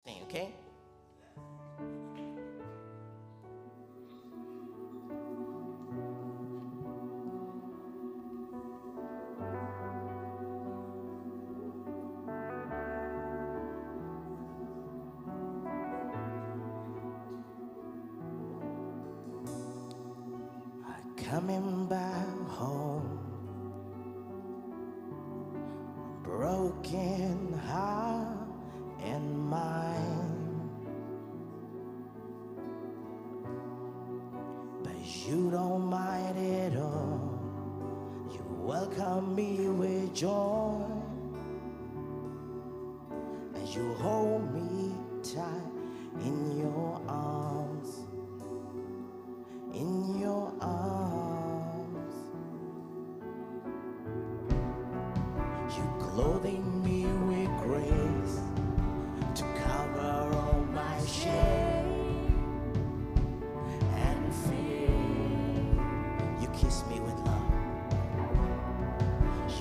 Sing, okay? Coming back home, broken heart and mind. But you don't mind at all. You welcome me with joy. And you hold me tight in your arms. In your arms. You clothing me with grace to cover all my shame and fear. You kiss me with love.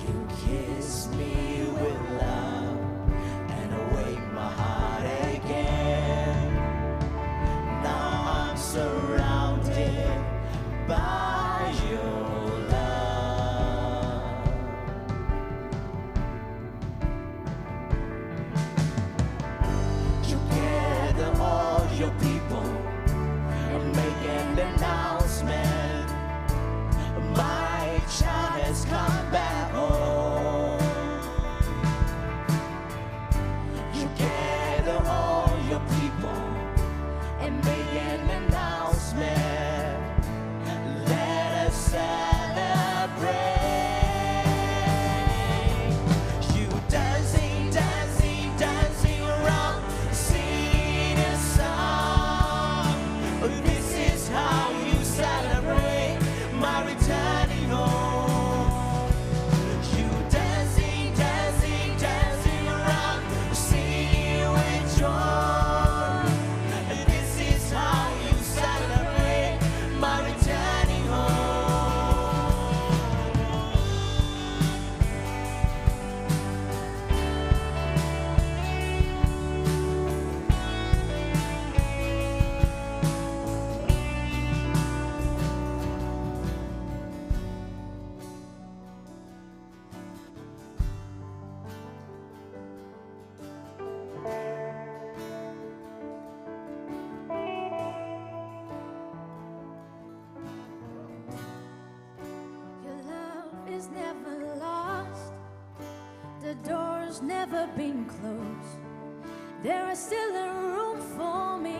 You kiss me with love and awake my heart again. Now I'm surrounded by your love. You gather all your people and make an announcement. My child has come back home. You gather all your people and make an announcement. Let us celebrate. You dancing, dancing, dancing around, singing a song. This is how you celebrate my returning home. You dancing, dancing, dancing around, singing with joy. This is how you celebrate my returning home. Your love is never lost. The door's never been closed. There is still a room for me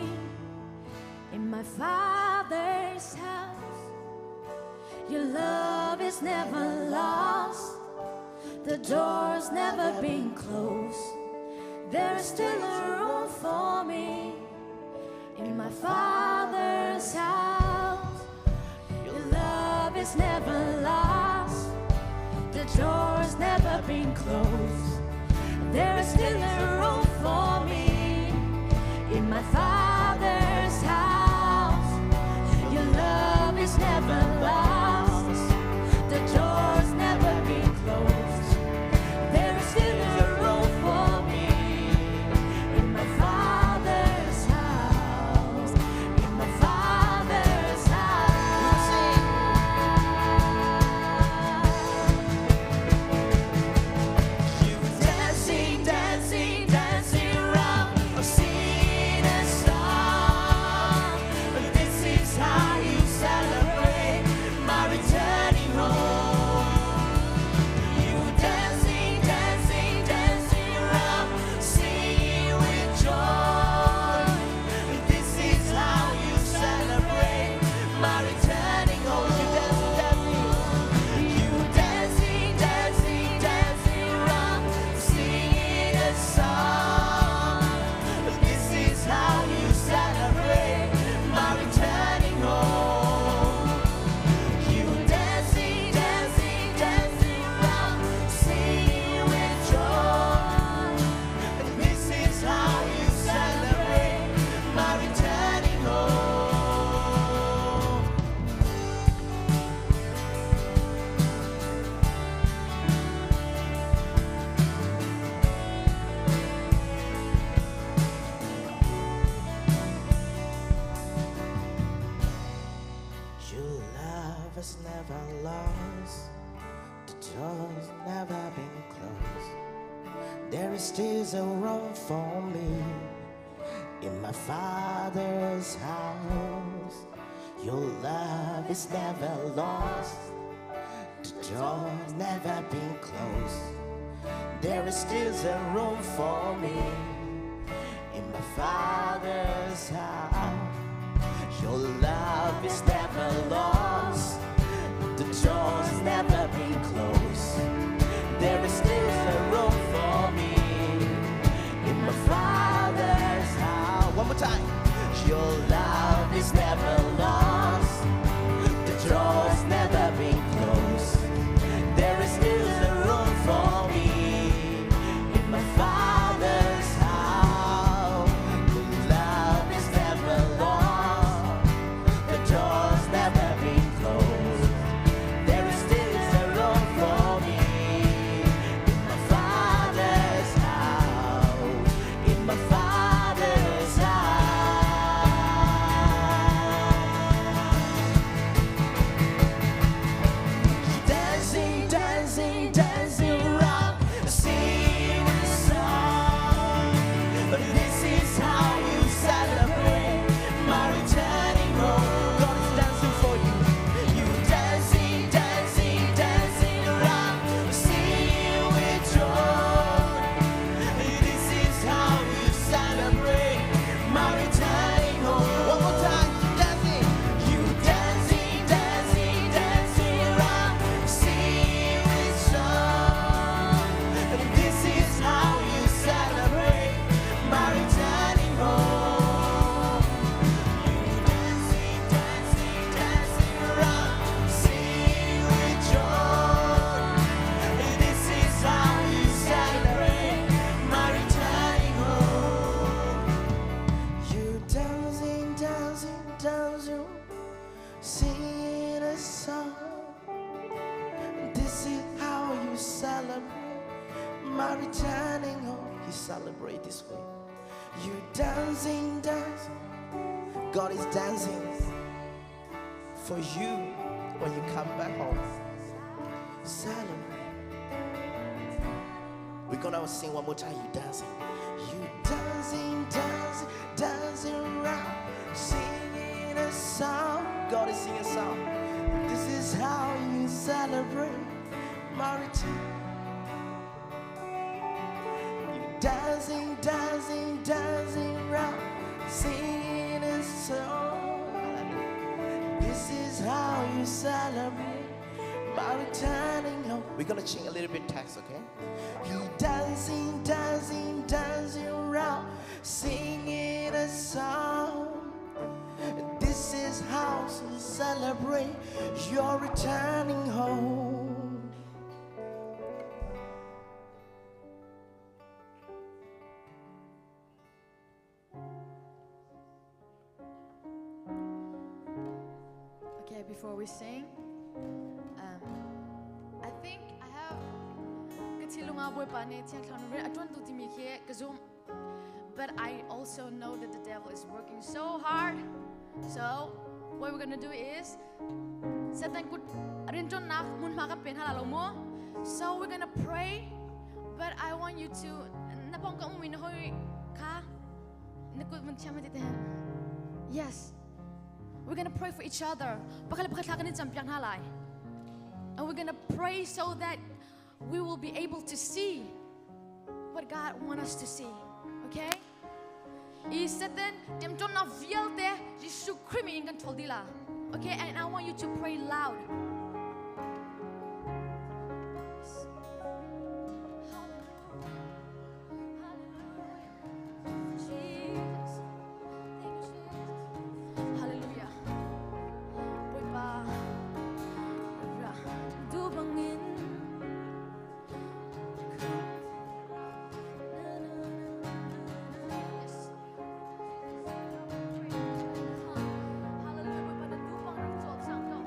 in my Father's house. Your love is never lost. The door's never been closed. There is still a room for me in my Father's house. Your love is never lost. The door's never been closed. There is still a room for me in my Father's house. Your love is never lost. The door's never been closed. There is still a room for me in my Father's house. In my Father's house. You dancing, dancing, never lost. The door's never been closed. There is still a room for me in my Father's house. Your love is never lost. The door's never been closed. There is still a room for me in my Father's house. Your love is never lost. The door's never been closed. There is still a room for me in my Father's house. One more time. Your love is never lost. The door's never been closed. There is still a room for me in my Father's house. Your love is never lost. The door's never been closed. There is still a room for me in my Father's house. In my Father's house. Dancing, dancing, dancing around, singing a song. But this is how you celebrate my returning home. God is dancing for you. You dancing, dancing, dancing around, singing with joy. This is how you celebrate my returning home. One more time, dancing. You dancing, dancing, dancing around, singing with song. This is how you celebrate my returning home. You dancing, dancing, dancing around, singing with joy. This is how you celebrate my returning home. You dancing, dancing, dancing, singing a song. This is how you celebrate my returning home. He celebrate this way. You dancing, dancing. God is dancing for you when you come back home. Celebrate. We're gonna sing one more time. You dancing. You dancing, dancing, dancing around, singing a song. God is singing a song. This is how you celebrate my return. You dancing, dancing, dancing around, singing a song. This is how you celebrate my returning home. We're gonna change a little bit text, okay? You dancing, dancing, dancing around, singing a song. This is how to celebrate your returning home. Okay, before we sing, I think I have ka thinlung ah Bawipa nih Thiang Thlarau rian a ṭuan tu timi khi ka zumh. But I also know that the devil is working so hard. So what we're gonna do is Satan kut rianṭuannak hmunhma kan pe hna la lo mu. So we're gonna pray, but I want you to na pawng ka ummi na hoi kha na kut mun thiam ti te hen. Yes. We're gonna pray for each other. Pakhat le pakhat thla kan i campiak hna lai. And we're gonna pray so that we will be able to see what God wants us to see. Okay? I Satan temṭawnnak vialte Jesuh Khrih min in kan ṭhawl dih la. Okay, and I want you to pray loud. Jesus. Thank you, Jesus. Hallelujah. Bawipa. Ra. Du bangin. Yes. Hallelujah. Bawipa na du bang rak cawlcang ko.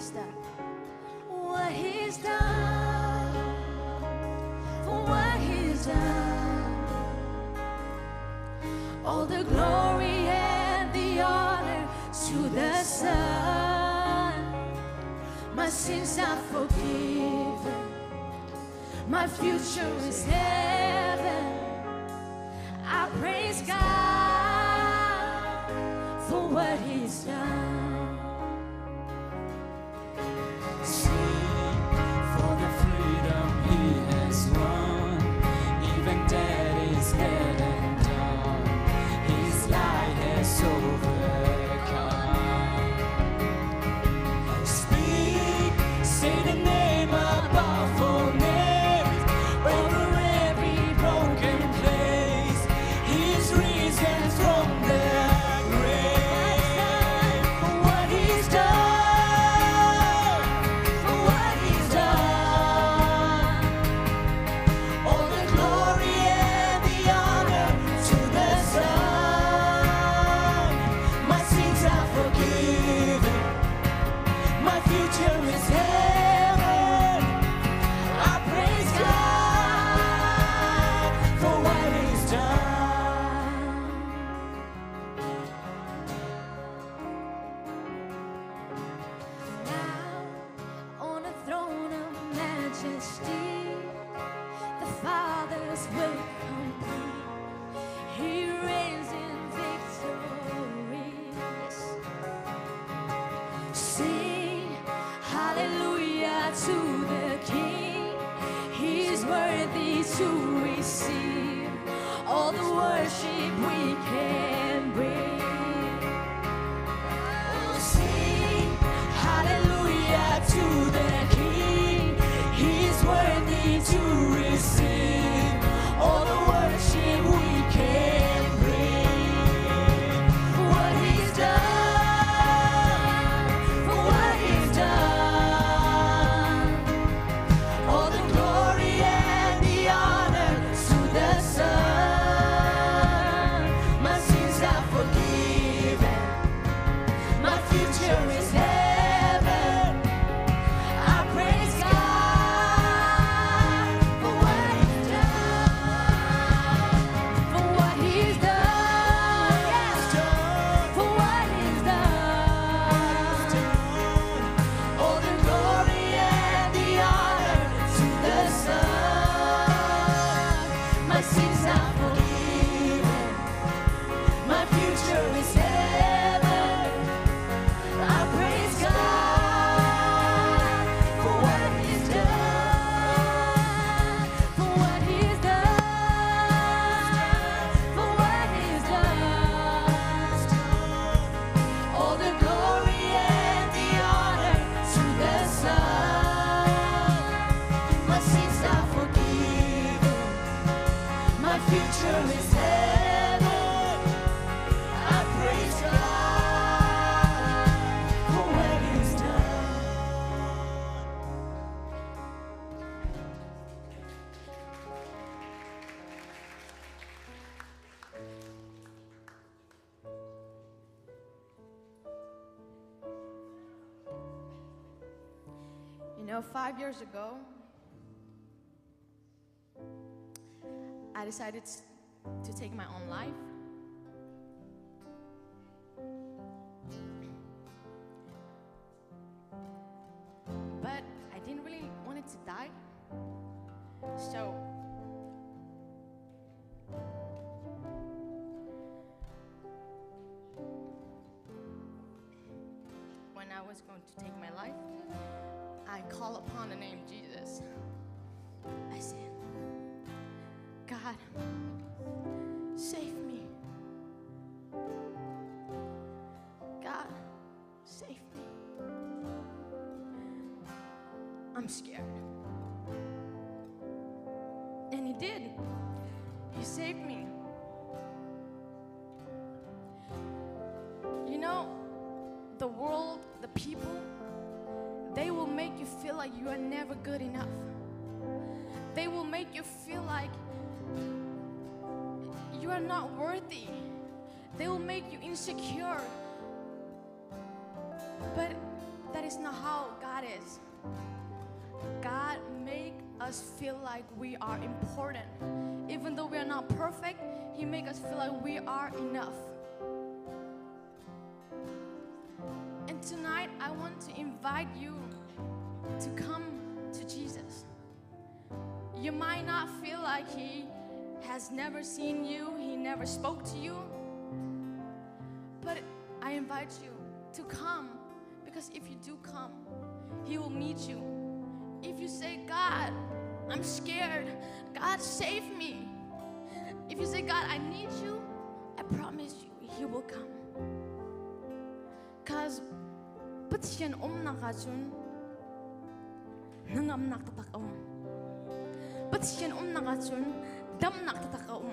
he's done. What he's done. For what he's done. All the glory and the honor to the Son. My sins are forgiven. My future is heaven. I praise God for what He's done. Sing for the freedom he has won. Even death is dead and done. His light has overcome. Speak, say the name above all names, over every broken place. He's risen from the grave. What he's done, what he's done. All the glory and the honor to the Son. My sins are forgiven. My future is heaven. I praise God for what He's done. Now, on a throne of majesty, the Father's will complete. He reigns in victory. Yes. Sing hallelujah to the King. He's worthy to receive all the worship we can bring. Oh, sing hallelujah to the King. He's worthy to receive all the worship we can bring. What He's done, for what He's done. All the glory and the honor to the Son. My sins are forgiven. My future is heaven. I praise God for what He's done. For what he's done, yes. For what he's done. All the glory and the honor to the Son. My sins are forgiven. My future is heaven. I praise God for what He's done. For what he's done. For what he's done. All the glory and the honor to the Son. My sins are forgiven. My future is heaven. I praise God for what He's done. 5 years ago, I decided to take my own life. But I didn't really want it to die. So when I was going to take my life, I call upon the name Jesus. I said, God, save me. God, save me. I'm scared. And he did. He saved me. The world, the people, they will make you feel like you are never good enough. They will make you feel like you are not worthy. They will make you insecure. But that is not how God is. God make us feel like we are important. Even though we are not perfect, He make us feel like we are enough. And tonight I want to invite you to come to Jesus. You might not feel like He has never seen you, He never spoke to you. But I invite you to come because if you do come, He will meet you. If you say, God, I'm scared, God, save me. If you say, God, I need you, I promise you, He will come. Because Pathian umnak ahcun hnangamnak taktak a um. Pathian umnak ahcun damnak taktak a um.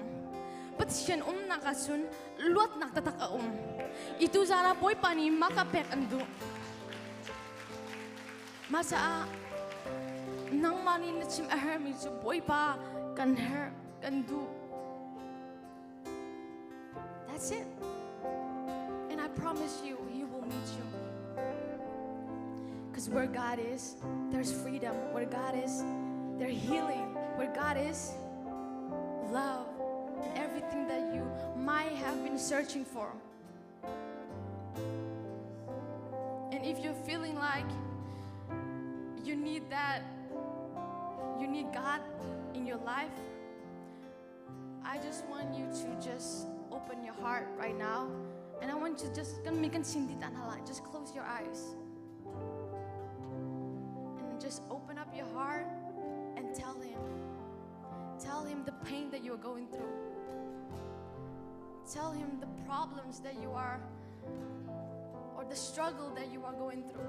Pathian umnak ahcun luatnak taktak a um. Itu zan ah Bawipa nih maka pek an duh. Mah caah nangmah nih na chim a herhmi cu Bawipa kan herh, kan duh. That's it. And I promise you, He will meet you. Because where God is, there's freedom. Where God is, there's healing. Where God is, love, and everything that you might have been searching for. And if you're feeling like you need that, you need God in your life, I just want you to just open your heart right now. And I want you to just just close your eyes. And just open up your heart and tell him. Tell him the pain that you're going through. Tell him the problems that you are or the struggle that you are going through.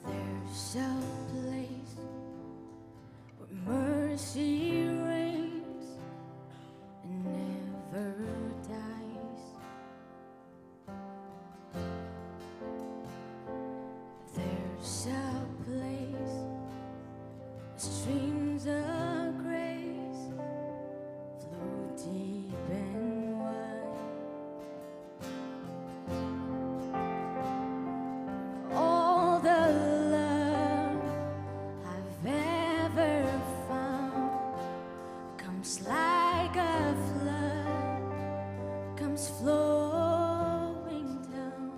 There's a place where mercy reigns and never dies. There's a place where streams of grace flow deep and wide. All the love I've ever found comes like a flood, comes flowing down.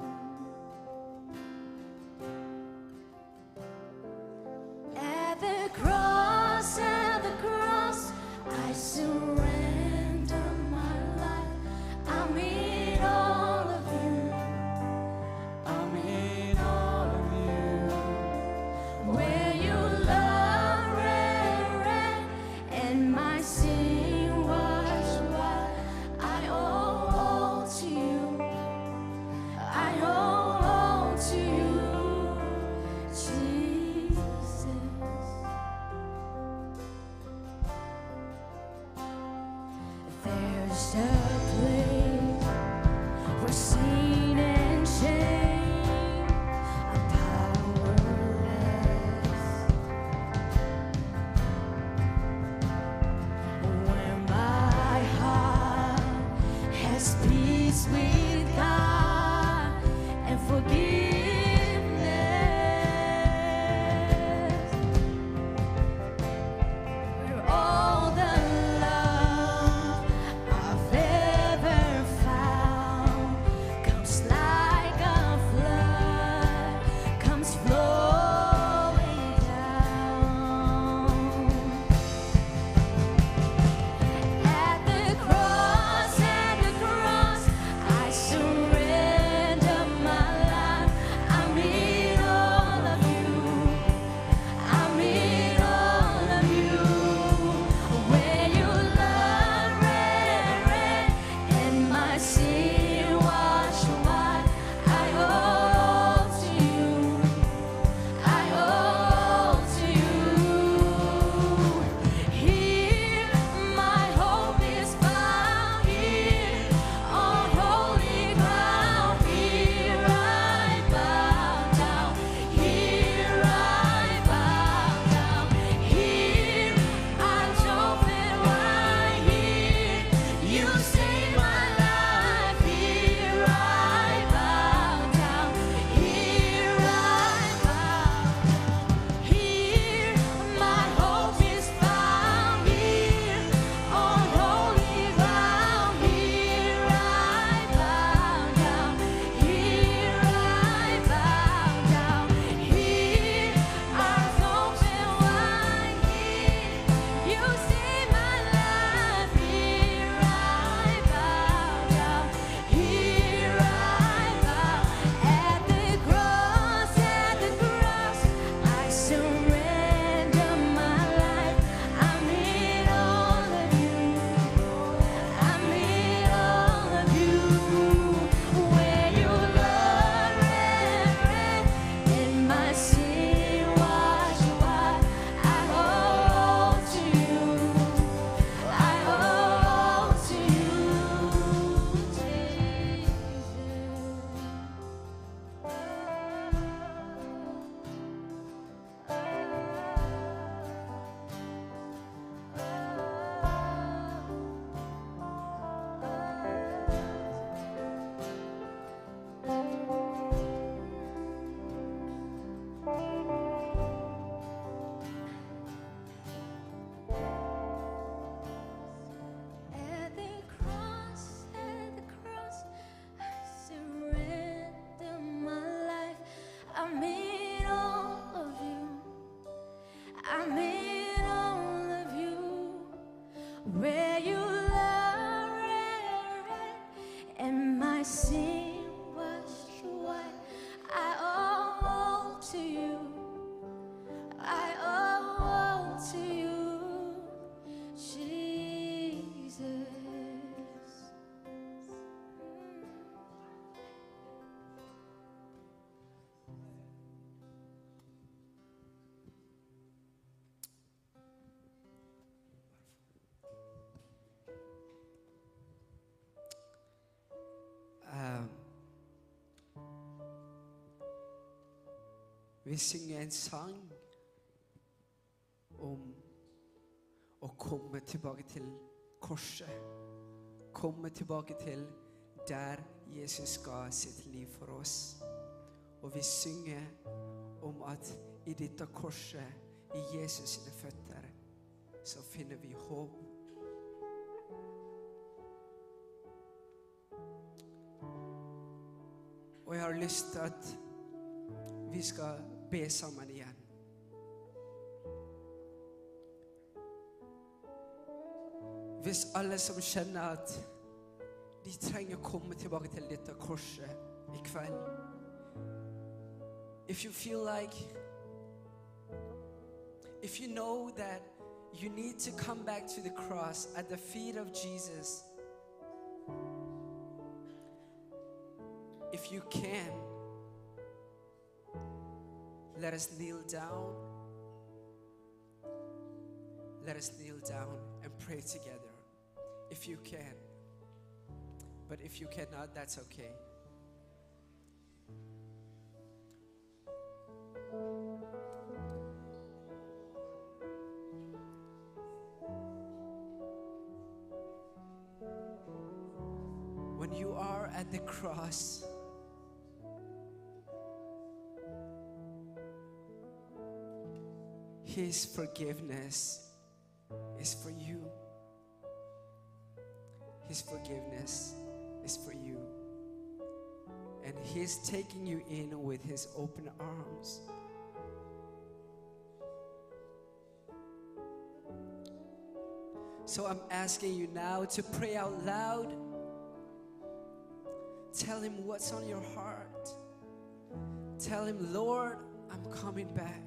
At the cross, at the cross, I surrender my life. I'm in all of you. I'm in all of you. Where your love ran, ran, and my sin was white. I owe all to you. I owe all to you, Jesus. There's a place where sin and shame are powerless. Where my heart has peace with God and forgiveness. Where all the love I've ever found comes like a flood, comes flowing down. At the cross, at the cross, I surrender my life. sin washed white. I owe all to you. I owe all to you, Jesus. Vi synger en sang om å komme tilbake til korset. Komme tilbake til der Jesus ga sitt liv for oss. Og vi synger om at i dette korset, i Jesus sine føtter, så finner vi håp. Og jeg har lyst til at vi skal be sammen igjen. Hvis alle som kjenner at de trenger å komme tilbake til dette korset i kveld. If you feel like, if you know that you need to come back to the cross at the feet of Jesus, if you can, let us kneel down. Let us kneel down and pray together, if you can. But if you cannot, that's okay. When you are at the cross, His forgiveness is for you. His forgiveness is for you. And He's taking you in with His open arms. So I'm asking you now to pray out loud. Tell Him what's on your heart. Tell Him, Lord, I'm coming back.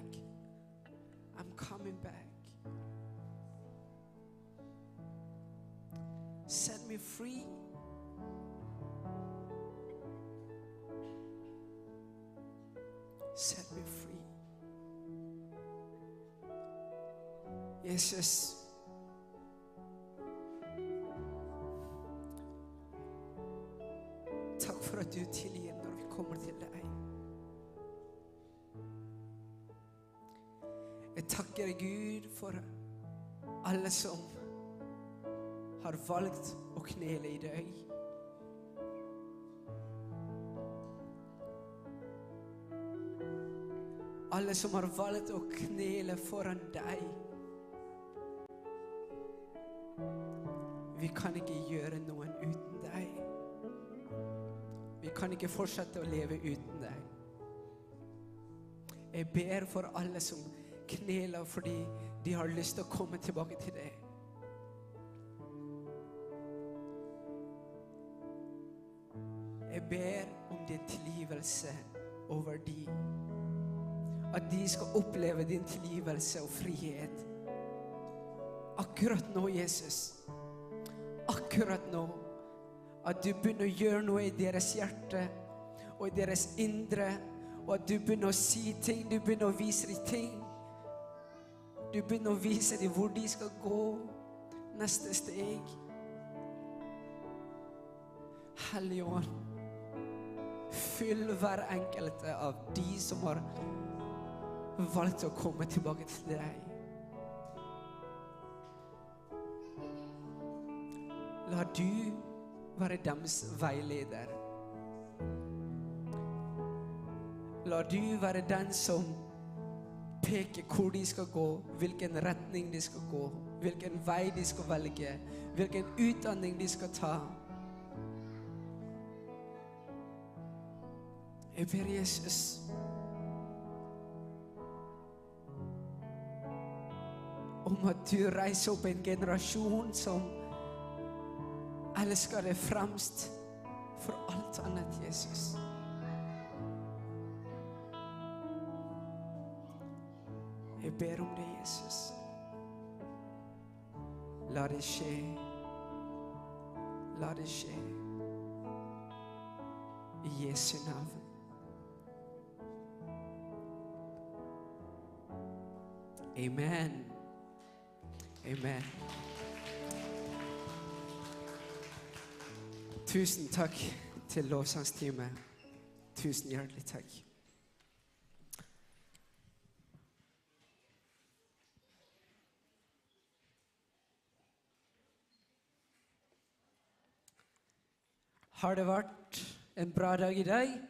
I'm coming back. Set me free. Set me free. Jesus. Takk for at du tilgir når vi kommer til deg. Jeg takker deg, Gud, for alle som har valgt å knele i deg. Alle som har valgt å knele foran deg. Vi kan ikke gjøre noen uten deg. Vi kan ikke fortsette å leve uten deg. Jeg ber for alle som kneler fordi de har lyst til å komme tilbake til deg. Jeg ber om din tilgivelse over de. At de skal oppleve din tilgivelse og frihet. Akkurat nå, Jesus. Akkurat nå. At du begynner å gjøre noe i deres hjerte og i deres indre. Og at du begynner å si ting, du begynner å vise dem ting. Du begynner å vise dem hvor de skal gå. Neste steg. Hellige Ånd, fyll hver enkelte av de som har valgt å komme tilbake til deg. La du være deres veileder. La du være den som peker hvor de skal gå, hvilken retning de skal gå, hvilken vei de skal velge, hvilken utdanning de skal ta. Jeg ber Jesus om at du reiser opp en generasjon som elsker deg fremst For alt annet, Jesus. Jeg ber om det, Jesus. La det skje. La det skje. I Jesu navn. Amen. Amen. Tusen takk til lovsangsteamet. Tusen hjertelig takk. Har det vært en bra dag i dag?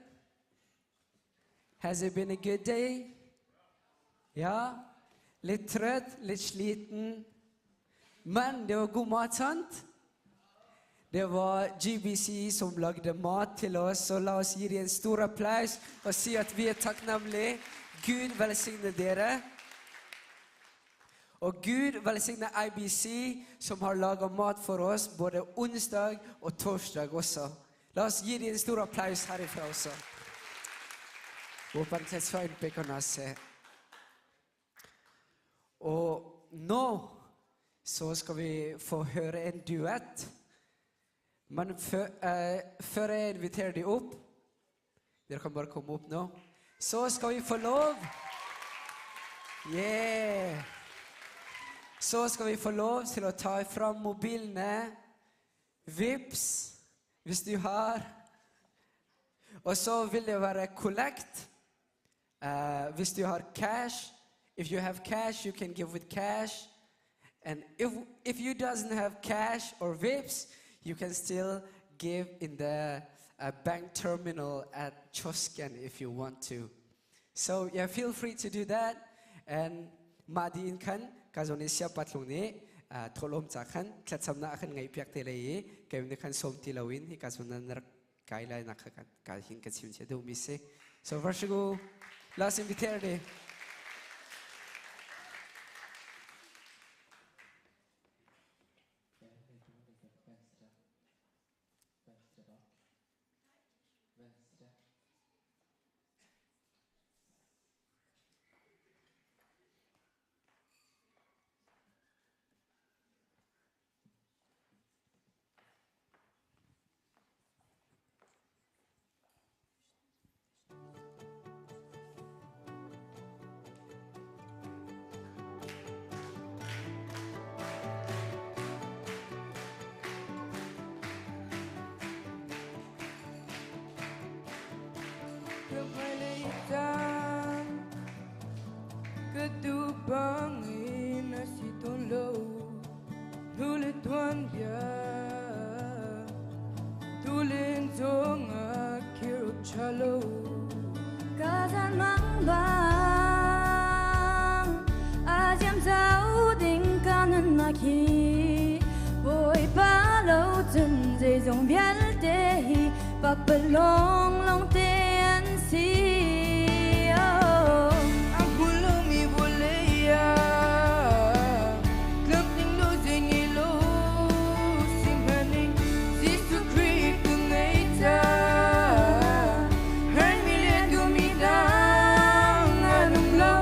Has it been a good day? Ja? Litt trøtt, litt sliten. Men det var god mat, sant? Det var GBC som lagde mat til oss, så la oss gi dem en stor applaus og si at vi er takknemlige. Gud velsigne dere. Og Gud velsigne IBC, som har laga mat for oss både onsdag og torsdag også. La oss gi dem en stor applaus herifra også. Og nå så skal vi få høre en duett. Men før jeg inviterer de opp Dere kan bare komme opp nå. Så skal vi få lov Yeah! Så skal vi få lov til å ta fram mobilene. Vips, hvis du har. Og så vil det være kollekt. Hvis du har cash. If you have cash, you can give with cash. And if you doesn't have cash or Vipps, you can still give in the bank terminal at Kiosken if you want to. So yeah, feel free to do that. And mah dih in khan ka zawn i siapa tlung nih thawhlawm ca khan thlacamnak a kan ngaihpiak te lei i keim nih khan sawm ti loin hi ka zawn nan rak kai lai nak kha ka hin ka chim chia duhmi si. So varsågod, la oss invitera dig. Ka hmailei caan ka duh bangin a si tawn lo hnulei tuanbia tulen zongah khir awk ṭha lo. Ka zan mang bang a ziam zau ding ka nunnak hi Bawipa lo cun zeizong vialte hi pakpalawng lawngte an si. Oh. A hmu lomi vawlei ah tlamtling lo zei ngei lo sihmanh in Jesuh Khrih ka ngei cang. Herhmi le duhmi dang an um lo.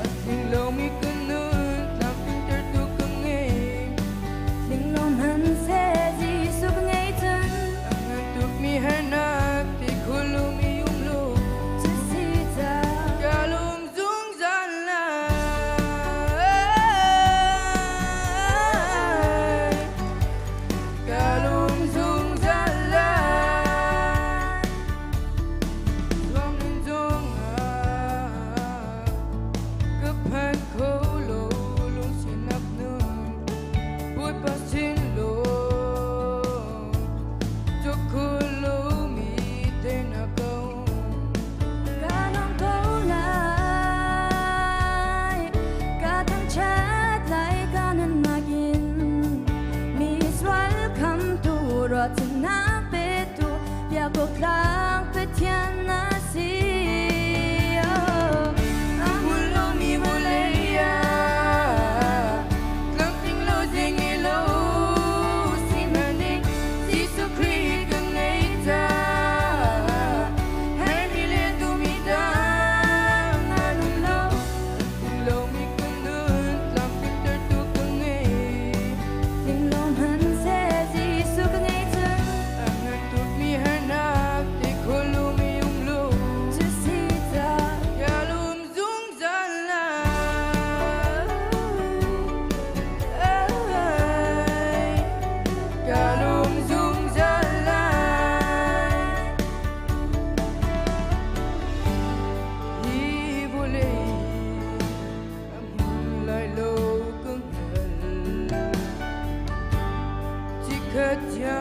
A tling lomi ka nun tlamtlintertu ka ngei. Tling lo hmanhseh Jesuh ka ngei cun. A ngan tukmi harnak ti kho lomi um lo. Cu si cang. Ka lung zungzal lai. Ka lung zungzal lai. Zuam zongah ka phan kho lo lungsinak nun Bawipa sin lo cuk kho lomi teinak ko. Ka nung ko lai, ka thangṭhat lai ka nunnak in. Misual khamtu ruahchannak petu biak awk tlak Pathian na si. Oh. A hmu lomi vawlei ah tlamtling lo zei ngei lo sihmanhning Jesuh Khrih ka ngei cang.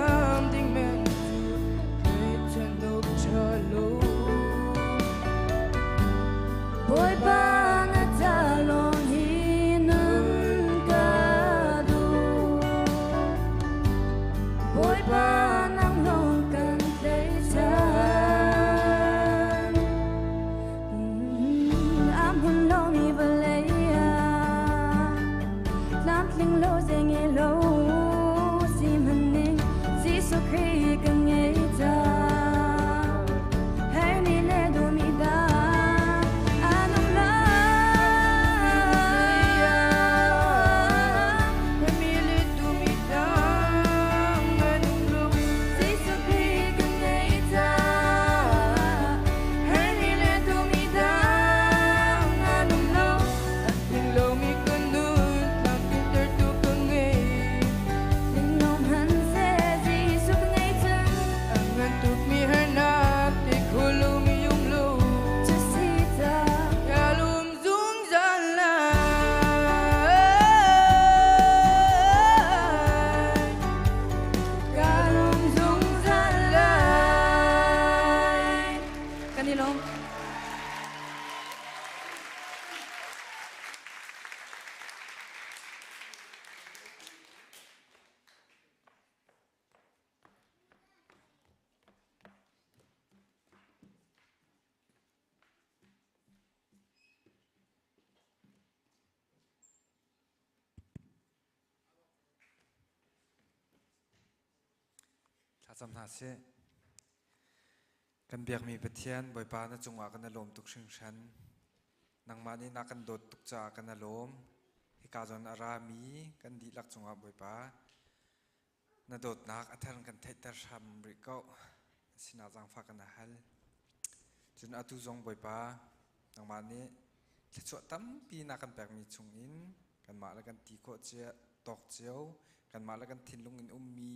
hram ding men cu thleidan awk ṭha lo. Bawipa na ca lawng hi nun ka duh. Bawipa nang lawng kan tlaihchan. Am hun lomi vawlei ah tlamtling lo zei ngei lo sihmanhning Jesuh Khrih kan ngei ca. Hermi le duhmi dah an um lo. Hermi le duhmi dang an um lo. Jesuh Khrih kan ngei ca. Hermi le duhmi dang an um lo. A tling lomi ka nun tlamtlintertu ka ngei. Tling lo hmanhseh Jesuh ka ngei cang. A ngan tukmi harnak ti kho lomi um lo. Cu si ca. Ka lum zungzal lai. Ka lum zungzal lai. Kan i lawm. Thlacam hna sih. Kan biakmi Pathian Bawipa na cungah kan i lawm tuk hringhran. Nangmah nih na kan dawt tuk caah kan i lawm. Hika zawn a rami kan dihlak cungah Bawipa na dawtnak a thar kan theihter hram rih ko. Sinah zaangfah kan hal. Cun atu zong Bawipa nangmah nih thluachuah tampi na kan pekmi chungin kanmah le kan ti khawh cia tawk cio kanmah le kan thinlung in ummi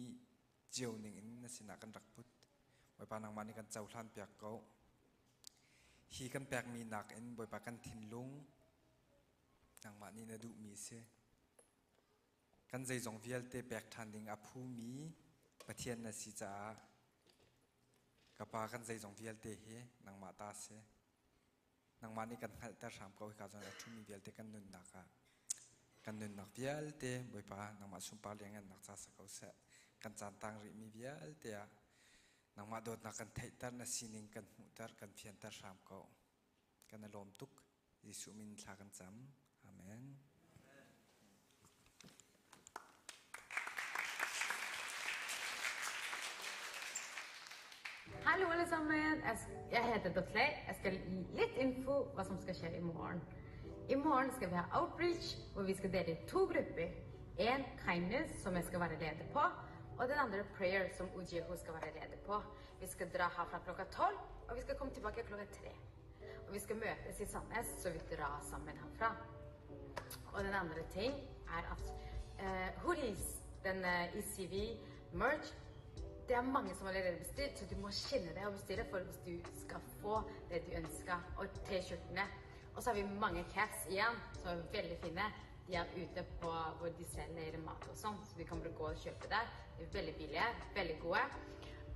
cio ning in na sinah kan rak put. Bawipa nangmah nih kan cohlan piak ko. Hi kan pekmi nakin Bawipa kan thinlung nangmah nih na duhmi si. Kan zeizong vialte pek ṭhan ding a phumi Pathian na si caah ka pa kan zeizong vialte hi nangmah ta si. Nangmah nih kan hngalhter hram ko hika zawn a ṭhumi vialte kan nunnak ah kan nunnak vialte Bawipa nangmah sunpar lianngannak ca si ko seh. Kan caan tang rihmi vialte ah nangmah dawtnak kan theihter na sining kan hmuhter kan fianter hram ko. Kan i lawm tuk. Jesuh min thla kan cam. Amen. Hallo alle sammen! Jeg heter Dotley. Jeg skal gi litt info hva som skal skje i morgen. I morgen skal vi ha outreach, hvor vi skal dele i to grupper. En kindness, som jeg skal være leder på, og den andre prayer, som Ojeho skal være leder på. Vi skal dra herfra klokka 12, og vi skal komme tilbake klokka 3. Og vi skal møtes i Sandnes, så vi drar sammen herfra. Og den andre ting er at hoodies, den ECV merch, det er mange som allerede bestilt, så du må skynde deg å bestille for hvis du skal få det du ønsker. Og T-skjortene. Og så har vi mange caps igjen, som er veldig fine. De er ute på hvor de selger mat og sånn, så du kan bare gå og kjøpe der. De er veldig billige, veldig gode.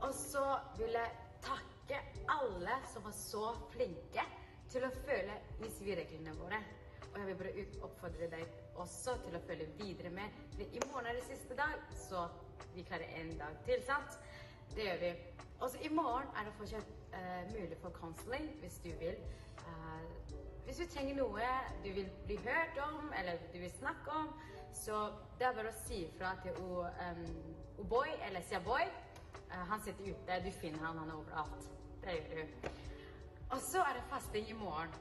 Og så vil jeg takke alle som var så flinke til å følge ECV-reglene våre. Og jeg vil bare oppfordre deg også til å følge videre med. For i morgen er det siste dag, så vi klarer en dag til, sant? Det gjør vi. Og så i morgen er det fortsatt mulig for counseling hvis du vil. Hvis du trenger noe du vil bli hørt om, eller du vil snakke om, så det er bare å si ifra til Oboy eller Siaboy. Han sitter ute, du finner han, han er overalt. Det gjør du. Og så er det fasting i morgen.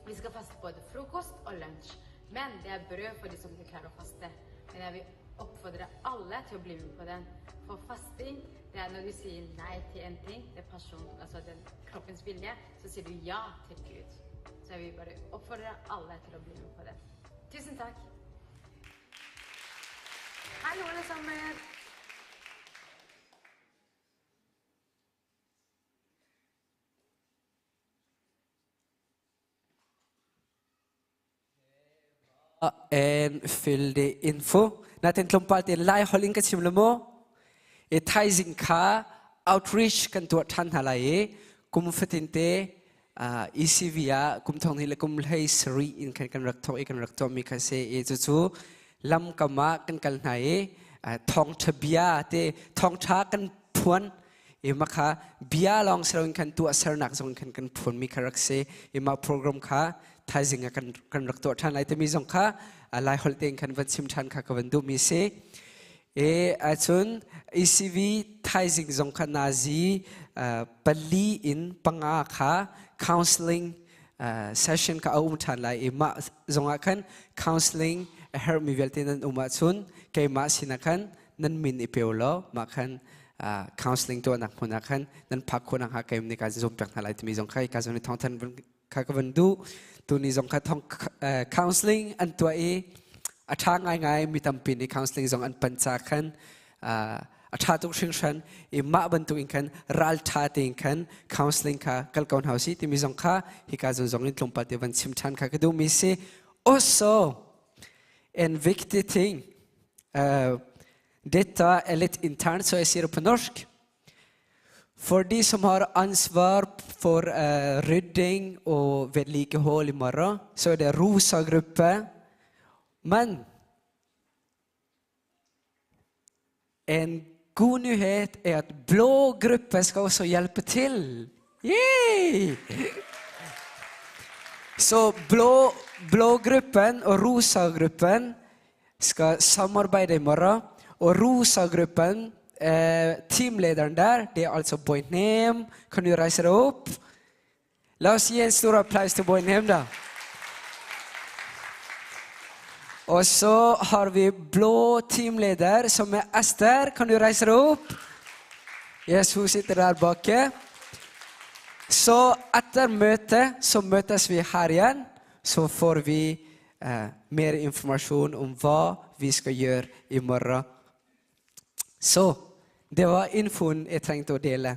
Vi skal faste både frokost og lunsj. Men det er brød for de som ikke klarer å faste. Men jeg vil oppfordre alle til å bli med på den. For fasting, det er når du sier nei til en ting, det er person, altså den kroppens vilje, så sier du ja til Gud. Så jeg vil bare oppfordre alle til å bli med på den. Tusen takk. Hallo, alle sammen. En fyldig info. Natin tlawmpal tein Lai holh in ka chim la maw? I thaizing kha outreach kan tuah ṭhan hna lai i kum fatinte ECV ah kum thong hnih le kum hlei sarih in khan kan rak thawk i kan rak tuahmi kha si i cucu lamkam ah kan kal hna i thawngṭha bia te thawngṭha kan phuan i mah kha bia lawng si loin khan tuahsernak zong khan kan phuanmi kha rak si i mah program kha thaizing ah kan kan rak tuah ṭhan lai timi zong kha lai holh tein khan van chim ṭhan kha ka van duhmi si. E ahcun ECV thaizing zong kha nazi pali in panga kha counseling session kha a um ṭhan lai i mah zongah khan counseling a herhmi vialte nan um ahcun keimah sinah khan nan min i pe law mah khan counseling tuahnak hmun ah khan nan phak khawh nakhnga keim nih kaan zum pek hna lai timi zong kha ka zong nih thawngthan kha ka van duh. Tuni zong kha thong counseling an tuah i a ṭha ngaingai mi tampi nih counseling zong an pan ca khan a ṭha tuk hringhran i mah bantuk in khan ralṭha tein khan counseling kha kal ko hna usih timi zong kha hika zon zong in tlawmpal te van chim ṭhan kha ka duhmi si. Also, en viktig ting. Detta är lite internt så jag säger det på norsk. For de som har ansvar for rydding og vedlikehold i morgen, så er det rosa gruppe. Men en god nyhet er at blå gruppe skal også hjelpe til. Yay! Så blå, blågruppen og rosagruppen skal samarbeide i morgen. Og rosagruppen, teamlederen der, det er altså Boynem. Kan du reise deg opp? La oss gi en stor applaus til Boynem, da. Og så har vi blå teamleder, som er Ester. Kan du reise deg opp? Yes, hun sitter der bake. Så etter møtet så møtes vi her igjen. Så får vi eh, mer informasjon om hva vi skal gjøre i morgen. Så det var infoen jeg trengte å dele.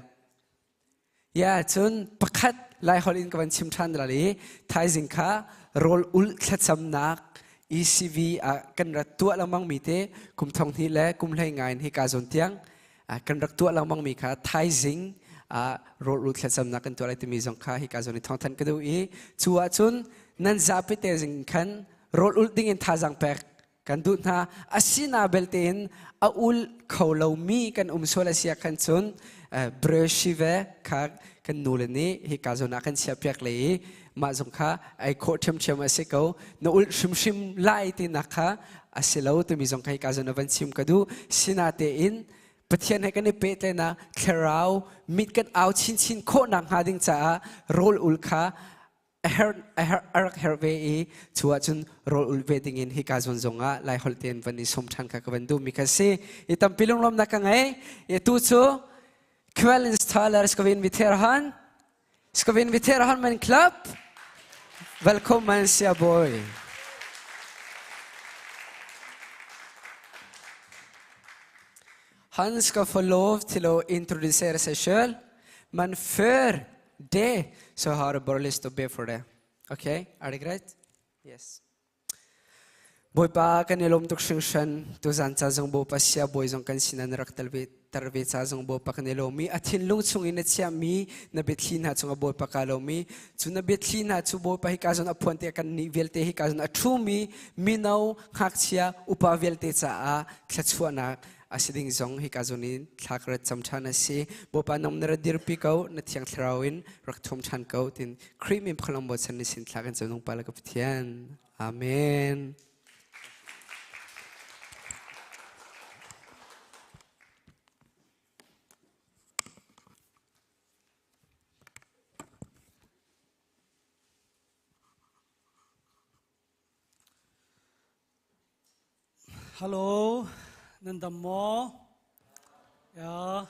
Ya cun pakhat Laiholh in ka van chim ṭhan lai i thaizing kha rawl ulh thlacamnak ECV ah kan rak tuah lengmang mi te kum thong hnih le kum hlei ngai in hika zawn tiang kan rak tuah lengmang mi kha thaizing ah rawl ulh thlacamnak kan tuah lai timi zong kha hika zawn i thawngthanh ka duh i cu ahcun nan zapi te zing khan rawl ulh ding in thazaang pek kan duh hna. Asina belte in a ul kho lomi kan um sual a si ah khan cun bröschive kha kan nule nih hika zawn ah kan chiahpiak le i mah zong kha ei khawh ṭhiamṭhiam a si ko. Na ulh hrimhrim lai tinak kha a si lo timi zong kha hika zawn ah van chim ka duh. Sinatein Pathian he kan i pehtlaihnak thlarau mit kan au chinchin khawh nakhnga ding caah rawl ul kha a herh a herh a rak herh ve i cu ahcun rawl ul ve dingin hika zawn zongah Laiholh tein van i sawm ṭhan kha ka van duhmi kha si. I tampi lunglawmnak ka ngei. I tu cu Kveldens talare ska vi invitera han. Ska vi invitera han med en klapp? Välkommen Sia Boy. Han skal få lov til å introdusere seg sjøl, men før det så har jeg bare lyst til å be for det. Ok, er det greit? Yes. Bawipa kan i lawm tuk hringhran tuzan ca zong Bawipa sia bawi zong kan sin an rak tel ve tar ve ca zong Bawipa kan i lawm i a thinlung chung in na chiahmi na biathli hna cungah Bawipa ka lawm i cu na biathli hna cu Bawipa hika zawn a phuan te kan nih vialte hika zawn a ṭhumi mino ngakchia upa vialte caah thluachuahnak a si ding zong hika zawn in thla ka rat cam ṭhan a si. Bawipa nang na rat dirpi ko, na thiang thlarau in rak thum ṭhan ko tin Khrih min phalam bochan ni sin thla kan cam nung pa le ka Pathian. Amen. Hello, nan dam maw? Yeah.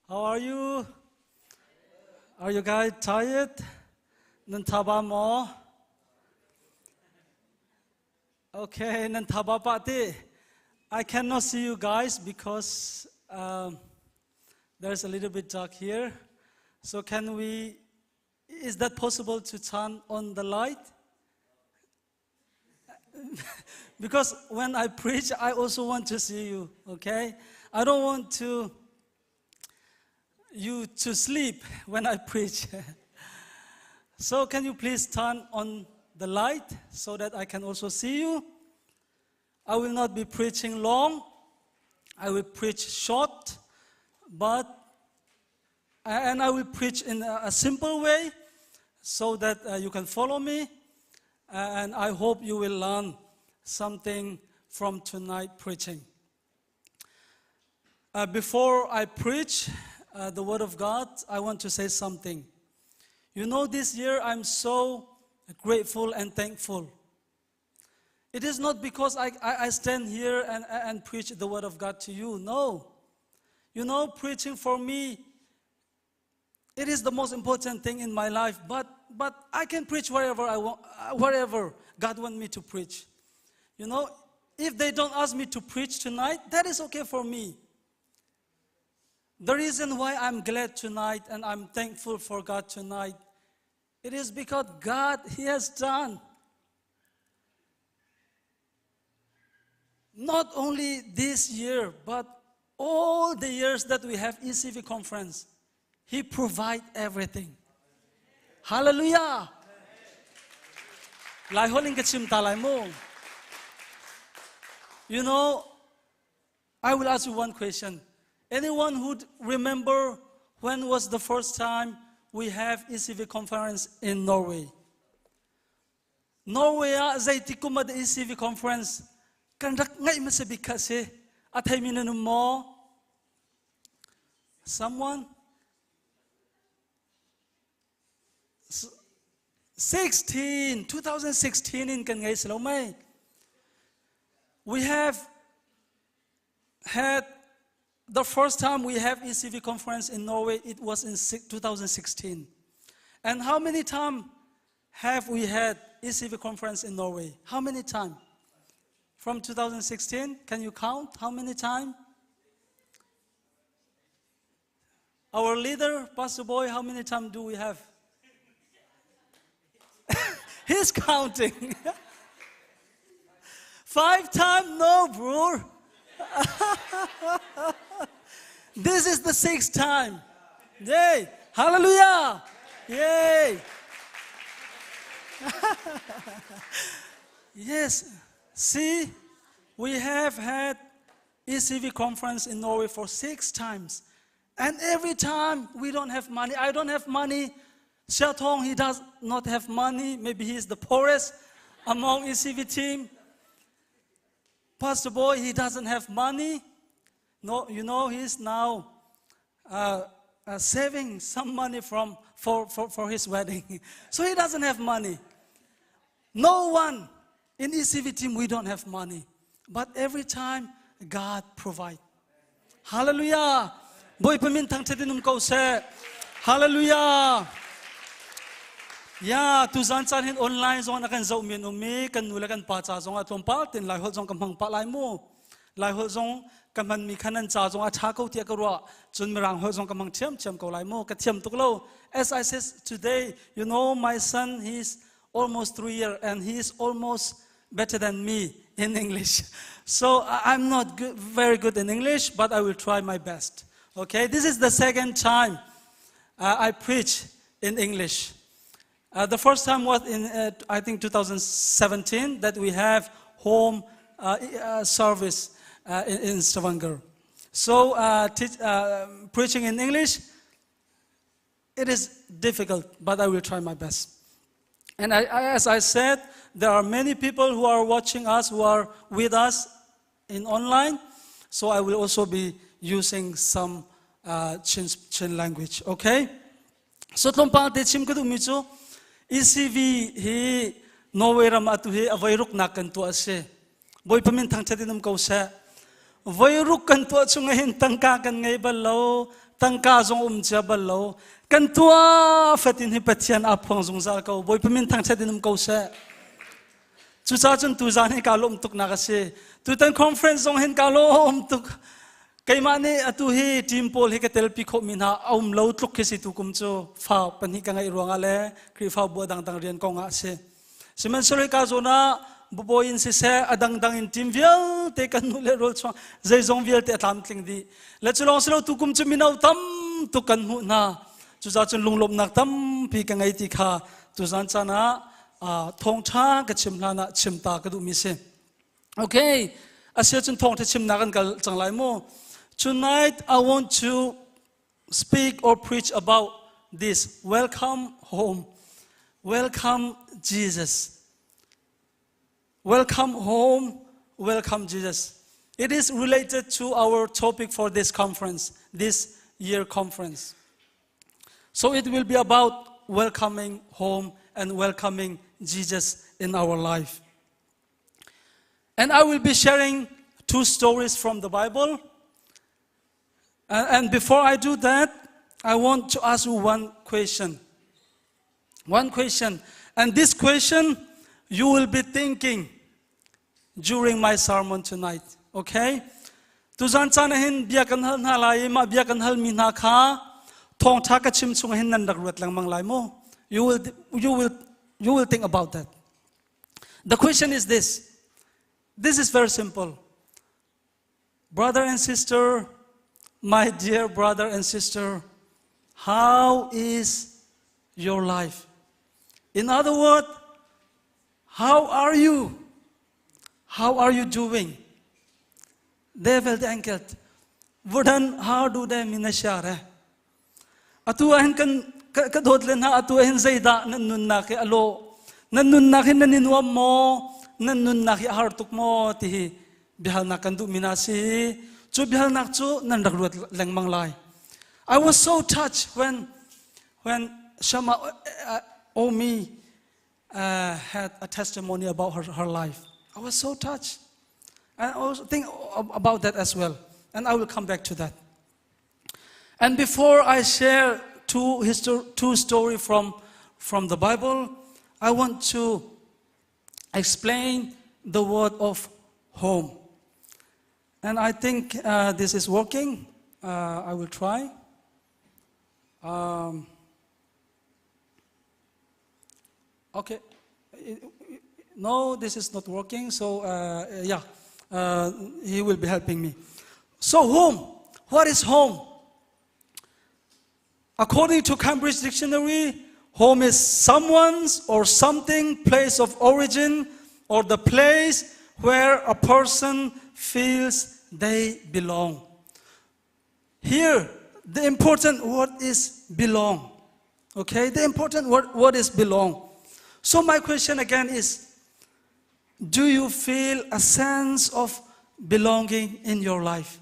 How are you? Are you guys tired? Nan thaba maw? Okay, nan thaba pa ti. I cannot see you guys because there's a little bit dark here. So can we, is that possible to turn on the light? because when I preach, I also want to see you, okay? I don't want to. you to sleep when I preach. so can you please turn on the light so that I can also see you? I will not be preaching long. I will preach short, but and I will preach in a, a simple way so that uh, you can follow me. And I hope you will learn something from tonight preaching. Uh, before I preach uh, the Word of God, I want to say something. You know, this year I'm so grateful and thankful. It is not because I, I, I stand here and, and preach the Word of God to you. No. You know, preaching for me, it is the most important thing in my life, but, but I can preach wherever I want, uh, wherever God wants me to preach. You know, if they don't ask me to preach tonight, that is okay for me. The reason why I'm glad tonight and I'm thankful for God tonight, it is because God, He has done not only this year, but all the years that we have ECV conference, He provide everything. Hallelujah! Lai holing ka chim ta lai mo. You know, I will ask you one question. Anyone who remember when was the first time we have ECV conference in Norway? Norway ah zeiti kum ah ECV conference kan rak ngaih hmasa bik kha si. A theimi nan um maw? Someone? 16, 2016 in kan ngei si lo mei. We have had the first time we have ECV conference in Norway, it was in 2016. And how many times have we had ECV conference in Norway? How many times? From 2016, can you count how many times? Our leader, Pastor Boy, how many times do we have? He's counting. Five times? No, bro. this is the sixth time. Yay! Hallelujah! Yay! yes. See, we have had ECV conference in Norway for six times. And every time we don't have money. I don't have money. Xia Tong, he does not have money. Maybe he is the poorest among ECV team. Pastor Boy, he doesn't have money. No, you know, he's now uh, uh, saving some money from, for, for, for his wedding. so he doesn't have money. No one in ECV team, we don't have money. But every time, God provide. Hallelujah. Bawipa min thangṭhat in um ko seh. Hallelujah. Ya, tuzan caan hin online zong a kan zoh mi an um i kan nu le kan pa ca zong ah tlawmpal tin Laiholh zong ka hmang pah lai mu. Laiholh zong ka hman mi khan an ca zong a ṭha ko tiah ka ruah. Cun Mirang holh zong ka hmang ṭhiamṭhiam ko lai mu. Ka thiam tuk lo. As I said today, you know, my son, he's almost three years and he's almost better than me in English. So I'm not good, very good in English, but I will try my best. Okay, this is the second time uh, I preach in English. Uh, the first time was in, uh, I think, 2017 that we have home uh, uh, service uh, in, in Stavanger. So teach, preaching in English, it is difficult, but I will try my best. And I, I, as I said, there are many people who are watching us, who are with us in online. So I will also be using some uh, Chin, Chin language, okay? So tlawmpal te chim ka duhmi cu ECV hi Norway ram atu hi a voiruk nak kan tuah a si. Bawipa min thangṭhat in um ko seh. Voiruk kan tuah chung hin tangka kan ngei bal lo, tangka zong um cia bal lo. Kan tuah fatin hi Pathian aa phuang zungzal ko. Bawipa min thangṭhat in um ko seh. Cucaah cun tuzaan hi kaa lawm tuk nak a si. Tutan conference zong hin kaa lawm tuk. Keimah nih atu hi team pawl hi ka telpi khawhmi hna a um lo tluk khi si tu kum cu fa pahnih ka ngeih ruangah le Khrihfabu a dangdang rian kong ah a si. Sihmanhsehlaw hika zawn ah bubawi in siseh a dangdang in team vialte kan nu le rawl chuang zeizong vialte a tlamtling dih. Le cu lawng si lo tukum cu mino tam tuk kan hmuh hna. Cucaah cun lunglawmhnak tampi ka ngei ti kha tuzan caan ah thawngṭha ka chim hlan ah chim ta ka duhmi si. Okay, asiah cun thawngṭha chimnak kan kal cang lai mu. Tonight I want to speak or preach about this. Welcome home. Welcome Jesus. Welcome home, welcome Jesus. It is related to our topic for this conference, this year conference. So it will be about welcoming home and welcoming Jesus in our life. And I will be sharing two stories from the Bible. And before I do that, I want to ask you one question. One question. And this question you will be thinking during my sermon tonight. Okay? Tuzan caan hin bia kan hal hna lai i mah bia kan hal mi hna kha thawngtha ka chim chung hin nan rak ruat lengmang lai mu. You will, you will, you will think about that. The question is this. This is very simple. Brother and sister, my dear brother and sister, how is your life? In other words, how are you? How are you doing? Det är väldigt enkelt. Hvordan har du det mina kära? Atu ah hin kan ka dawt len hna atu ah hin zeidah nan nunnak hi a lawh nan nunnak hi nan i nuam maw nan nunnak hi a har tuk maw ti hi biahalnak kan duhmi hna si cu biahalnak cu nan rak ruat lengmang lai I was so touched when when Shama uh, Omi uh, had a testimony about her, her life. I was so touched. And I also think about that as well. And I will come back to that. And before I share two, history, two story from, from the Bible, I want to explain the word of home. And I think uh, this is working. Uh, I will try. Um, okay. No, this is not working. So, uh, yeah, uh, he will be helping me. So, home. What is home? According to Cambridge Dictionary, home is someone's or something place of origin or the place where a person feels they belong. Here, the important word is belong. Okay, the important word, word is belong. So, my question again is Do you feel a sense of belonging in your life?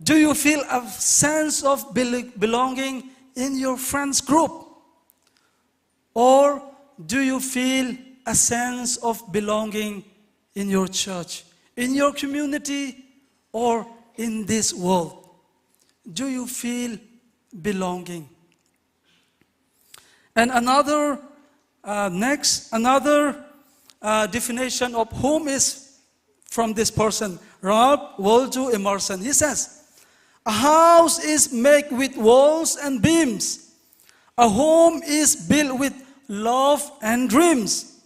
Do you feel a sense of belonging in your friends group? Or do you feel a sense of belonging in your church, in your community, or in this world? Do you feel belonging? And another, next, another definition of home is from this person, Ralph Waldo Emerson. He says, A house is made with walls and beams. A home is built with love and dreams.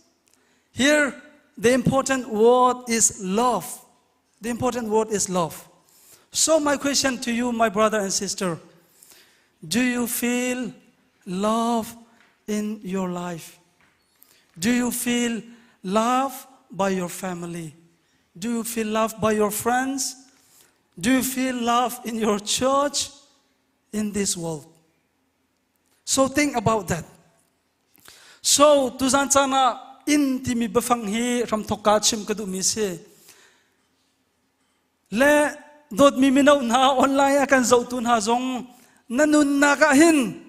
Here, the important word is love. The important word is love. So, my question to you, my brother and sister, do you feel love in your life? Do you feel love by your family? Do you feel loved by your friends? Do you feel love in your church, in this world? So think about that. So tuzan caan ah inn timi biafang hi hramthok ka chim ka duhmi si. Le dawtmi mino hna online a kan zohtu hna zong na nunnak ah hin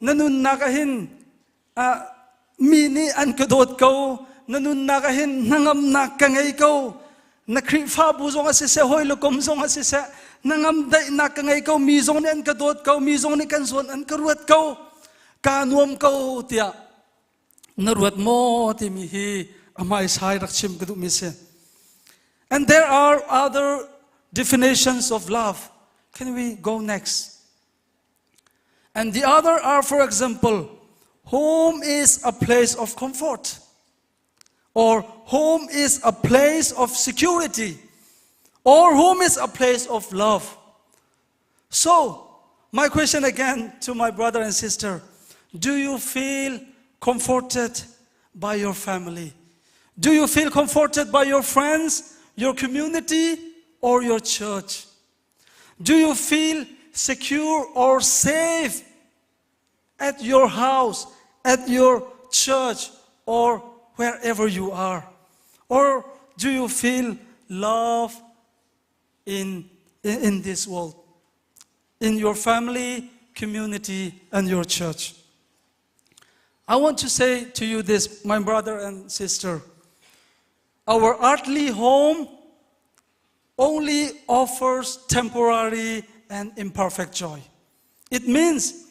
na nunnak ah hin mi nih an ka dawt ko na nunnak ah hin hnangamnak ka ngei ko na Khrihfabu zong a siseh hawi le kom zong a siseh hnangam daihnak ka ngei ko mi zong nih an ka dawt ko mi zong nih kan zawn an ka ruat ko ka nuam ko tiah na ruat maw timi hi a hmaisai rak chim ka duhmi si and there are other definitions of love can we go next and the other are for example home is a place of comfort or home is a place of security or home is a place of love so. My question again to my brother and sister Do you feel comforted by your family? Do you feel comforted by your friends, your community, or your church? Do you feel secure or safe at your house, at your church, or wherever you are? Or do you feel love in, in, this world, in your family, community, and your church? I want to say to you this, my brother and sister. Our earthly home only offers temporary and imperfect joy. It means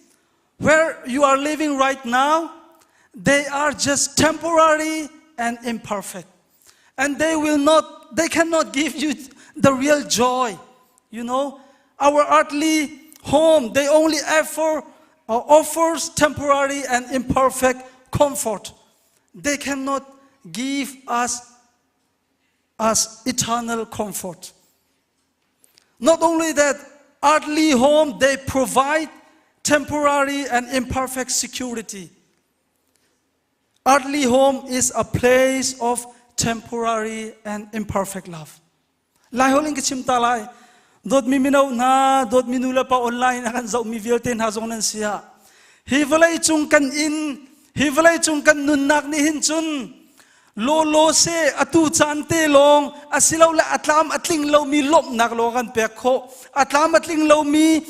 where you are living right now, they are just temporary and imperfect. And they will not, they cannot give you the real joy. You know, our earthly home, they only offer, uh, offers temporary and imperfect comfort. They cannot give us, us eternal comfort. Not only that, earthly home, they provide temporary and imperfect security. Earthly home is a place of temporary and imperfect love. Lai holh in ka chim ta lai. Dawtmi mino hna, dawtmi nu le pa online a kan zohmi vialte hna zong nan si ah, hi vawlei cung kan inn, hi vawlei cung kan nunnak nih hin cun lawlaw se atu caan te lawng asilole a tlam a tling lomi lawmhnak lawng kan pek khawh a tlam a tling lomi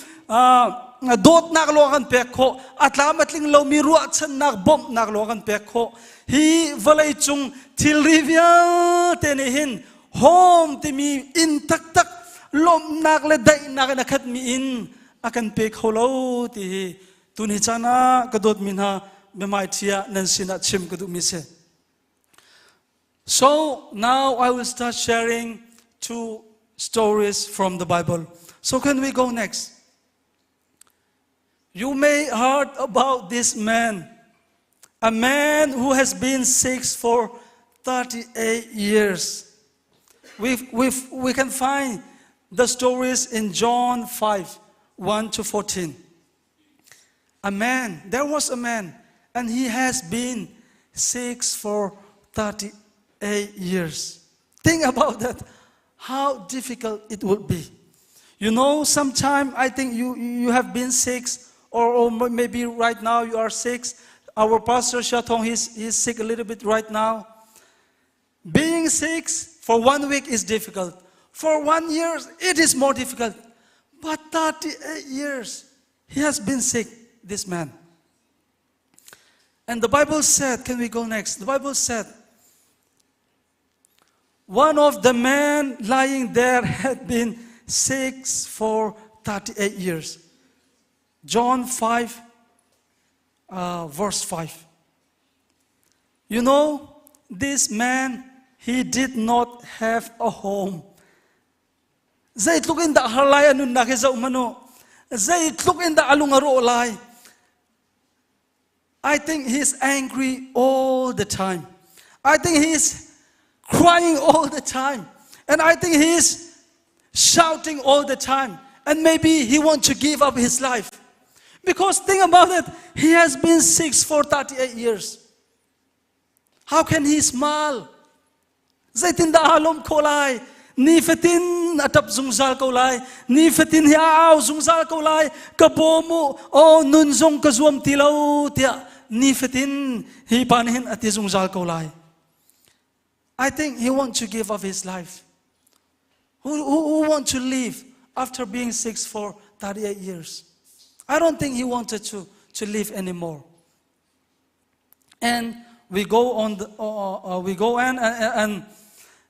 dawtnak lawng kan pek khawh a tlam a tling lomi ruahchannak bawmhnak lawng kan pek khawh hi vawlei cung thilri vialte nih hin home timi inn taktak lawmhnak le daihnak in a khatmi inn a kan pe kho lo ti hi tuni caan ah ka dawtmi hna biamai ṭhi ah nan sinah chim ka duhmi si. So now I will start sharing two stories from the Bible. So can we go next? You may heard about this man, a man who has been sick for 38 years. We, we, we can find the stories in John 5 1 to 14. A man, there was a man, and he has been sick for 38 years. Think about that, how difficult it would be. You know, sometime I think you, you have been sick, or, or maybe right now you are sick. Our pastor Shatong, he's, he's sick a little bit right now. Being sick for one week is difficult. For one year, it is more difficult. But 38 years, he has been sick, this man. And the Bible said, can we go next? The Bible said, one of the men lying there had been sick for 38 years. John 5, uh, verse 5. You know, this man, he did not have a home. Zeitluk in dah har lai a nunnak hi zoh hmanh u. Zeitluk in dah a lung a rawh lai. I think he's angry all the time. I think he's crying all the time. And I think he's shouting all the time. And maybe he wants to give up his life. Because think about it, he has been sick for 38 years. How can he smile? Zeitindah aa lawm khawh lai? Nifatin a ṭap zungzal ko lai. Nifatin hi a au zungzal ko lai. Ka bawm u, aw nun zong ka zuam ti lo tiah nifatin hi pa nih hin a ti zungzal ko lai. I think he wants to give up his life. Who, who, who want to live after being sick for 38 years? I don't think he wanted to, to live anymore. And we go on, the, uh, uh, we go and, and, and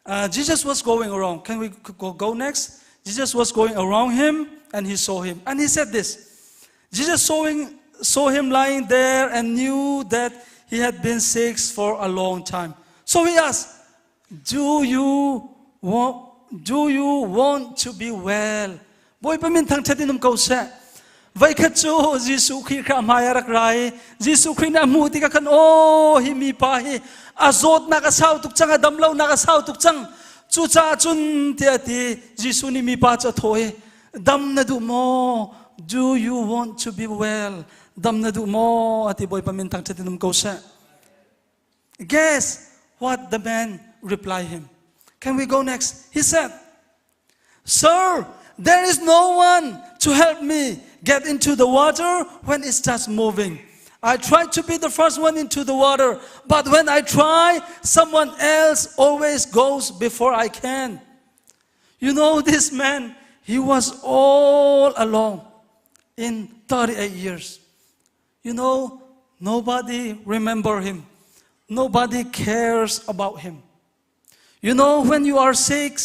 uh, Jesus was going around. Can we go, go next? Jesus was going around him and he saw him. And he said this Jesus saw him, saw him lying there and knew that he had been sick for a long time. So he asked, Do you want, do you want to be well? Bawipa min thangṭhat in um ko seh. Voikhat cu Jesuh Khrih kha a hmai a rak ra i Jesuh Khrih nih a hmuh tikah khan aw hi mipa hi a zawtnak a sau tuk cang a damlonak a sau tuk cang cucaah cun tiah a ti Jesuh nih mipa cu a thawh i dam na duh maw Do you want to be well? Dam na duh maw? Ati Bawipa min thangṭhat in um ko seh. Guess what the man replied him? Can we go next? He said, Sir, there is no one to help me get into the water when it starts moving. I try to be the first one into the water, but when I try, someone else always goes before I can. You know, this man, he was all alone in 38 years. You know, nobody remember him. Nobody cares about him. You know, when you are sick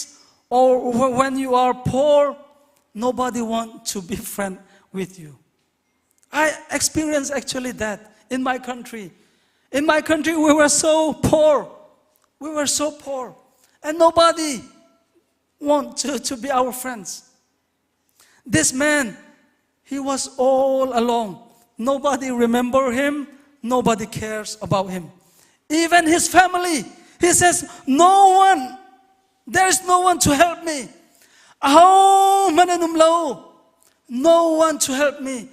or when you are poor, nobody wants to be friend with you. I experienced actually that in my country. In my country, we were so poor. We were so poor. And nobody wanted to, to be our friends. This man, he was all alone. Nobody remember him. Nobody cares about him. Even his family. He says, no one, there is no one to help me. Aho mananum lo. No one to help me.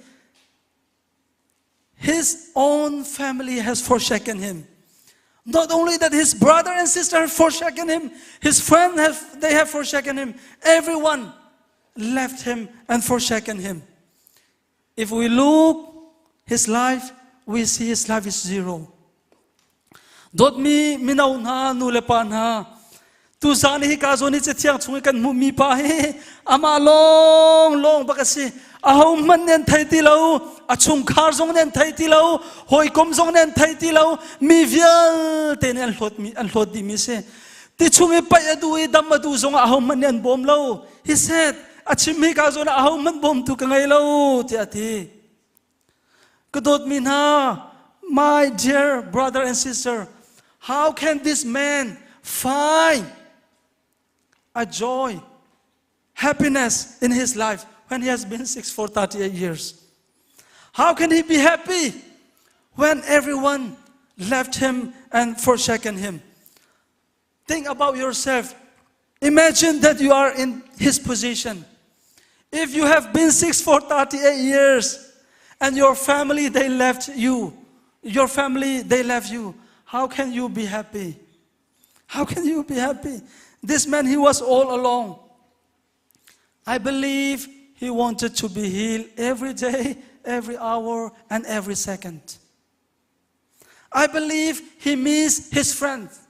His own family has forsaken him. Not only that, his brother and sister have forsaken him, his friends have, they have forsaken him. Everyone left him and forsaken him. If we look his life, we see his life is zero. Dawtmi mino hna, nu le pa hna, tuzan hi ka zawn hi cathiang chung i kan hmuhmi pa hi amah lawng lawng bak a si. Aho hmanh nih an thei ti lo, a chungkhar zong nih an thei ti lo, hawikom zong nih an thei ti lo, mi vialte nih an hlawtmi an hlawt dihmi a si. Ti chung i paih a duh i dam a duh zongah aho hmanh nih an bawm lo. He said, a chim hi ka zawn ah aho hmanh bawmtu ka ngei lo tiah a ti. Ka dawtmi hna, my dear brother and sister, how can this man find a joy, happiness in his life when he has been sick for 38 years? How can he be happy when everyone left him and forsaken him? Think about yourself. Imagine that you are in his position. If you have been sick for 38 years and your family they left you, your family they left you, how can you be happy? How can you be happy? This man, he was all alone. I believe he wanted to be healed every day, every hour, and every second. I believe he missed his friends.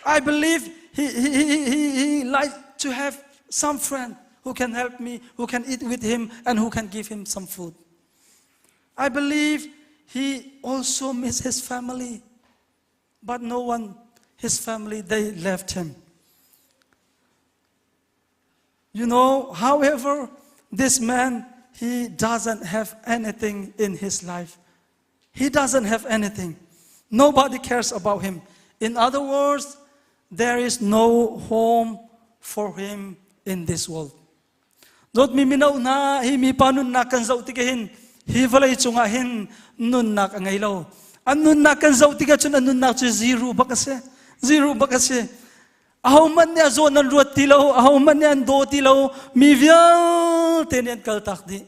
I believe he, he, he, he, he liked to have some friend who can help me, who can eat with him, and who can give him some food. I believe he also missed his family, but no one, his family, they left him. You know, however, this man, he doesn't have anything in his life. He doesn't have anything. Nobody cares about him. In other words, there is no home for him in this world. Dawtmi mino hna, hi mi pa nunnak kan zoh tik hin hi vawlei cungah hin nunnak a ngei lo. An nunnak kan zoh tikah cun an nunnak cu zero bak a si. Zero bak a si. Ahohmanh nih a zawn an ruat ti lo, ahohmanh nih an daw ti lo, mi vialte nih an kaltak dih.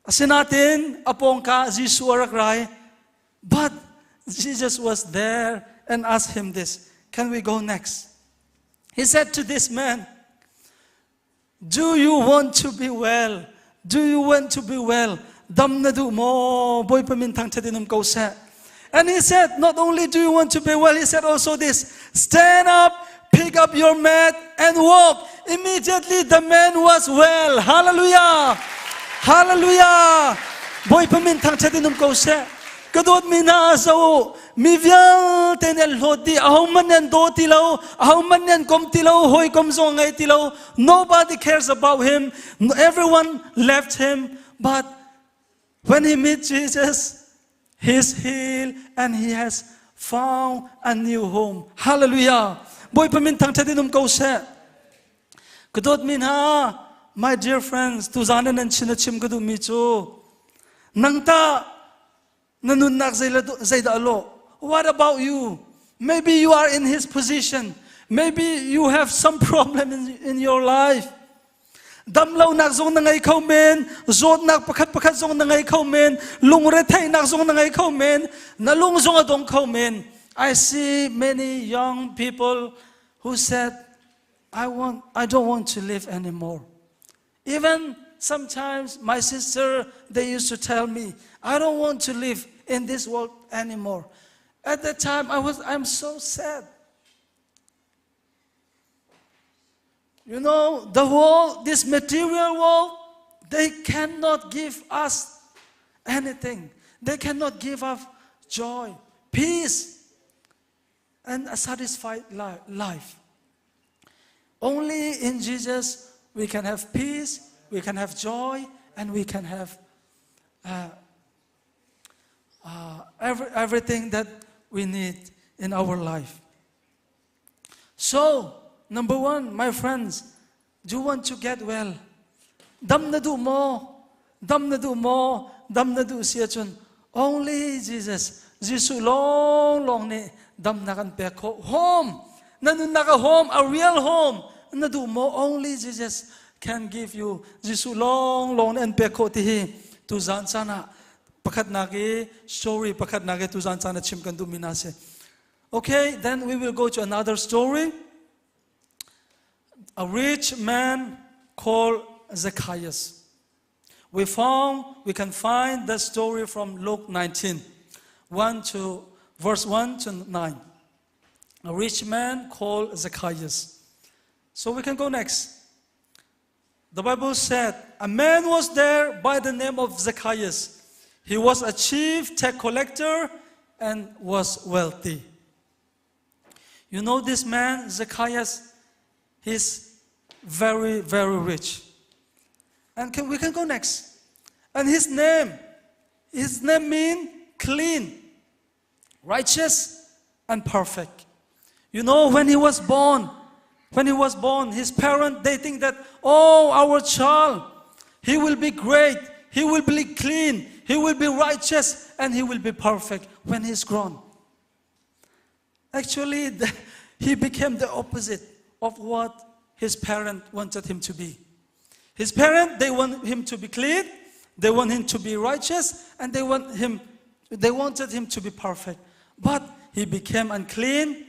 Asinain a pawngka Jesuh a rak rai. But Jesus was there and asked him this, can we go next? He said to this man, Do you want to be well? Do you want to be well? Dam na duh maw? Bawipa min thangṭhat in um ko seh. And he said, not only do you want to be well, he said also this, stand up, pick up your mat and walk. Immediately the man was well. Hallelujah. Hallelujah. Bawipa min thangṭhat in um ko seh. Ka dawtmi hna so mi vialte nih an hlawt dih ahohmanh nih an daw ti lo ahohmanh nih an kom ti lo hawikom zong ngei ti lo nobody cares about him everyone left him but when he meets Jesus he's healed and he has found a new home hallelujah Bawipa min thangṭhat in um ko seh ka dawtmi hna my dear friends tuzan in nan chin a chim ka duhmi cu nang ta na nunnak zeidah a lawh what about you maybe you are in his position maybe you have some problem in, in your life. Damlonak zong na ngei kho men, zawtnak pakhat pakhat zong na ngei kho men, lungretheihnak zong na ngei kho men, na lung zong a dong kho men. I see many young people who said, I, want, I don't want to live anymore. Even sometimes my sister, they used to tell me, I don't want to live in this world anymore. At that time, I was, I'm so sad. You know, the world, this material world, they cannot give us anything. They cannot give us joy, peace, and a satisfied life. Only in Jesus we can have peace, we can have joy, and we can have uh, uh, every, everything that we need in our life. So, number one, my friends, do you want to get well? Dam na duh maw? Dam na duh maw? Dam na duh si ahcun only Jesus, Jesuh lawnglawng nih damnak an pek khawh. Home, na nunnak a home, a real home na duh maw? Only Jesus can give you. Jesuh lawnglawng nih an pek khawh ti hi tuzaan caan ah pakhatnak i story pakhatnak i tuzaan caan ah chim kan duhmi hna si. Okay, then we will go to another story. A rich man called Zacchaeus. We found, we can find the story from Luke 19, 1 to, verse 1 to 9. A rich man called Zacchaeus. So we can go next. The Bible said, a man was there by the name of Zacchaeus. He was a chief tax collector and was wealthy. You know this man, Zacchaeus, he's very, very rich. And can, we can go next. And his name, his name means clean, righteous, and perfect. You know, when he was born, when he was born, his parents, they think that, oh, our child, he will be great, he will be clean, he will be righteous, and he will be perfect when he's grown. Actually, the, he became the opposite of what his parent wanted him to be. His parent, they want him to be clean, they want him to be righteous, and they want him, they wanted him to be perfect. But he became unclean,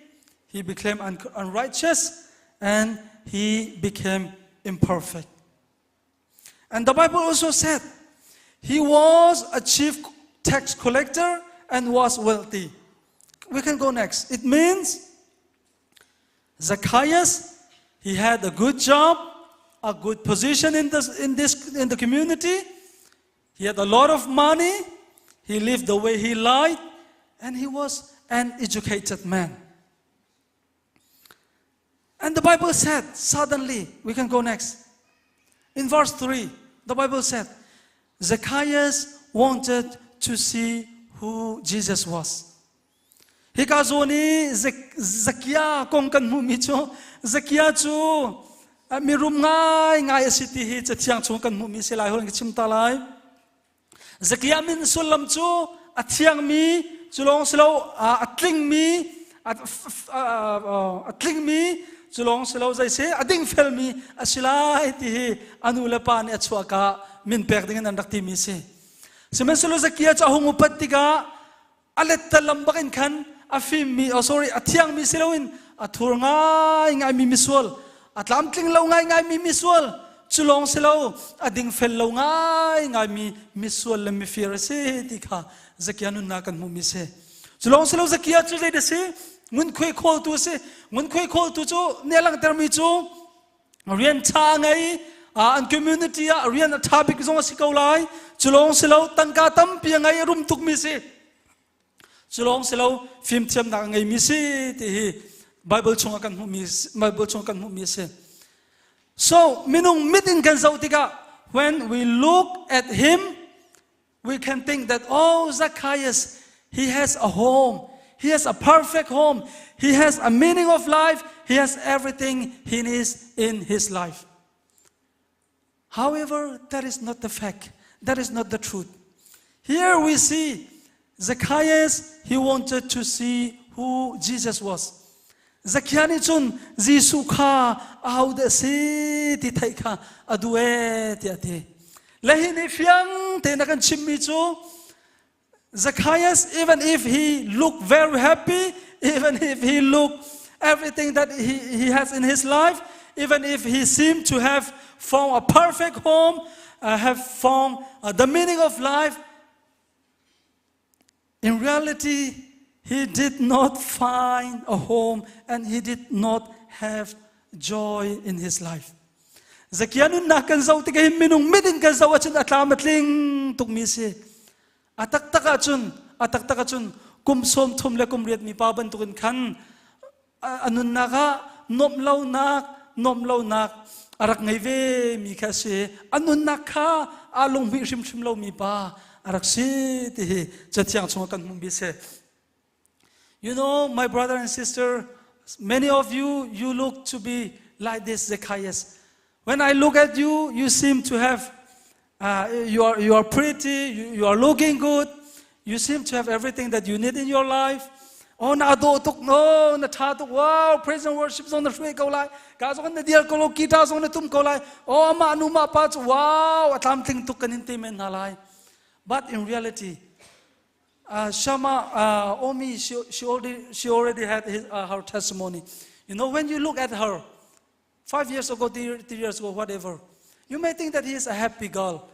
he became un- unrighteous, and he became imperfect. And the Bible also said he was a chief tax collector and was wealthy. We can go next. It means Zacchaeus, he had a good job, a good position in, this, in, this, in the community. He had a lot of money. He lived the way he liked, and he was an educated man. And the Bible said, suddenly, we can go next. In verse 3, the Bible said, Zacchaeus wanted to see who Jesus was. Hika zawn i Zakia kong kan hmuhmi cu Zakia cu mirum ngaingai a si ti hi cathiang chung kan hmuhmi si lai hol ka chim ta lai. Zakia min sullam cu a thiangmi cu lawng si lo a tlingmi a tlingmi cu lawng si lo zei si a dingfelmi a si lai ti hi a nu le pa nih a chuahka min pek ding in an rak timi si. Sihmanhsehlaw Zakia cu a hung upat tikah a lettalam bak in khan a fimmi oh sorry a thiangmi si loin a thur ngaingaimi misual a tlamtling lo ngaingaimi misual cu lawng si lo a dingfel lo ngaingaimi misual le mifir a si ti kha Zakia nunnak kan hmuhmi si cu lawng si lo Zakia cu zei si ngunkhuai khawltu a si ngunkhuai khawltu cu nih a langhtermi cu rian ṭha ngei an community ah rian a ṭha bik zong a si ko lai cu lawng si lo tangka tampi a ngei a rum tukmi si cu lawng si lo fimthiamnak a ngeimi si ti hi Bible chungah kan hmuhmi Bible chungah kan hmuhmi a si so minung mit in kan zoh tikah when we look at him we can think that, oh, Zacchaeus, he has a home. He has a perfect home. He has a meaning of life. He has everything he needs in his life. However, that is not the fact. That is not the truth. Here we see Zacchaeus, he wanted to see who Jesus was. Zakia nih cun Jesuh kha ahodah si ti theih kha a duh ee tiah a ti. Le hi nih fiang tein a kan chimmi cu Zacchaeus, even if he looked very happy, even if he looked everything that he, he has in his life, even if he seemed to have found a perfect home, have found the meaning of life, in reality, he did not find a home and he did not have joy in his life. Zakia nunnak kan zoh tikah hin minung mit in kan zoh ahcun a tlam a tling tukmi si. A taktak ahcun, a taktak ahcun kum sawm thum le kum riat mi pa bantukin khan a nunnak ah nuamh lonak, nuamh lonak a rak ngei ve mi kha a si. A nunnak kha aa lunghmuih hrimhrim lomi pa a rak si ti hi Cathiang chungah kan hmuhmi a si. You know, my brother and sister, many of you, you look to be like this Zacchaeus. When I look at you, you seem to have, you, are, you are pretty, you, you are looking good, you seem to have everything that you need in your life. Oh, na do tuk no, na tha tuk wow, praise and worship zong na hruai ko lai. Ka zong na dial ko lo, guitar zong na tum ko lai. Oh, ama nu ma pa chu wow, atlam tling tuk kan in te men na lai. But in reality, Shama Omi, she, she, already, she already had his, her testimony. You know, when you look at her, 5 years ago, 3 years ago, whatever, you may think that he is a happy girl.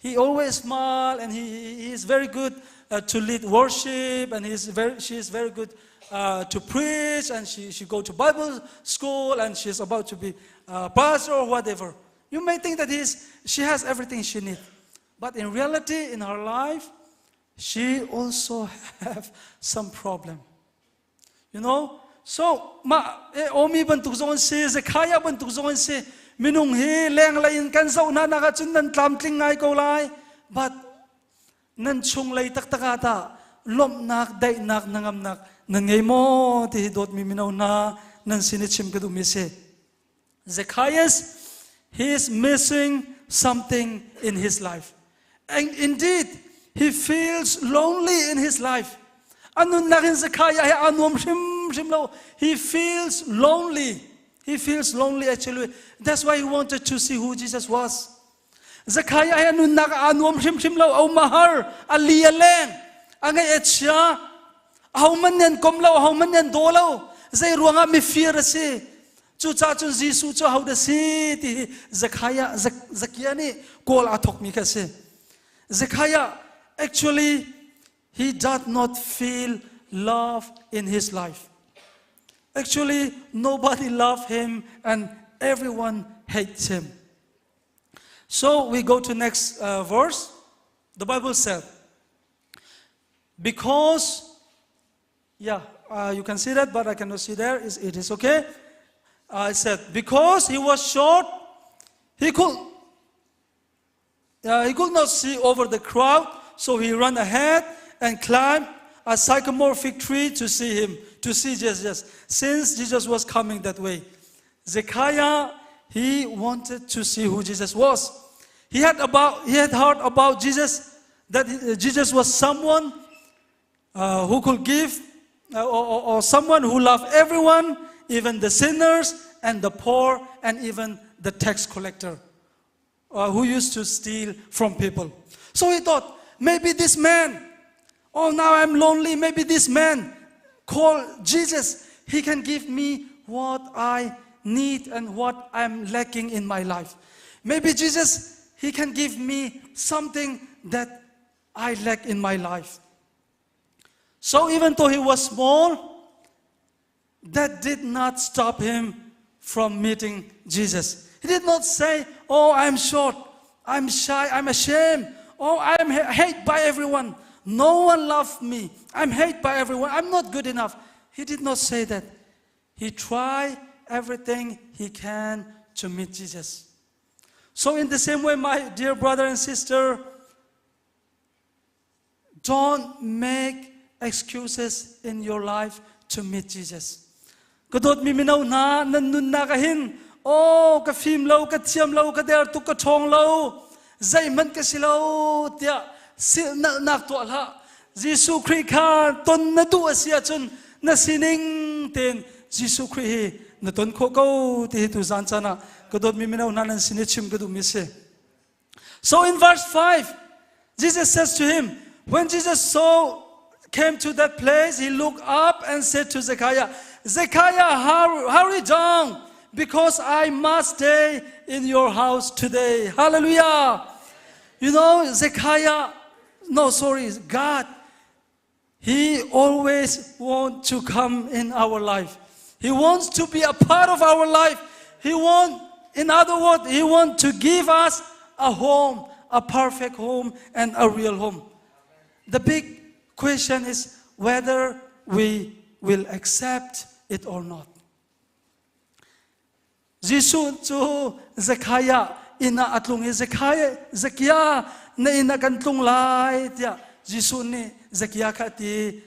He always smile and he, he is very good to lead worship and he's very, she is very good to preach and she, she go to Bible school and she's about to be a pastor or whatever. You may think that he's, she has everything she needs. But in reality, in her life, she also have some problem. You know? So, ma eh, omi bantuk zong an si, Zekhaya bantuk zong an si, minung hi lenglei in kan zoh hna nak ahcun nan tlamtling ngai ko lai. But nan chunglei taktak ah tah lawmhnak, daihnak, hnangamnak nan ngei maw ti hi dawtmi mino hna nan sin i chim ka duhmi si. Zacchaeus, he is missing something in his life. And indeed, he feels lonely in his life. Anun in Zacchaeus he anuam hrim hrim lo. He feels lonely. He feels lonely actually. That's why he wanted to see who Jesus was. Zacchaeus he nunnak anuam hrim hrim lo. O mahar ali aleng. Angai achia. Aho man nan kom lo, aho man nan do lo. Zei ruangah mifir a si. Cucaah cun Jesuh cu ahodah si ti hi Zekhaiah Zakia nih kawl aa thawkmi kha a si. Zekhaiah actually he does not feel love in his life. Actually nobody loved him and everyone hates him. So we go to next verse. The Bible said, because yeah, you can see that, but I cannot see there. It is okay. I said, because he was short, he could not see over the crowd, so he ran ahead and climbed a sycamore fig tree to see him, to see Jesus, since Jesus was coming that way. Zacchaeus, he wanted to see who Jesus was. He had heard about Jesus, that Jesus was someone who could give, or someone who loved everyone, even the sinners and the poor, and even the tax collector who used to steal from people. So he thought, maybe this man, oh, now I'm lonely, maybe this man called Jesus, he can give me what I need and what I'm lacking in my life. Maybe Jesus, he can give me something that I lack in my life. So even though he was small, that did not stop him from meeting Jesus. He did not say, Oh, I'm short, I'm shy, I'm ashamed, oh, I'm hated by everyone. No one loved me. I'm hated by everyone. I'm not good enough. He did not say that. He tried everything he can to meet Jesus. So, in the same way, my dear brother and sister, don't make excuses in your life to meet Jesus. Ka dawtmi mino hna nan nunnak ahin oh ka fim lo ka thiam lo ka der tuk ka ṭhawng lo zeihmanh ka si lo tiah silhnalhnak tuah hlah Jesuh Khrih kha ton na duh a si ahcun na sining tein. Jesuh Khrih hi na ton khawh ko ti hi tu zan caan ah ka dawtmi mino hna nan sin i chim ka duhmi si. So in verse 5, Jesus says to him, when Jesus saw came to that place, he looked up and said to Zacchaeus, Zacchaeus, hurry, hurry down, because I must stay in your house today. Hallelujah. You know, Zacchaeus, no, sorry, God, He always wants to come in our life. He wants to be a part of our life. He wants, in other words, He wants to give us a home, a perfect home, and a real home. The big question is whether we will accept it or not. Jesuh cu Zekhaiah inn ah a tlung i Zekhaiah Zakia na inn ah kan tlung lai tiah Jesuh nih Zakia kha a ti.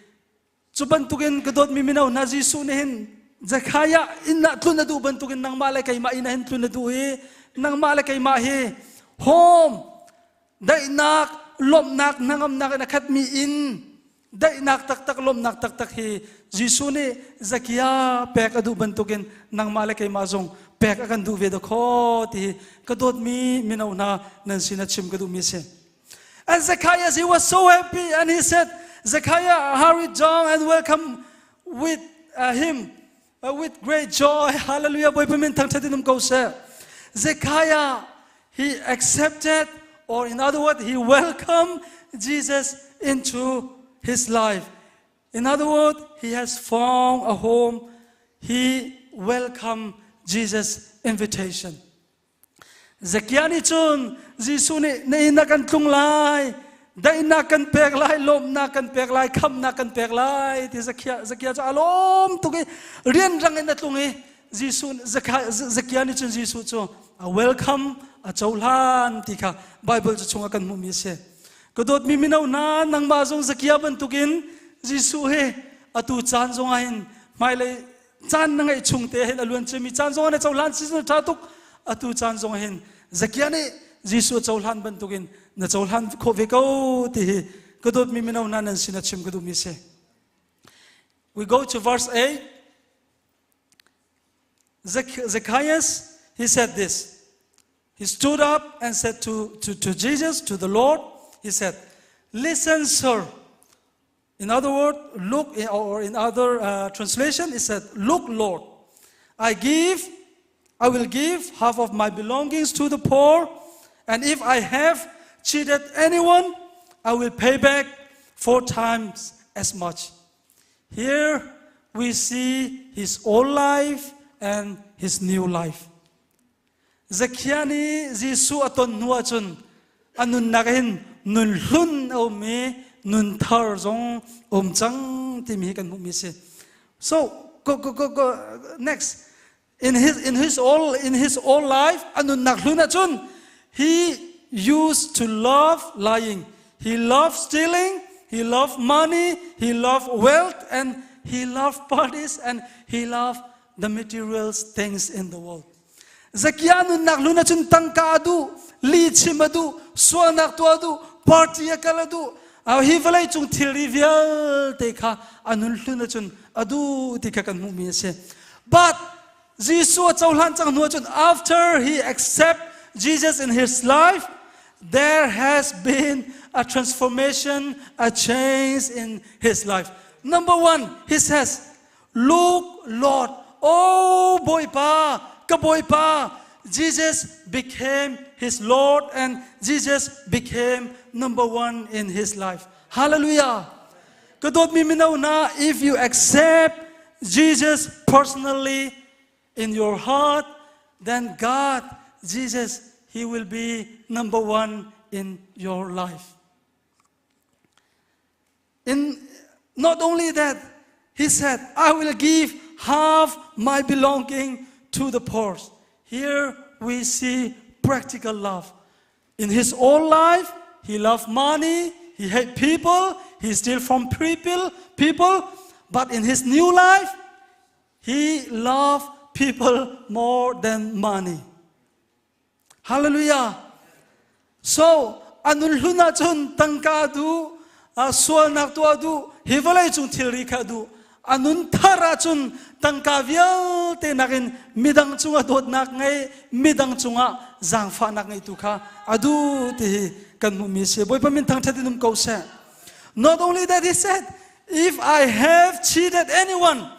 Cu bantukin ka dawtmi mino hna Jesuh nih hin Zekhaiah inn ah tlun a duh bantukin nangmah le keimah inn ah hin tlun a duh i nangmah le keimah hi home daihnak lawmhnak hnangamnak in a khatmi inn daihnak taktak lawmhnak taktak hi Jesuh nih Zakia pek a duh bantukin nangmah le keimah zong pek a kan duh ve dakaw ti hi ka dawtmi mino hna nan sin a chim ka duhmi a si. And Zacchaeus, he was so happy and he said, Zacchaeus hurried down and welcome with him with great joy. Hallelujah. Bawipa min thangṭhat in um ko seh. Zacchaeus, he accepted, or in other words, he welcomed Jesus into his life. In other words, he has found a home. He welcomed Jesus' invitation. Zakia nih cun Jesuh nih na inn ah kan tlung lai, daihnak kan pek lai, lawmhnak kan pek lai, khamhnak kan pek lai ti Zakia Zakia cu a lawm tuk i rianrang in a tlung i Jesuh Zakia nih cun Jesuh cu a welcome a cohlan ti kha Bible cu chungah kan hmuhmi a si. Ka dawtmi mino hna nangmah zong Zakia bantukin Jesuh he atu caan zongah hin hmailei caan na ngeih chung te hin a luan ciami caan zong na cohlan si ṭha tuk atu caan zong hin Zakia nih Jesuh a cohlan bantukin na cohlan khawh ve ko ti hi ka dawtmi mino hna nan sin a chim ka duhmi si. We go to verse 8. Zacchaeus, he said this. He stood up and said to, to, to Jesus, to the Lord, he said, Listen, sir. In other words, look, or in other translation, it said, Look, Lord, I give, I will give half of my belongings to the poor, and if I have cheated anyone, I will pay back four times as much. Here we see his old life and his new life. Zakhia nih Jesuh a ton hnu ahcun a nunnak hin nun hlun a um i nun thar zong um cang timi hi kan hmuhmi a si. So go, go, go, go, next. In his, in his all in his all life a nunnak hlun ahcun he used to love lying. He loved stealing, he loved money, he loved wealth and he loved parties and he loved the material things in the world. Zakia nunnak lun ahcun tangka a duh, li chim a duh, sualnak tuah a duh, party a kal a duh. Hi vawlei cung thilri vialte kha a nun hlun ahcun a duh ti kha kan hmuhmi a si. But Jesuh a cohlan cang hnu ahcun after he accept Jesus in his life, there has been a transformation, a change in his life. Number one, he says, Look, Lord, oh Bawipa, ka Bawipa, Jesus became his Lord and Jesus became number one in his life. Hallelujah. Ka dawtmi mino hna, if you accept Jesus personally in your heart, then God, Jesus, He will be number one in your life. In not only that, he said, I will give half my belonging to the poor. Here we see practical love. In his own life, he loved money, he hate people, he steal from people, people. But in his new life, he loved people more than money. Hallelujah. So, anun hlun ahcun tangka duh, sualnak tuah duh, hi vawlei cung thilri kha duh. A nun thar ahcun tangka vialte nakin midang cungah dawtnak ngei, midang cungah zaangfahnak ngeitu kha a duh ti hi kan hmuhmi si. Bawipa min thangṭhat in um ko seh. Not only that he said, if I have cheated anyone,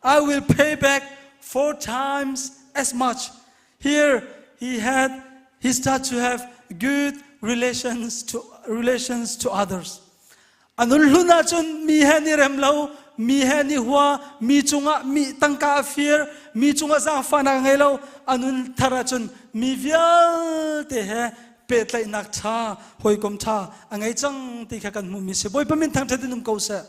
I will pay back four times as much. Here he had he started to have good relations to relations to others. A nun hlun ahcun mi he ni rem lo, mi he ni hua, mi cungah mi tangka a fir, mi cungah zaangfahnak a ngei lo. A nun thar ahcun mi vialte he pehtlaihnak ṭha, hawikom ṭha a ngei cang ti kha kan hmuhmi si. Bawipa min thangṭhat in um ko seh.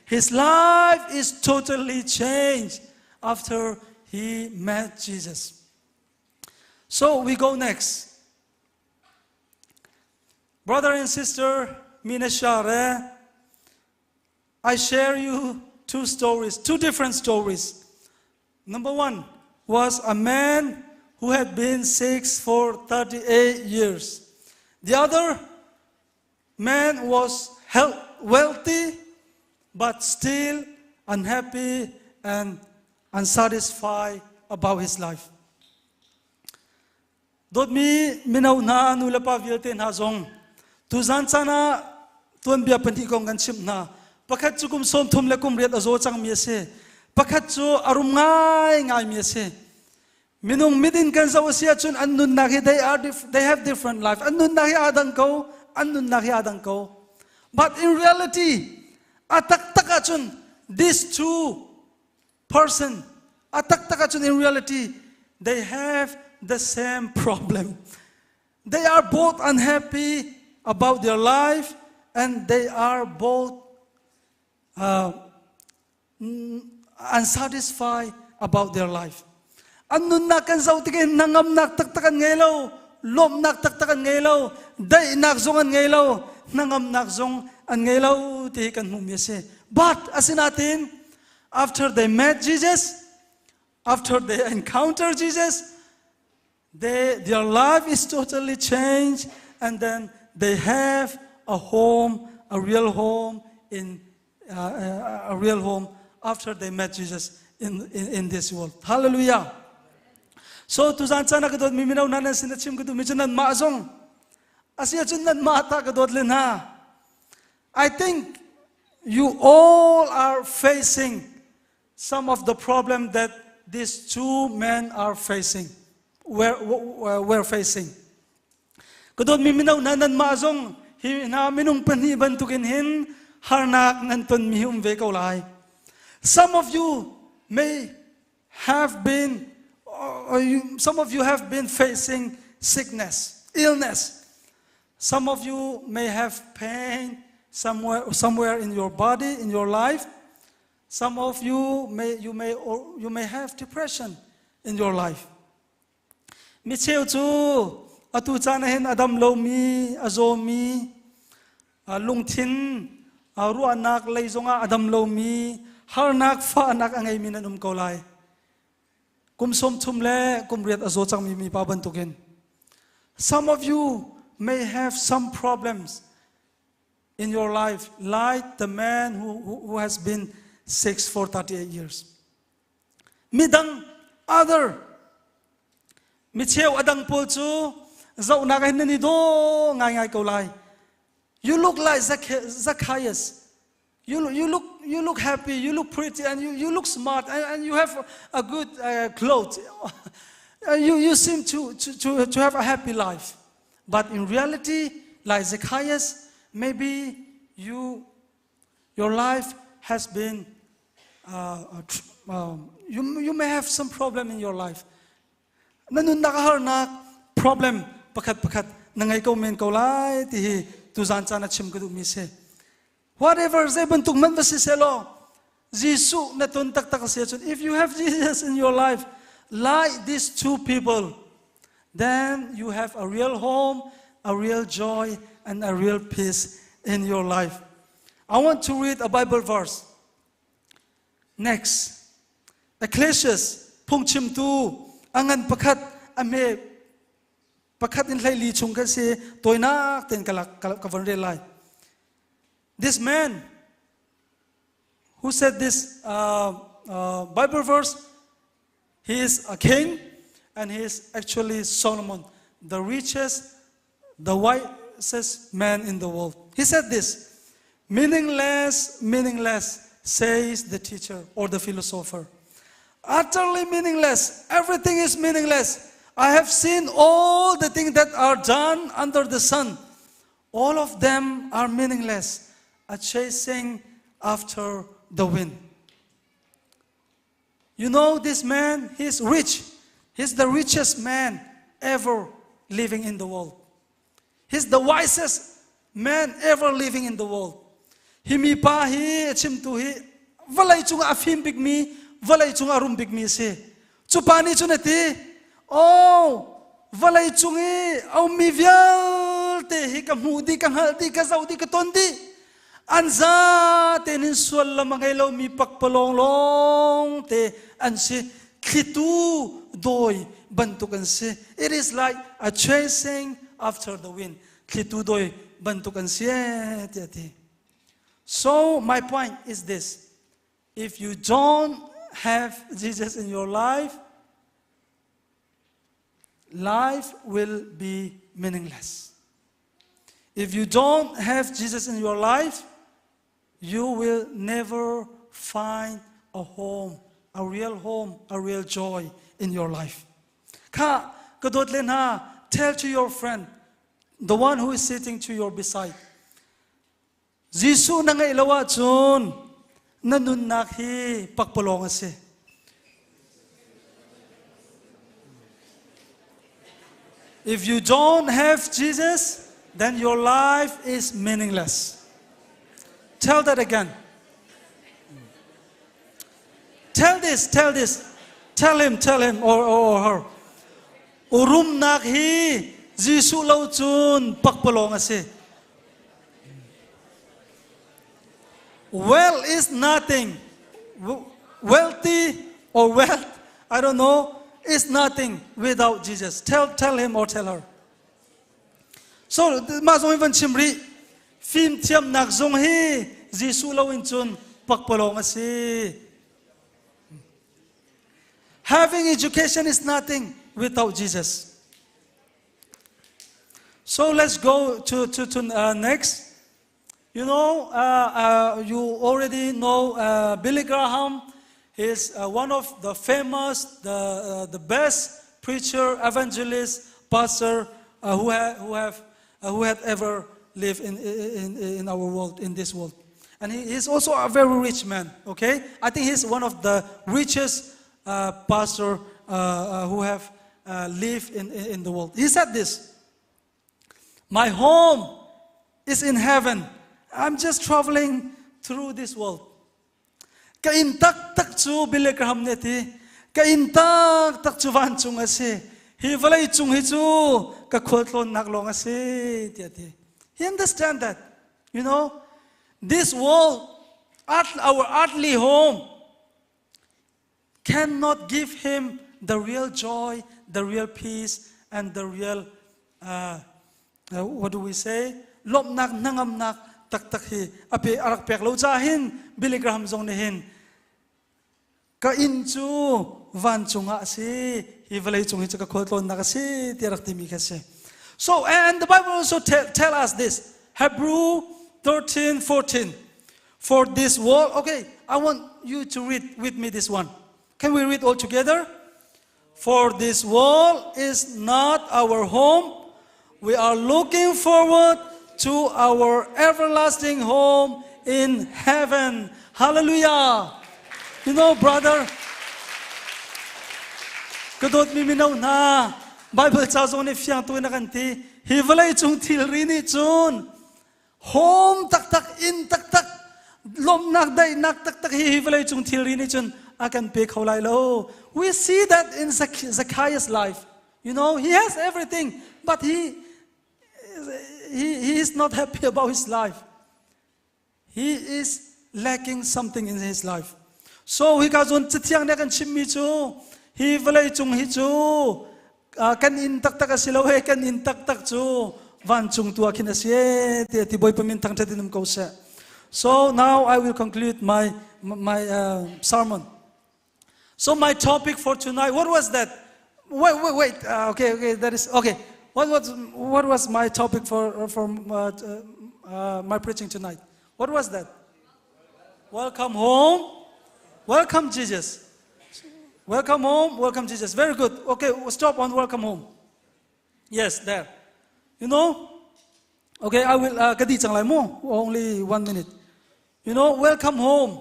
His life is totally changed after he met Jesus. So we go next. Brother and sister, Mina Share, I share you two stories, two different stories. Number one was a man who had been sick for 38 years. The other man was health, wealthy but still unhappy and unsatisfied about his life. Dawtmi mino hna nulepa vialte hna zong tuzan caan ah tuanbia pahnih kong kan chimh hna. Pakhat cu kum sawm thum le kum riat a zaw cangmi a si. Pakhat cu a rum ngaingaimi a si. Minung mit in kan zoh a si ahcun an nunnak hi they are they have different life. An nunnak hi aa dang ko. An nunnak hi aa dang ko. But in reality, a taktak ahcun these two person a taktak ahcun in reality they have the same problem they are both unhappy about their life and they are both uh, unsatisfied about their life an nunnak kan zoh tik in hnangamnak taktak an ngei lo lawmhnak taktak an ngei lo daihnak zong an ngei lo hnangamnak zong an ngei lo ti hi kan hmuhmi a si but asinain after they met Jesus after they encounter Jesus they, their life is totally changed and then they have a home a real home in uh, uh a real home after they met Jesus in, in, in this world. Hallelujah. So tuzan chan ka dot mi mino nan sin chim ka du mi nan ma zong asia chun nan ma ta ka dot le na I think you all are facing some of the problem that these two men are facing were, were facing Ka dawtmi mino hna nanmah zong hi hna minung pahnih bantukin hin harnak nan tonmi hi um ve ko lai. Some of you may have been or you, some of you have been facing sickness, illness. Some of you may have pain somewhere, somewhere in your body, in your life. Some of you may, you may, or you may have depression in your life. Micheu cu atu caan ah hin a dam lomi, a zawmi, lungthin ruahnak lei zongah a dam lomi, harnak, fahnak a ngeimi nan um ko lai. Kum sawm thum le kum riat a zaw cangmi mipa bantukin. Some of you may have some problems in your life, like the man who, who, who has been sick for 38 years. Midang other micheu adang pawl cu zohnak ah hin nan i daw ngaingai ko lai. You look like Zacchaeus. You, you, look, you look happy, you look pretty, and you, you look smart, and, and you have a good uh, clothes. you, you seem to, to, to, to have a happy life. But in reality, like Zacchaeus, maybe you, your life has been uh, um, you, you may have some problem in your life. Na nunnak a harnak problem pakhat pakhat na ngei ko men ko lai ti hi tuzan caan a chim ka duhmi si. Whatever zei bantuk man va si selaw Jesuh na ton taktak a si ahcun if you have Jesus in your life like these two people then you have a real home, a real joy and a real peace in your life. I want to read a Bible verse. Next, Ecclesiastes phungchimtu a ngan pakhat a hme pakhat in hlei li chung kan si toinak ten ka lak ka von rel lai. This man Who said this uh, uh, Bible verse? He is a king and he is actually Solomon, the richest, the wisest man in the world. He said this Meaningless, meaningless, says the teacher or the philosopher. Utterly meaningless. Everything is meaningless. I have seen all the things that are done under the sun. All of them are meaningless, a chasing after the wind. You know, this man, he's rich. He's the richest man ever living in the world. He's the wisest man ever living in the world. Hi mi pa hi a chimtu hi vawlei cungah a fim bikmi, vawlei cungah a rum bikmi a si. Cu pa nih cun a ti, Oh, vawlei cung i a ummi vialte hi ka hmuh dih, ka hngalh dih, ka zoh dih, ka ton dih. An za tein in sual lam a ngei lomi pakpalawng lawng te an si. Thlitu dawi bantuk an si. It is like a chasing after the wind. Thlitu dawi bantuk an si eh, tiah a ti. So my point is this. If you don't have Jesus in your life, life will be meaningless. If you don't have Jesus in your life, you will never find a home, a real home, a real joy in your life. Kha kadot le hna, tell to your friend, the one who is sitting to your beside. Jesuh na ngeih lo ahcun na nunnak hi pakpalawng a si. If you don't have Jesus, then your life is meaningless. Tell that again. Tell this, tell this. Tell him, tell him or, or, or her. Urumnak hi Jesuh lo cun pakpalawng a si. Wealth is nothing. Wealthy or wealth, I don't know, is nothing without Jesus. Tell, tell him or tell her. So, mah zong hi van chim rih. Fimthiamnak zong hi Jesuh lo in cun pakpalawng a si. Having education is nothing without Jesus. So let's go to, to, to uh, next. You know, uh, uh, you already know uh, Billy Graham. He's uh, one of the famous, the, uh, the best preacher, evangelist, pastor who, ha- who, have, who had ever lived in, in, in our world, in this world. And he is also a very rich man, okay? I think he's one of the richest pastor who have lived in, in the world. He said this, My home is in heaven. I'm just traveling through this world. Ka inn taktak cu Billy Graham nih a ti. Ka inn taktak cu vancung a si. Hi vawlei cung hi cu ka khualtlawnnak lawng a si tiah a ti. He understand that. You know, this world, our earthly home, cannot give him the real joy, the real peace, and the real, uh, uh, what do we say? Lawmhnak, hnangamnak taktak hi a pe a rak pek lo ca hin Billy Graham zong nih hin ka inn cu vancung ah a si hi vawlei cung hi cu ka khualtlawnnak a si ti rak timi kha si so and the bible also tell, tell us this Hebrew 13 14 For this world, okay, I want you to read with me this one. Can we read all together? For this world is not our home. We are looking forward to our everlasting home in heaven. Hallelujah. You know, brother, ka dawtmi mino hna Bible ca zong nih fiang tu in a kan ti hi vawlei cung thilri nih cun Home taktak, inn taktak, lawmhnak, daihnak taktak hi hi vawlei cung thilri nih cun a kan pe kho lai lo. We see that in Zacchaeus' life. You know, he has everything, but he, he, he is not happy about his life. He is lacking something in his life. So hika zawn cathiang nih a kan chimmi cu hi vawlei cung hi cu kan inn taktak a si lo he kan inn taktak cu vancung tu ah khin a si e ti ti Bawipa min thangṭhat in um ko seh. So now I will conclude my my sermon. So my topic for tonight, what was that? Wait, wait, wait. Okay, okay, that is okay. What was what was my topic for my preaching tonight? What was that? Welcome home. Welcome Jesus. Welcome home. Welcome Jesus. Very good. Okay, we'll stop on welcome home. Yes, there. You know? Okay, I will ka dih cang lai mu. Only one minute. You know, welcome home.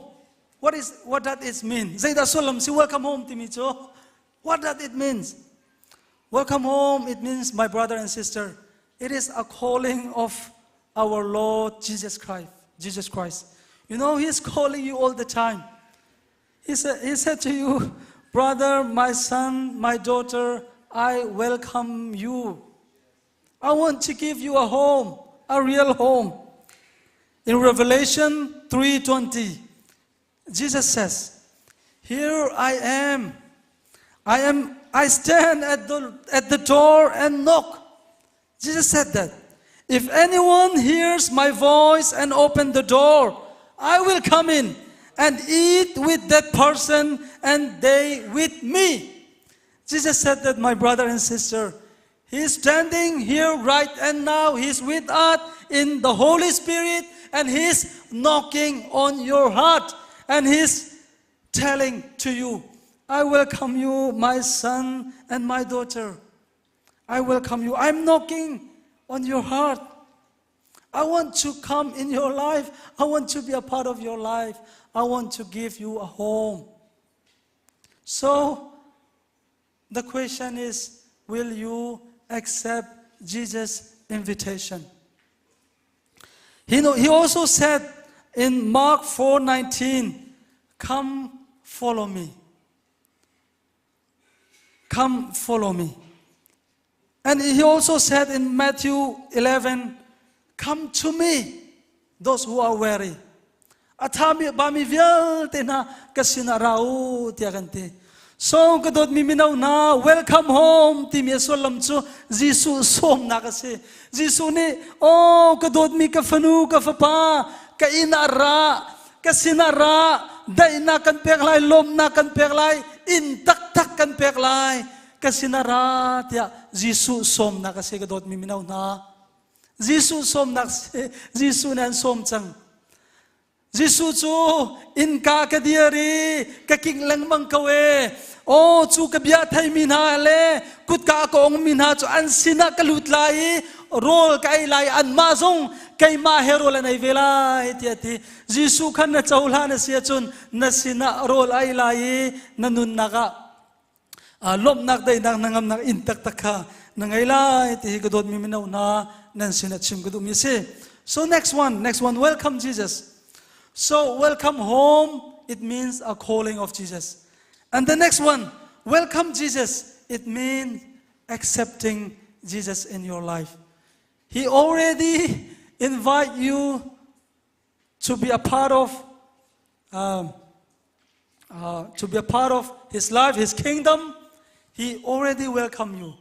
What does it mean? Zeidah sullam si welcome home timi cu? What does it means? Welcome home, it means, my brother and sister, it is a calling of our Lord Jesus Christ. Jesus Christ. You know, He's calling you all the time. He said to you, "Brother, my son, my daughter, I welcome you. I want to give you a home, a real home." In Revelation 3:20, Jesus says, "Here I am. I stand at the door and knock." Jesus said that. "If anyone hears my voice and open the door, I will come in and eat with that person and they with me." Jesus said that, my brother and sister. He's standing here right and now. He's with us in the Holy Spirit and He's knocking on your heart and He's telling to you, "I welcome you, my son and my daughter. I welcome you. I'm knocking on your heart. I want to come in your life. I want to be a part of your life. I want to give you a home." So, the question is, will you accept Jesus' invitation? He also said in Mark 4:19, "Come follow me. Come follow me." And he also said in Matthew 11, "Come to me, those who are weary. A thami bami vialte na ka sinah ra u," tiah kan ti. So ka dawt mi mino na, welcome home ti mi sullam cu Jesuh sawmnak a si. Jesuh nih, "Oh, ka dawt mi ka fanu, ka fapa, ka inn ah ra, ka sinah ra, daihnak kan pek lai, lawmnak kan pek lai, inn taktak kan pek lai, ka sinah ra," tiah Jesuh sawmnak a si, ka dawt mi mino hna. Jesuh sawmnak si. Jesuh nih an sawm cang. Jesuh cu innka ka dir i ka king lengmang ko e. Oh, cu ka bia theimi hna le kutka ka ong mi hna cu an sinah ka lut lai i rawl ka ei lai, anmah zong keimah he rawl an ei ve lai, tiah ti. Jesuh khan na cohlan a si ahcun na sinah rawl ei lai i na nunnak ah lawmhnak, daihnak, hnangamnak, inn taktak kha na ngei lai ti hi ka dawtmi mino hna nan sinah chim ka duhmi a si. So next one, next one, welcome Jesus. So welcome home, it means a calling of Jesus. And the next one, welcome Jesus, it means accepting Jesus in your life. He already invite you to be a part of his life, his kingdom. He already welcomed you.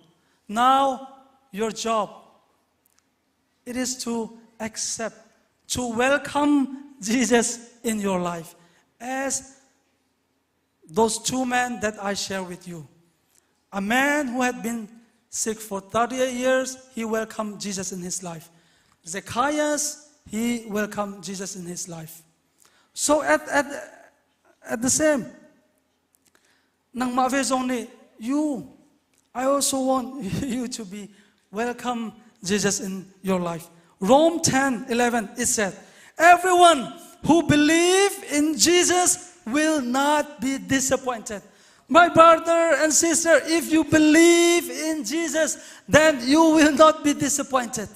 Now your job, it is to accept, to welcome Jesus in your life as those two men that I share with you. A man who had been sick for 38 years, he welcomed Jesus in his life. Zacchaeus, he welcomed Jesus in his life. So at the same, nangmah ve zong nih, you, I also want you to be welcome Jesus in your life. Rome 10, 11, it said, "Everyone who believe in Jesus will not be disappointed." My brother and sister, if you believe in Jesus, then you will not be disappointed.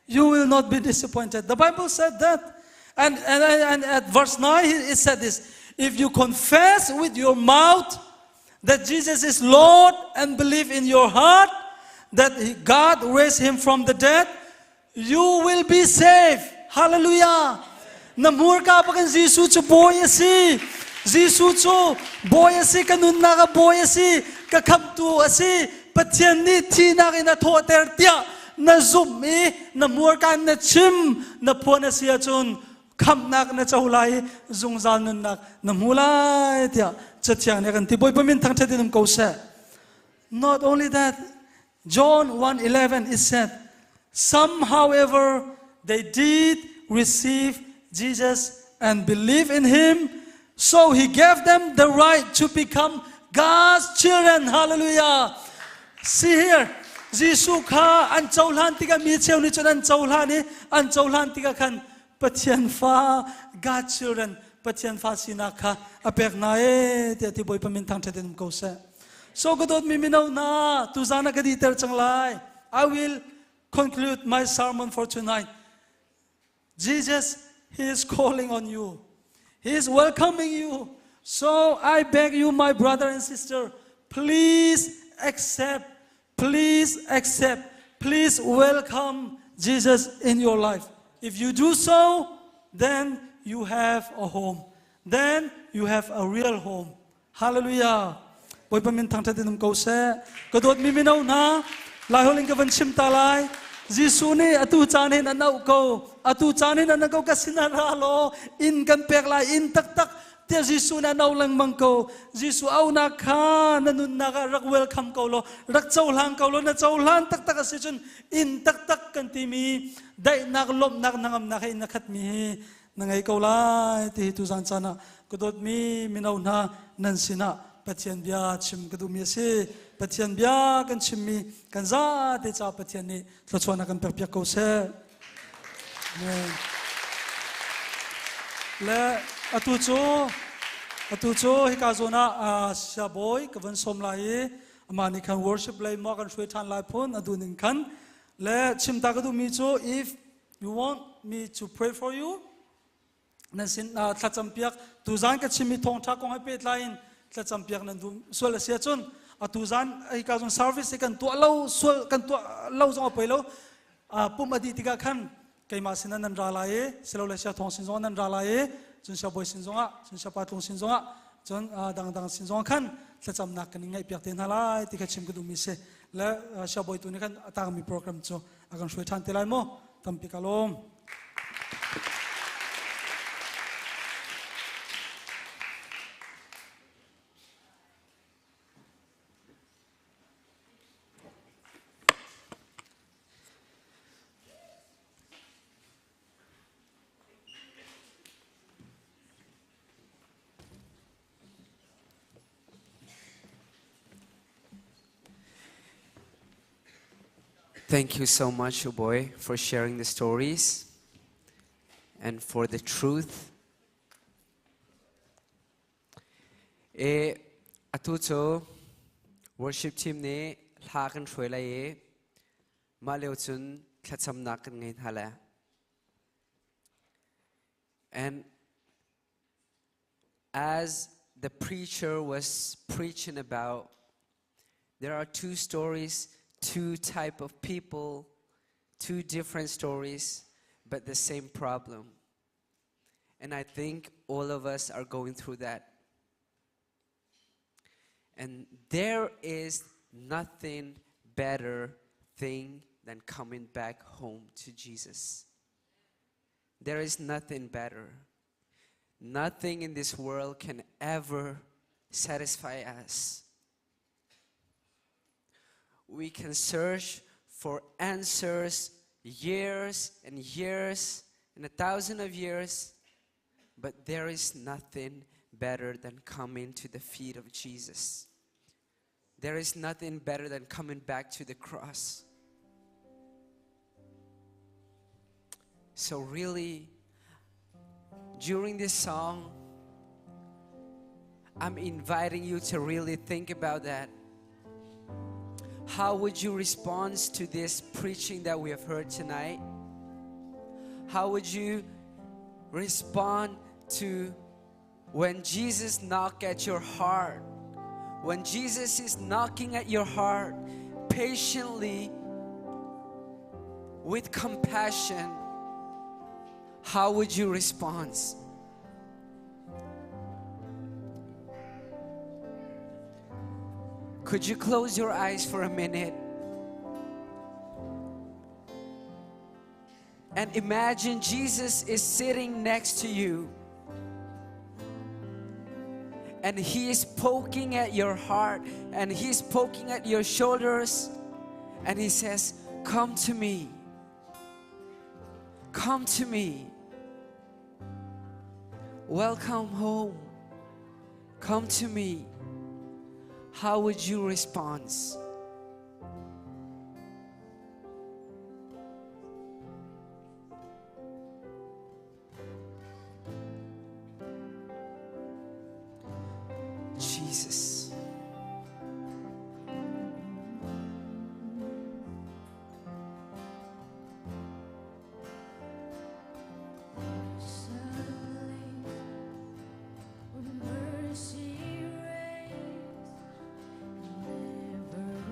You will not be disappointed. The Bible said that. And at verse 9, it said this: "If you confess with your mouth that Jesus is Lord and believe in your heart that God raised him from the dead, you will be saved." Hallelujah. Na hmurka pakin Jesuh cu Bawi a si. Jesuh cu Bawi a si, ka nunnak a Bawi a si, ka khamtu a si. Pathian nih thihnak in a thawhter tiah na zumh i na hmurka in na chim, na phuan a si ahcun. Khamhnak na co lai zungzal nunnak na hmu lai tiah cathiang nih a kan ti. Bawipa min thangṭhat in um ko seh. Not only that, John 1:11 it said, Some, however, they did receive Jesus and believe in him, so he gave them the right to become God's children. Hallelujah. See here, Jesuh kha an cohlan tikah mi cheu nih cun an cohlan i an cohlan tikah khan Pathian fa God children Pathian fa sinak kha a pek hna e tiah ti Bawipa min thangṭhat in um ko seh. So ka dawtmi mino hna tuzan ah ka dihter cang lai. I will conclude my sermon for tonight. Jesus, He is calling on you. He is welcoming you. So I beg you, my brother and sister, please accept, please accept, please welcome Jesus in your life. If you do so, then you have a home. Then you have a real home. Hallelujah. Bawipa min thangṭhat in um ko seh. Ka dawtmi mino hna, Laiholh in ka van chim ta lai. Jesuh nih atu caan hin an auh ko. Atu caan hin an auh ko ka sinah ra law inn kan pek lai inn taktak tiah Jesuh nih an auh lengmang ko. Jesuh auhnak kha na nunnak ah rak welcome ko law, rak cohlang ko law, na cohlan taktak a si cun inn taktak kan timi daihnak, lawmhnak, hnangamnak he inn a khatmi hi na ngei ko lai ti hi tuzan caan ah ka dawtmi mino hna nan sinah Pathian bia chim ka duhmi a si. Pathian bia kan chimmi kan zate ca Pathian nih thluachuahnak kan pekpiak ko seh. Amen. Le atu cu atu cu hika zawn ah siabawi ka van sawm lai i amah nih khan worship lei maw kan hruai ṭhan lai phun a duh ning khan le chim ta ka duhmi cu if You want me to pray for you? Nan sin thlacam piak tuzan ka chimmi thawngṭha kong he pehtlai in thlacam piak nan duh sual a si ahcun atuzan hika zong service hi kan tuah lo sual kan tuah lo zong a poi lo pum a dih tikah khan keimah sin ah nan ra lai i silole sia thawng sin zong nan ra lai i cun sia bawi sin zongah cun sia pa tlung sin zongah cun dangdang sin zongah khan thlacamnak kan in ngaih piak te hna lai ti kha chim ka duhmi si le sia bawi tu nih khan a tangmi program cu a kan hruai ṭhan te lai mu tampi ka lawm. Thank you so much, boy, for sharing the stories and for the truth. E atu cu worship team nih hla kan hruai lai i mah lio cun thlacamnak kan ngei hna le. And as the preacher was preaching about, there are two stories, two type of people, two different stories, but the same problem. And I think all of us are going through that. And there is nothing better thing than coming back home to Jesus. There is nothing better. Nothing in this world can ever satisfy us. We can search for answers years and years and a thousand of years, but there is nothing better than coming to the feet of Jesus. There is nothing better than coming back to the cross. So, really, during this song, I'm inviting you to really think about that. How would you respond to this preaching that we have heard tonight? How would you respond to when Jesus knock at your heart? When Jesus is knocking at your heart patiently with compassion, how would you respond? Could you close your eyes for a minute? And imagine Jesus is sitting next to you. And he is poking at your heart and he's poking at your shoulders. And he says, Come to me. Come to me. Welcome home. Come to me. How would you respond? Jesus. There's a place where mercy reigns and never.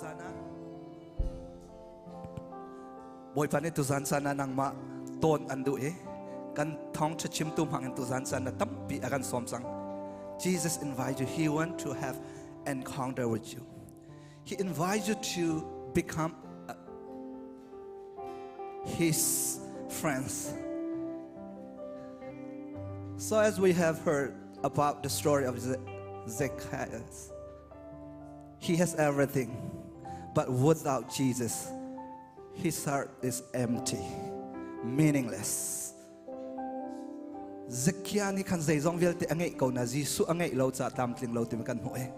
Tuzan ah Bawipa nih tuzan caan ah nangmah tawn an duh i kan thawngṭha chimtu hmang in tuzan caan ah tampi a kan sawm cang. Jesus invite you. He want to have encounter with you. He invites you to become his friends. So as we have heard about the story of Zacchaeus, he has everything, but without Jesus, his heart is empty, meaningless. Zakia nih khan zeizong vialte a ngeih ko na Jesuh a ngeih lo ca tlamtling lo timi kan hmuh i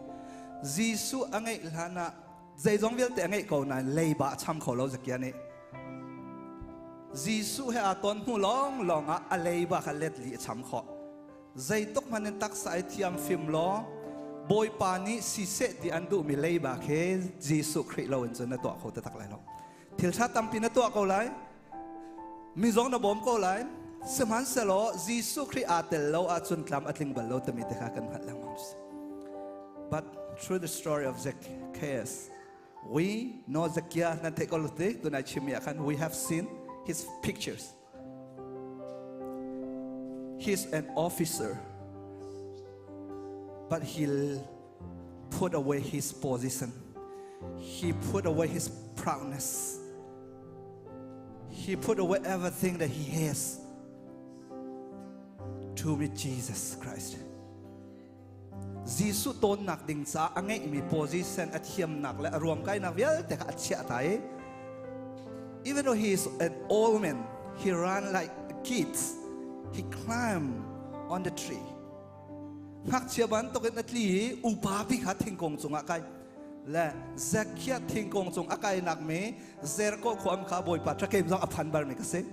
Jesuh a ngeih hlan ah zeizong vialte a ngeih ko nain leiba a cham kho lo Zakia nih Jesuh he aa ton hnu lawng lawng ah a leiba kha let li a cham khawh zeituk hmanh in taksa i thiam fim law Bawipa nih siseh ti an duhmi leiba khi Jesuh Khrih lo in cun na tuah kho taktak lai lo thil ṭha tampi na tuah ko lai mi zong na bawm ko lai sihmanhsehlaw Jesuh Khrih aa tel lo ahcun tlam a tling bal lo timi te kha kan hngalh lengmang but through the story of Zacchaeus we know Zacchaeus nan theih ko lo ti tunai chimmi ah khan we have seen his pictures he's an officer but he put away his position he put away his proudness he put away everything that he has to meet Jesus Christ. Jesuh tawnnak ding caah a ngeihmi position a thiamnak le a ruamkainak vialte kha a chiah ta i even though he is an old man, he ran like kids. He climbed on the tree. Ngakchia bantuk in a tli i upa pi kha thingkung cungah kai le Zakhia thingkung cung a kainak mi Jericho khuam kha Bawipa trakem zong a phan bar mi ka si.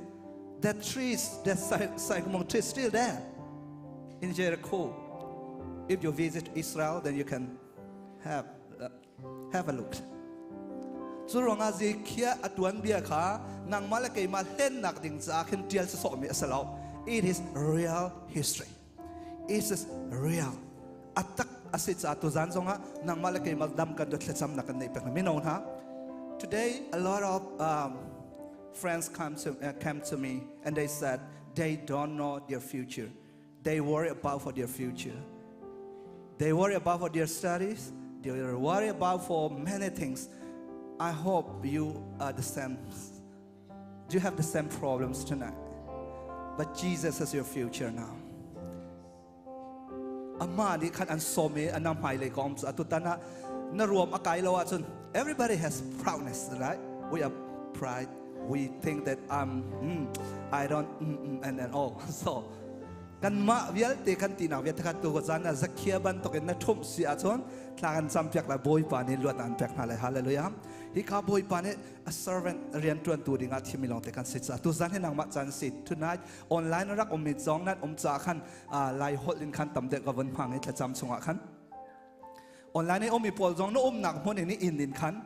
That trees, that sycamore tree is still there in Jericho. If you visit Israel, then you can have have a look. Cu ruangah Zekiah a tuan bia kha nangmah le keimah hlennak ding caah khin ṭial sawsawhmi a si lo. It is real history. It is real. A tak a si caah tuzan zongah nangmah le keimah dam kan dot thlacamnak kan neih peng mino hna. Today, a lot of friends came to me and they said they don't know their future. They worry about for their future. They worry about for their studies. They worry about for many things. I hope you are the same. Do you have the same problems tonight? But Jesus is your future now. Ama nih khan an sawm i an hmailei kong cu atutan ah na ruam a kai lo ahcun everybody has proudness, right? We are pride. We think that I don't and then all. So kanmah vialte kan tinak vialte kha tu ko caan ah Zakhia bantuk in na ṭhumh si ahcun thla kan campiak lai Bawipa nih luat an pek hna lai hallelujah hi ka Bawipa nih a servant rianṭuantu dingah thimmi lawngte kan si caah tuzan hi nangmah caan si tonight online rak ummi zong nan um caah khan lai holh in khan tam deuh ka vun hmang i thlacam chungah khan online i ummi pawl zong na umnak hmun in inn in khan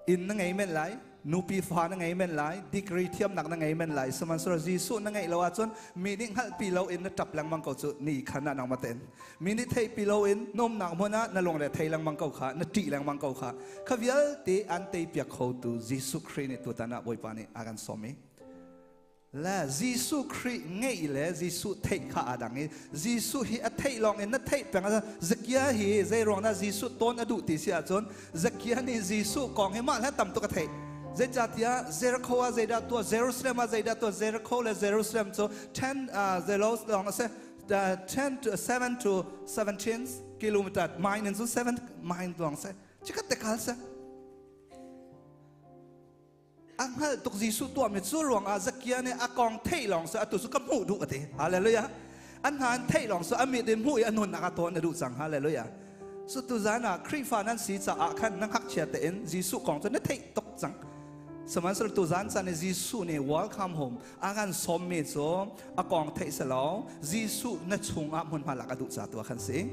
inn na ngei men lai nupi fa na ngei men lai degree thiamnak na ngei men lai sihmanhsehlaw Jesuh na ngeih lo ahcun mi nih hngalhpi lo in na ṭap lengmang ko cu ni khan ah nangmah tein mi nih theihpi lo in na umnak hmun ah na lungre thei lengmang ko kha na ṭih lengmang ko kha kha vialte an teipiak khotu Jesuh Khrih nih tutan ah Bawipa nih a kan sawm i le Jesuh Khrih ngeih le Jesuh theih kha aa dang i Jesuh hi a theih lawng in na theih peng ah Zakia hi zei ruang dah Jesuh tawn a duh ti si ahcun Zakia nih Jesuh kong hi mah le tam tuk a theih zeicahtiah Jericho ah zeidah tuah Jerusalem ah zeidah tuah Jericho le Jerusalem cu 10 zero lawng a si 10 to 7 to 17 kilometer mine in cu 7 mine lawng si chikat te khal si a hngalh tuk Jesuh tuahmi cu ruangah Zakia nih a kong theih lawng cu atu cu ka hmuh duh a ti hallelujah an hna an theih lawng cu a mit in hmuh i a nunnak a tawn a duh cang hallelujah cu tuzan ah Khrihfa nan si caah khan na ngakchia tein Jesuh kong cu na theih tuk cang sihmanhsehlaw tuzan caan i Jesuh nih welcome home a kan sawmmi cu a kong theih selaw Jesuh na chungah hmunhma lak a duh ca tu ah khan si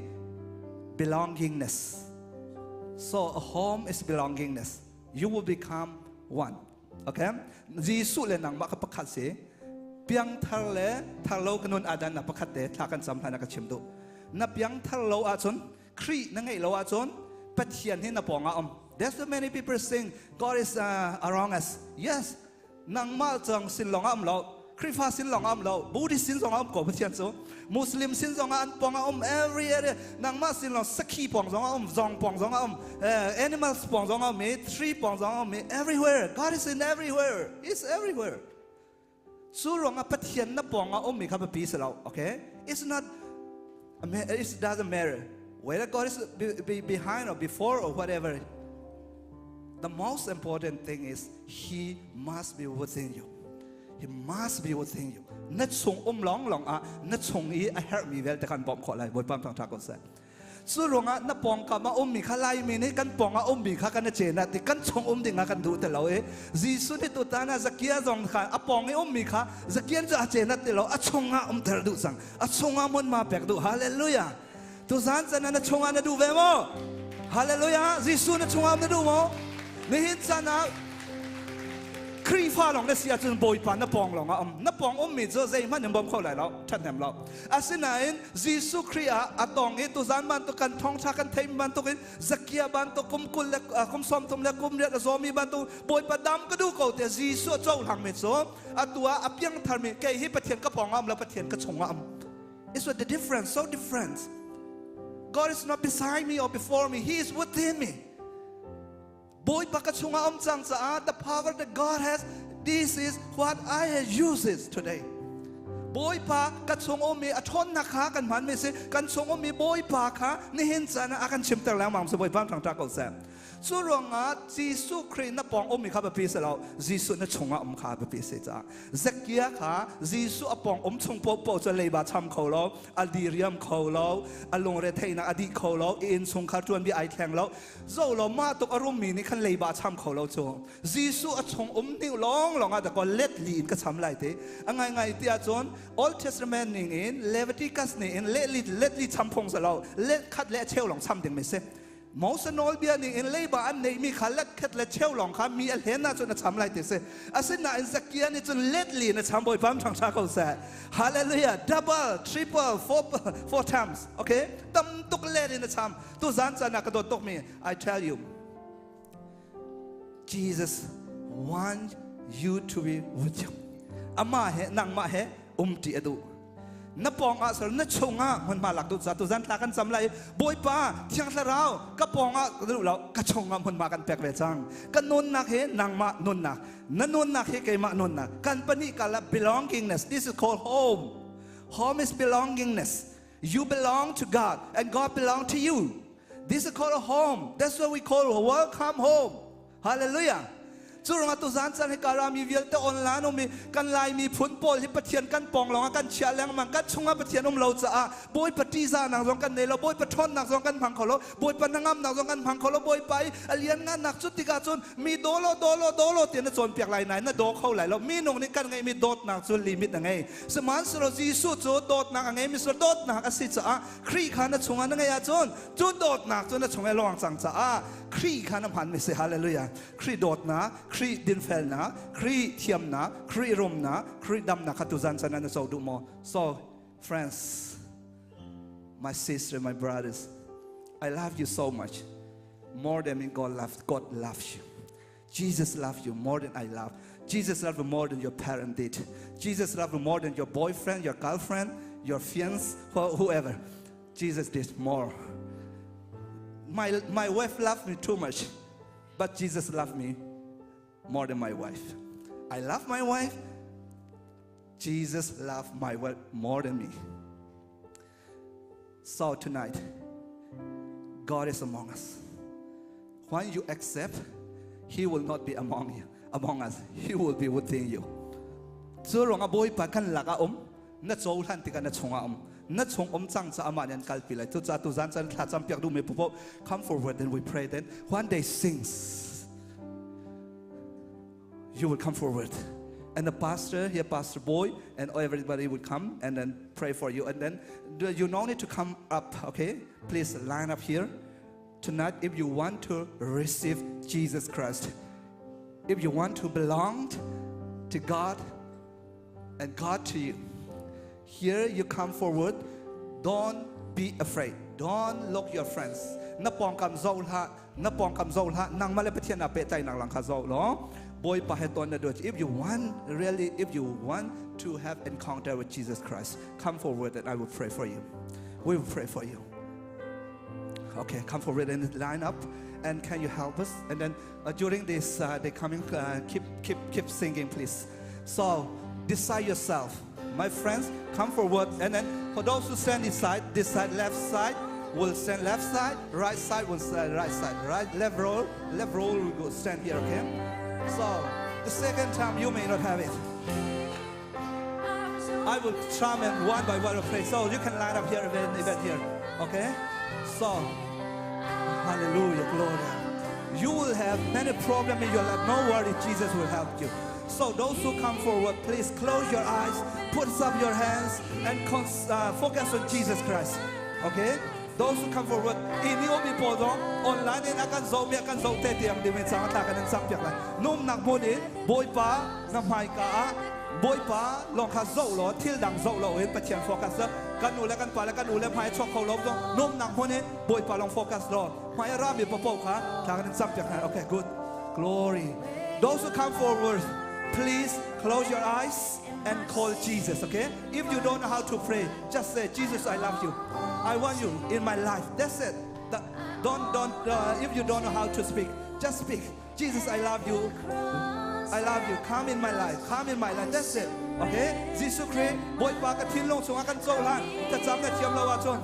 belongingness so a home is belongingness you will become one okay Jesuh le nangmah kha pakhat si piangthar le thar lo ka nun adan na pakhat te thla kan cam hlan ka chim duh na piangthar lo ahcun Khrih na ngeih lo ahcun Pathian hi na pawng ah um. There's so many people saying God is around us. Yes, nangmah cang sin lawng ah um lo. Khrihfa sin lawng ah um lo. Buddhist sin zong ah um ko Pathian cu. Muslim sin zong ah an pawng ah um every area. Nangmah sin lawng sakhi pawng zong ah um, zong pawng zong ah um, animals pawng zong ah um, i tree pawng zong ah um, i everywhere. God is in everywhere. He's everywhere. Cu ruangah Pathian na pawng ah ummi kha biapi si lo. Okay? It's not, it doesn't matter whether God is be behind or before or whatever. The most important thing is He must be within you. He must be within you. Na chung um long long ah na chung i a herhmi vialte kan bawmh khawh lai. Bawipa thangṭhat ko seh. Cu ruangah na pawngkam a ummi kha Laimi nih kan pawng ah ummi kha kan i cen ah ti kan chung um ding ah kan duh ti lo i Jesuh nih tutan ah Zakia zong kha a pawng i ummi kha Zakian cu a cen ah ti lo a chungah umter duh cang a chungah hmunhma pek duh. Hallelujah. Tuzan can ah na chungah na duh ve maw? Hallelujah. Jesuh na chungah um na duh maw? Nihin caan ah Khrihfa lawng na si ahcun Bawipa na pawng lawng ah um. Na pawng ummi cu zeihmanh in bawm kho lai lo, ṭhathnem lo. Asinain Jesuh Khrih ah a tong i tuzan bantuk kan thawngṭha kan theih bantukin Zakia bantuk kum 20 le kum 30 le kum 8 a zawmi bantuk Bawipa dam ka duh ko tiah Jesuh a cohlangmi cu atu ah a piangtharmi kei hi Pathian ka pawng ah um lo Pathian ka chungah um. It's what the difference, so different. God is not beside me or before me, He is within me. Bawipa ka chungah um cang caah the power that God has, this is what I use it today. Bawipa ka chung ummi a ṭhawnnak kha kan hman mi si kan chung ummi Bawipa kha nihin caan ah a kan chimter lengmang si Bawipa thangṭhat ko seh. Cu ruangah Jesuh Khrih na pawng ummi kha biapi si lo Jesuh na chungah um kha biapi si caah Zakia kha Jesuh a pawng um chung paohpaoh cu leiba cham kho lo a diriam kho lo a lungre theihnak a dih kho lo i innchungkhar ṭuanbia ai thleng lo zo lo mah tuk a rummi nih khan leiba cham kho lo cu Jesuh a chung um hnu lawng lawng ah dakaw let li in ka cham lai te a ngai ngai ti ahcun Old Testament ning in Leviticus ning in let li let li cham phung sa lo let khat le cheu lawng cham ding mi si Moses nawlbia ning in leiba an neihmi kha let khat le cheu lawng kha mi a hlen ahcun a cham lai ti si asinain Zakia nih cun let li in a cham Bawipa ṭhangṭha ko seh. Hallelujah. Double, triple, four, four times. Okay, tam tuk let in a cham. Tuzan caan ah ka dawt tukmi I tell you, Jesus want you to be with him. Amah he nangmah he umṭi a duh. Na pawng ah sar na chungah hmunhma lak duh ca tuzan thla kan cam lai. Bawipa Thiang Thlarau ka pawng ah duh lo ka chungah hmunhma kan pek ve cang. Ka nunnak he nangmah nunnak, na nunnak he keimah nunnak. Kan pahnih kala belongingness. This is called home. Home is belongingness. You belong to God and God belong to you. This is called a home. That's what we call welcome home. Hallelujah. Cu ruangah tuzan caan hi Karami vialte online um i kan Laimi phun pawl hi Pathian kan pawng lawngah kan chia lengmang kan chungah Pathian um lo caah Bawipa ṭihzahnak zong kan nei lo Bawipa ṭhawnnak zong kan hmang kho lo Bawipa hnangamnak zong kan hmang kho lo Bawipa i a lianngannak cu tikah cun mi daw law daw law daw law tiah na cawnpiak lai nain na daw kho lai lo minung nih kan ngeihmi dawtnak cu limit a ngei Sihmanhsehlaw Jesuh cu dawtnak a ngeimi cu dawtnak a si caah Khrih kha na chungah na ngeih ahcun cu dawtnak cu na chung i luang cang caah Khrih kha na hmanmi si. Hallelujah. Khrih dawtnak, Khrih dinfelnak, Khrih thiamnak, Khrih rumnak, Khrih damnak kha tuzan chan ah na co duh maw? So, friends, my sister, my brothers, I love you so much. More than God loves, God loves you. Jesus loves you more than I love. Jesus loves you more than your parent did. Jesus loves you more than your boyfriend, your girlfriend, your fiance, whoever. Jesus did more. My wife loved me too much, but Jesus loved me more than my wife. I love my wife. Jesus loved my wife more than me. So tonight, God is among us. When you accept, He will not be among you, among us. He will be within you. Cu ruangah Bawipa kan lakah um, na cohlan tikah na chungah um, na chung um cang ca amah nih an kalpi lai. Cucaah tuzan caan thla cam piak duhmi popoh come forward and we pray then. One day sings, you will come forward. And the pastor here, Pastor Boy, and everybody would come and then pray for you. And then you no need to come up, okay? Please line up here. Tonight, if you want to receive Jesus Christ, if you want to belong to God and God to you, here you come forward. Don't be afraid. Don't look your friends. Na pongkam zo hlah, na pongkam zo hlah, nangmah le Pathian na pehtlai nak lang kha zo law. Bawipa he ton na duh. If you want really, if you want to have encounter with Jesus Christ, come forward and I will pray for you. We will pray for you. Okay, come forward and line up. And can you help us? And then during this, they coming, keep, keep, keep singing, please. So decide yourself. My friends, come forward. And then for those who stand this side, this side, left side, will stand left side, right side will stand right side. Right, left row will go stand here, okay? So the second time you may not have it. I will try and one by one pray. So you can line up here, even here, okay? So, hallelujah, glory. You will have many problems in your life. No worry, Jesus will help you. So those who come forward, please close your eyes, put up your hands, and focus on Jesus Christ. Okay? Those who come forward, ini omi po zong, online in akan zo mi akan zo te tiang di min sang ta kan sang piak lai. Num nak mun in, Bawipa na hmai ka a, Bawipa long kha zo lo, thil dang zo lo in Pathian focus la. Kan u le kan pa le kan u le hmai chok kho lo zong, num nak mun in, Bawipa long focus lo. Hmai ra mi po po kha, ta kan sang piak lai. Okay, good. Glory. Those who come forward, please close your eyes and call Jesus, okay? If you don't know how to pray, just say, Jesus, I love you. I want you in my life. That's it. Don't, don't, if you don't know how to speak, just speak. Jesus, I love you. I love you. Come in my life. Come in my life. That's it. Okay? Jesus Christ, Bawipa ka thinlung chungah kan cohlan. Thlacam na thiam lo ahcun.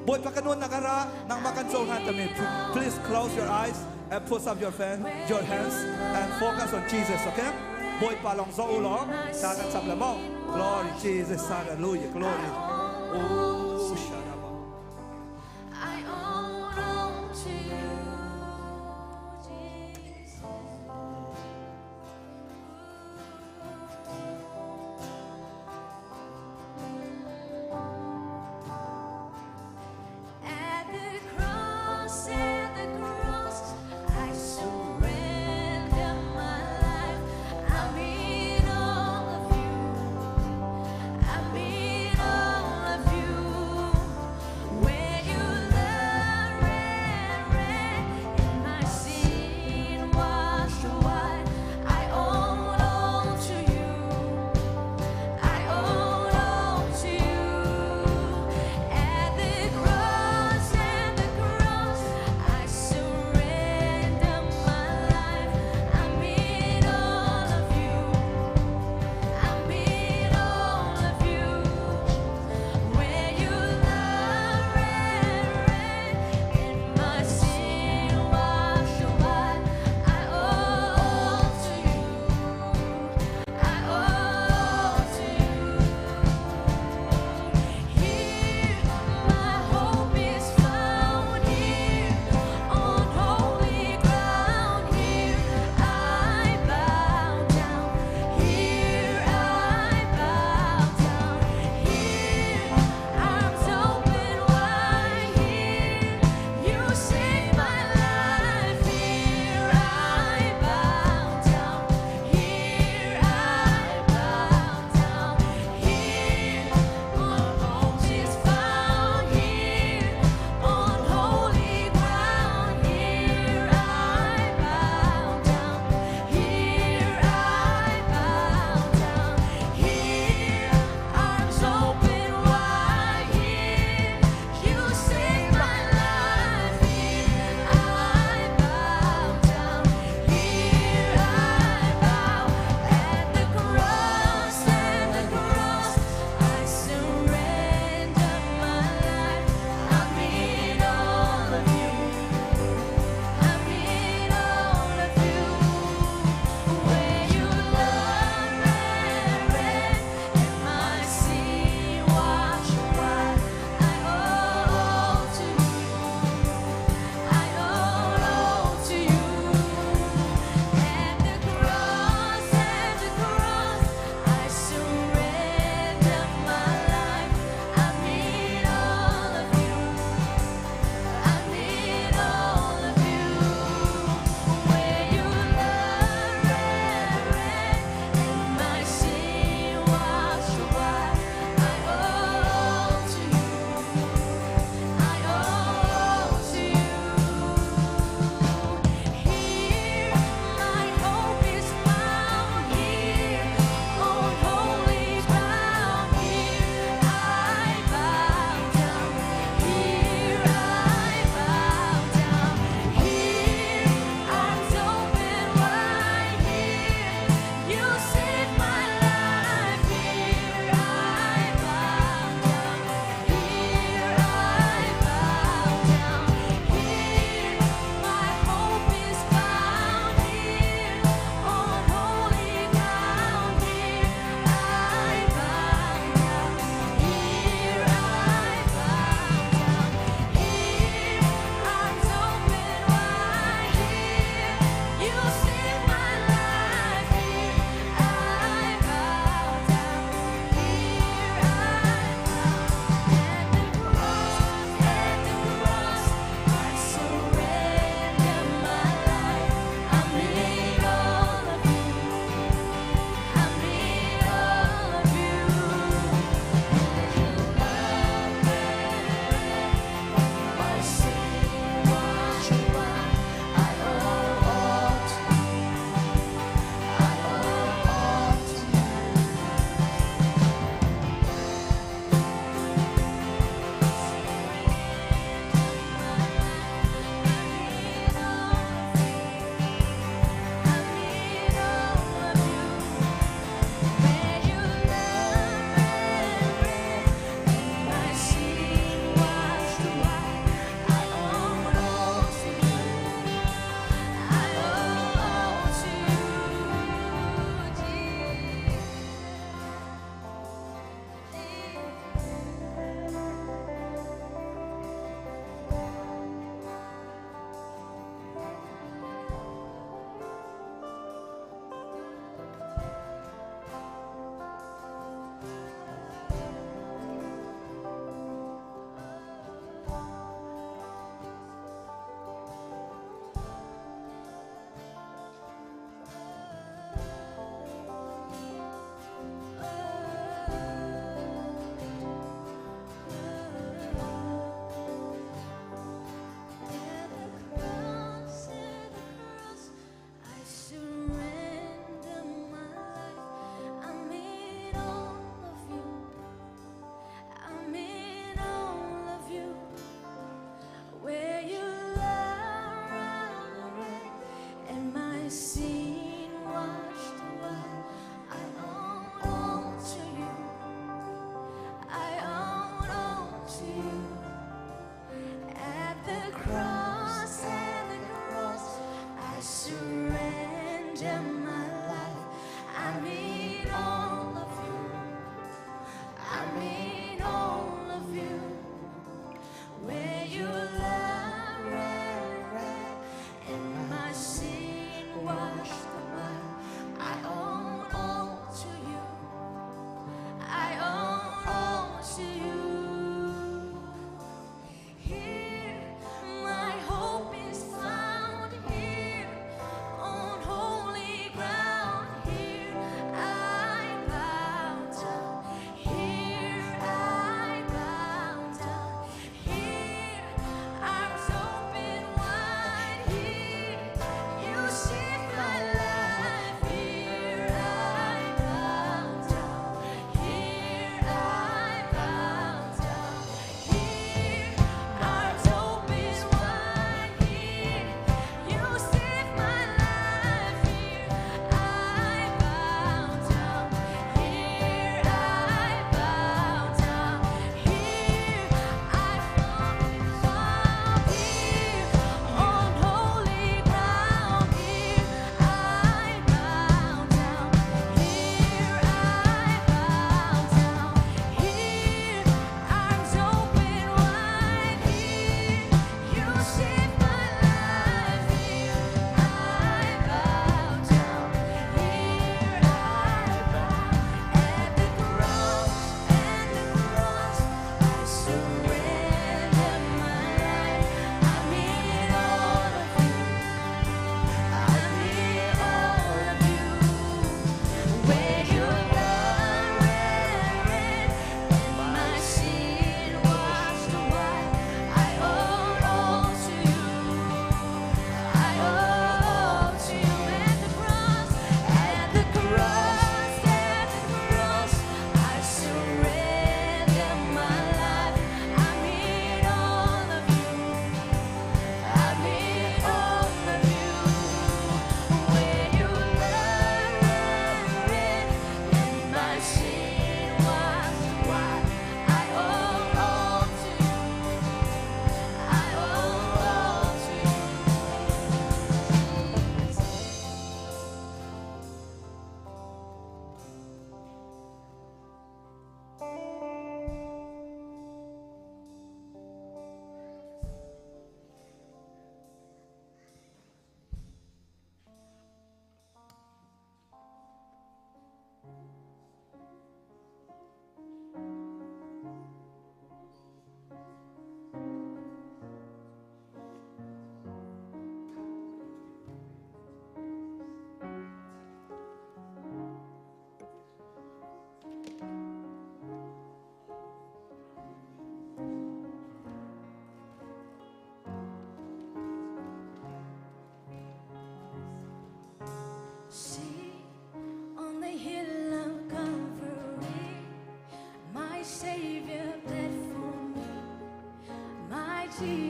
Bawipa ka nun na ka ra, nangmah kan cohlan tami. Please close your eyes and put up your hands and focus on Jesus, okay? Bawipa long zo u law. Sa kan cham le mo. Glory Jesus, hallelujah, glory. Oh, sharaba. I own all to you, Jesus. At the cross, I surrender my life. I mean all of you. I mean all of you.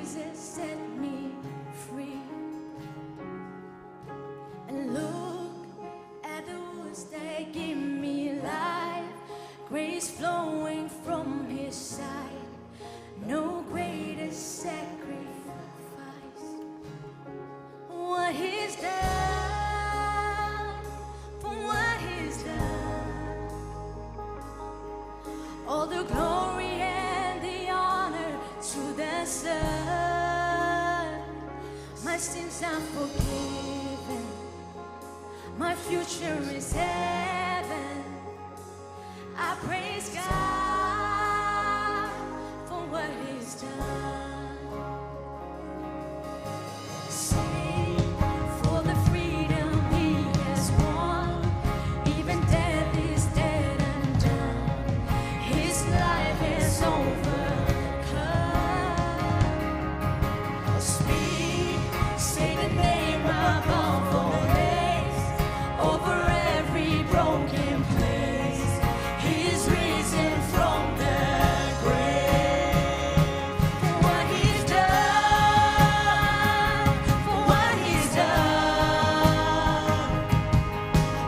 Jesus set me free. And look at the wounds that give me life, grace flowing from his side. No greater sacrifice. What he's done, for what he's done. All the glory and the honor to the Son. My sins are forgiven. My future is heaven. I praise God for what He's done. Sing for the freedom He has won. Even death is dead and done. His life is overcome. Speak, say the name above all names, over every broken place. He's risen from the grave. For what he's done, for what he's done.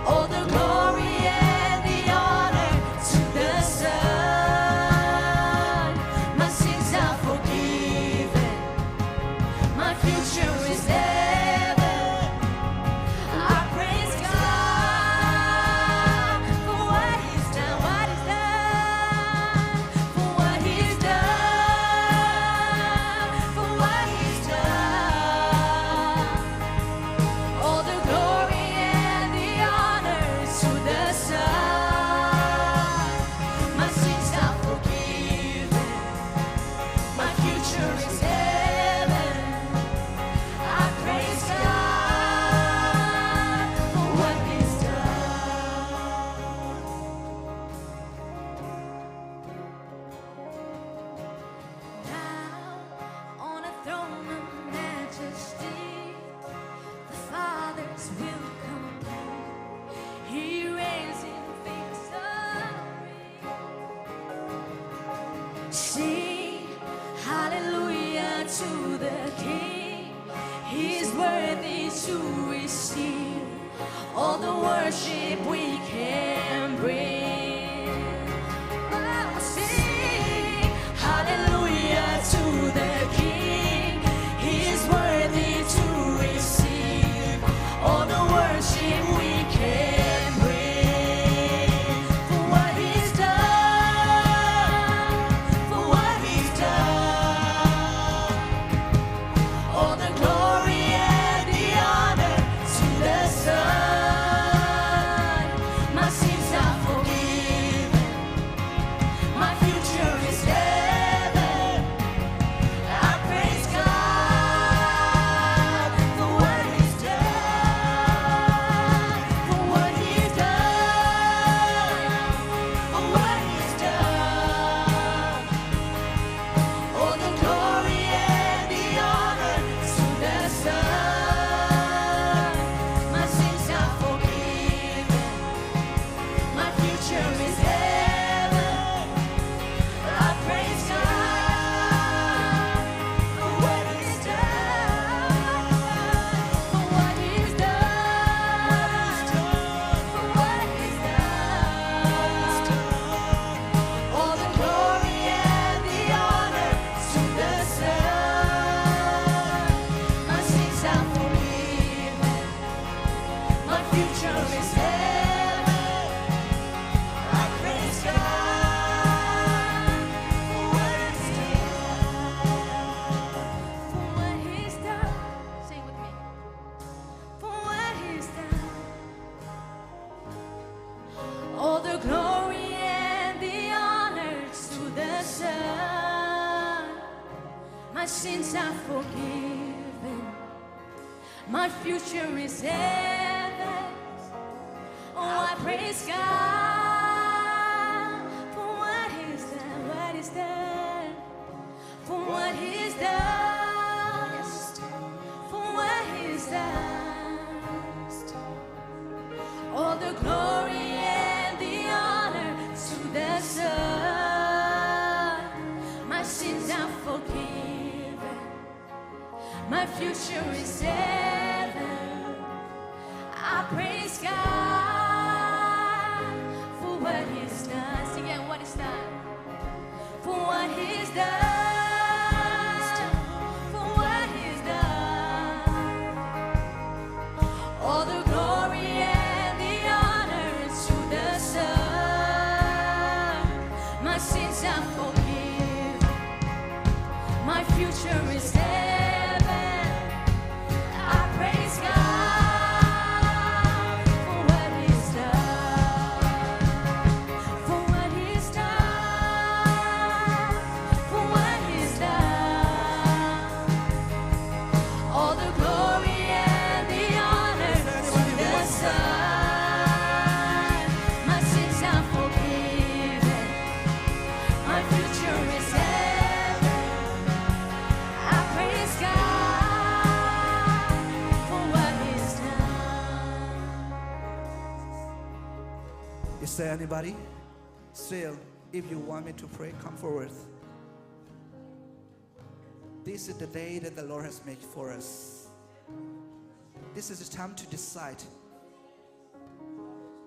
All the glory and the honor to the Son. My sins are forgiven. My future is heaven. I praise God for what He's done, what He's done, for what He's done, for what He's done. All the glory and the honor to the Son. My sins are forgiven. My future is heaven. I praise God for what He's done. Now on a throne of majesty, the Father's will complete. He reigns in victory. Sing hallelujah to the King. He's worthy to receive all the worship we can bring. Oh, sing hallelujah to the King. He's worthy to receive all the worship we can bring. For what He's done, for what He's done. All the glory and the honor to the Son. My sins are forgiven. My future is heaven. I praise God for what He's done. For what He's done. For what He's done. All the glory and the honor to the Son. My sins are forgiven. My future is heaven. I praise God for what He's done. For what He's done. For what He's done. All the glory and the honor to the Son. My sins are forgiven. My future is heaven. I praise God for what He's done. For what He's done. Sing with me. For what He's done. All the glory and the honor to the Son. My sins are forgiven. My future is heaven. Oh, I praise God for what He's done, what He's done, for what He's done, yes, for what He's done. All the glory and the honor to the Son. My sins are forgiven. My future is heaven. I praise God for what He's done. Sing again, what He's done. For what He's done. For what He's done. All the glory and the honor to the Son. My sins are forgiven. My future is heaven. I praise God for what He's done. For what He's done. For what He's done. All the glory and the honor to the Son. My sins are forgiven. My future is heaven. I praise God for what He's done. Is there anybody? Still, if you want me to pray, come forward. This is the day that the Lord has made for us. This is the time to decide.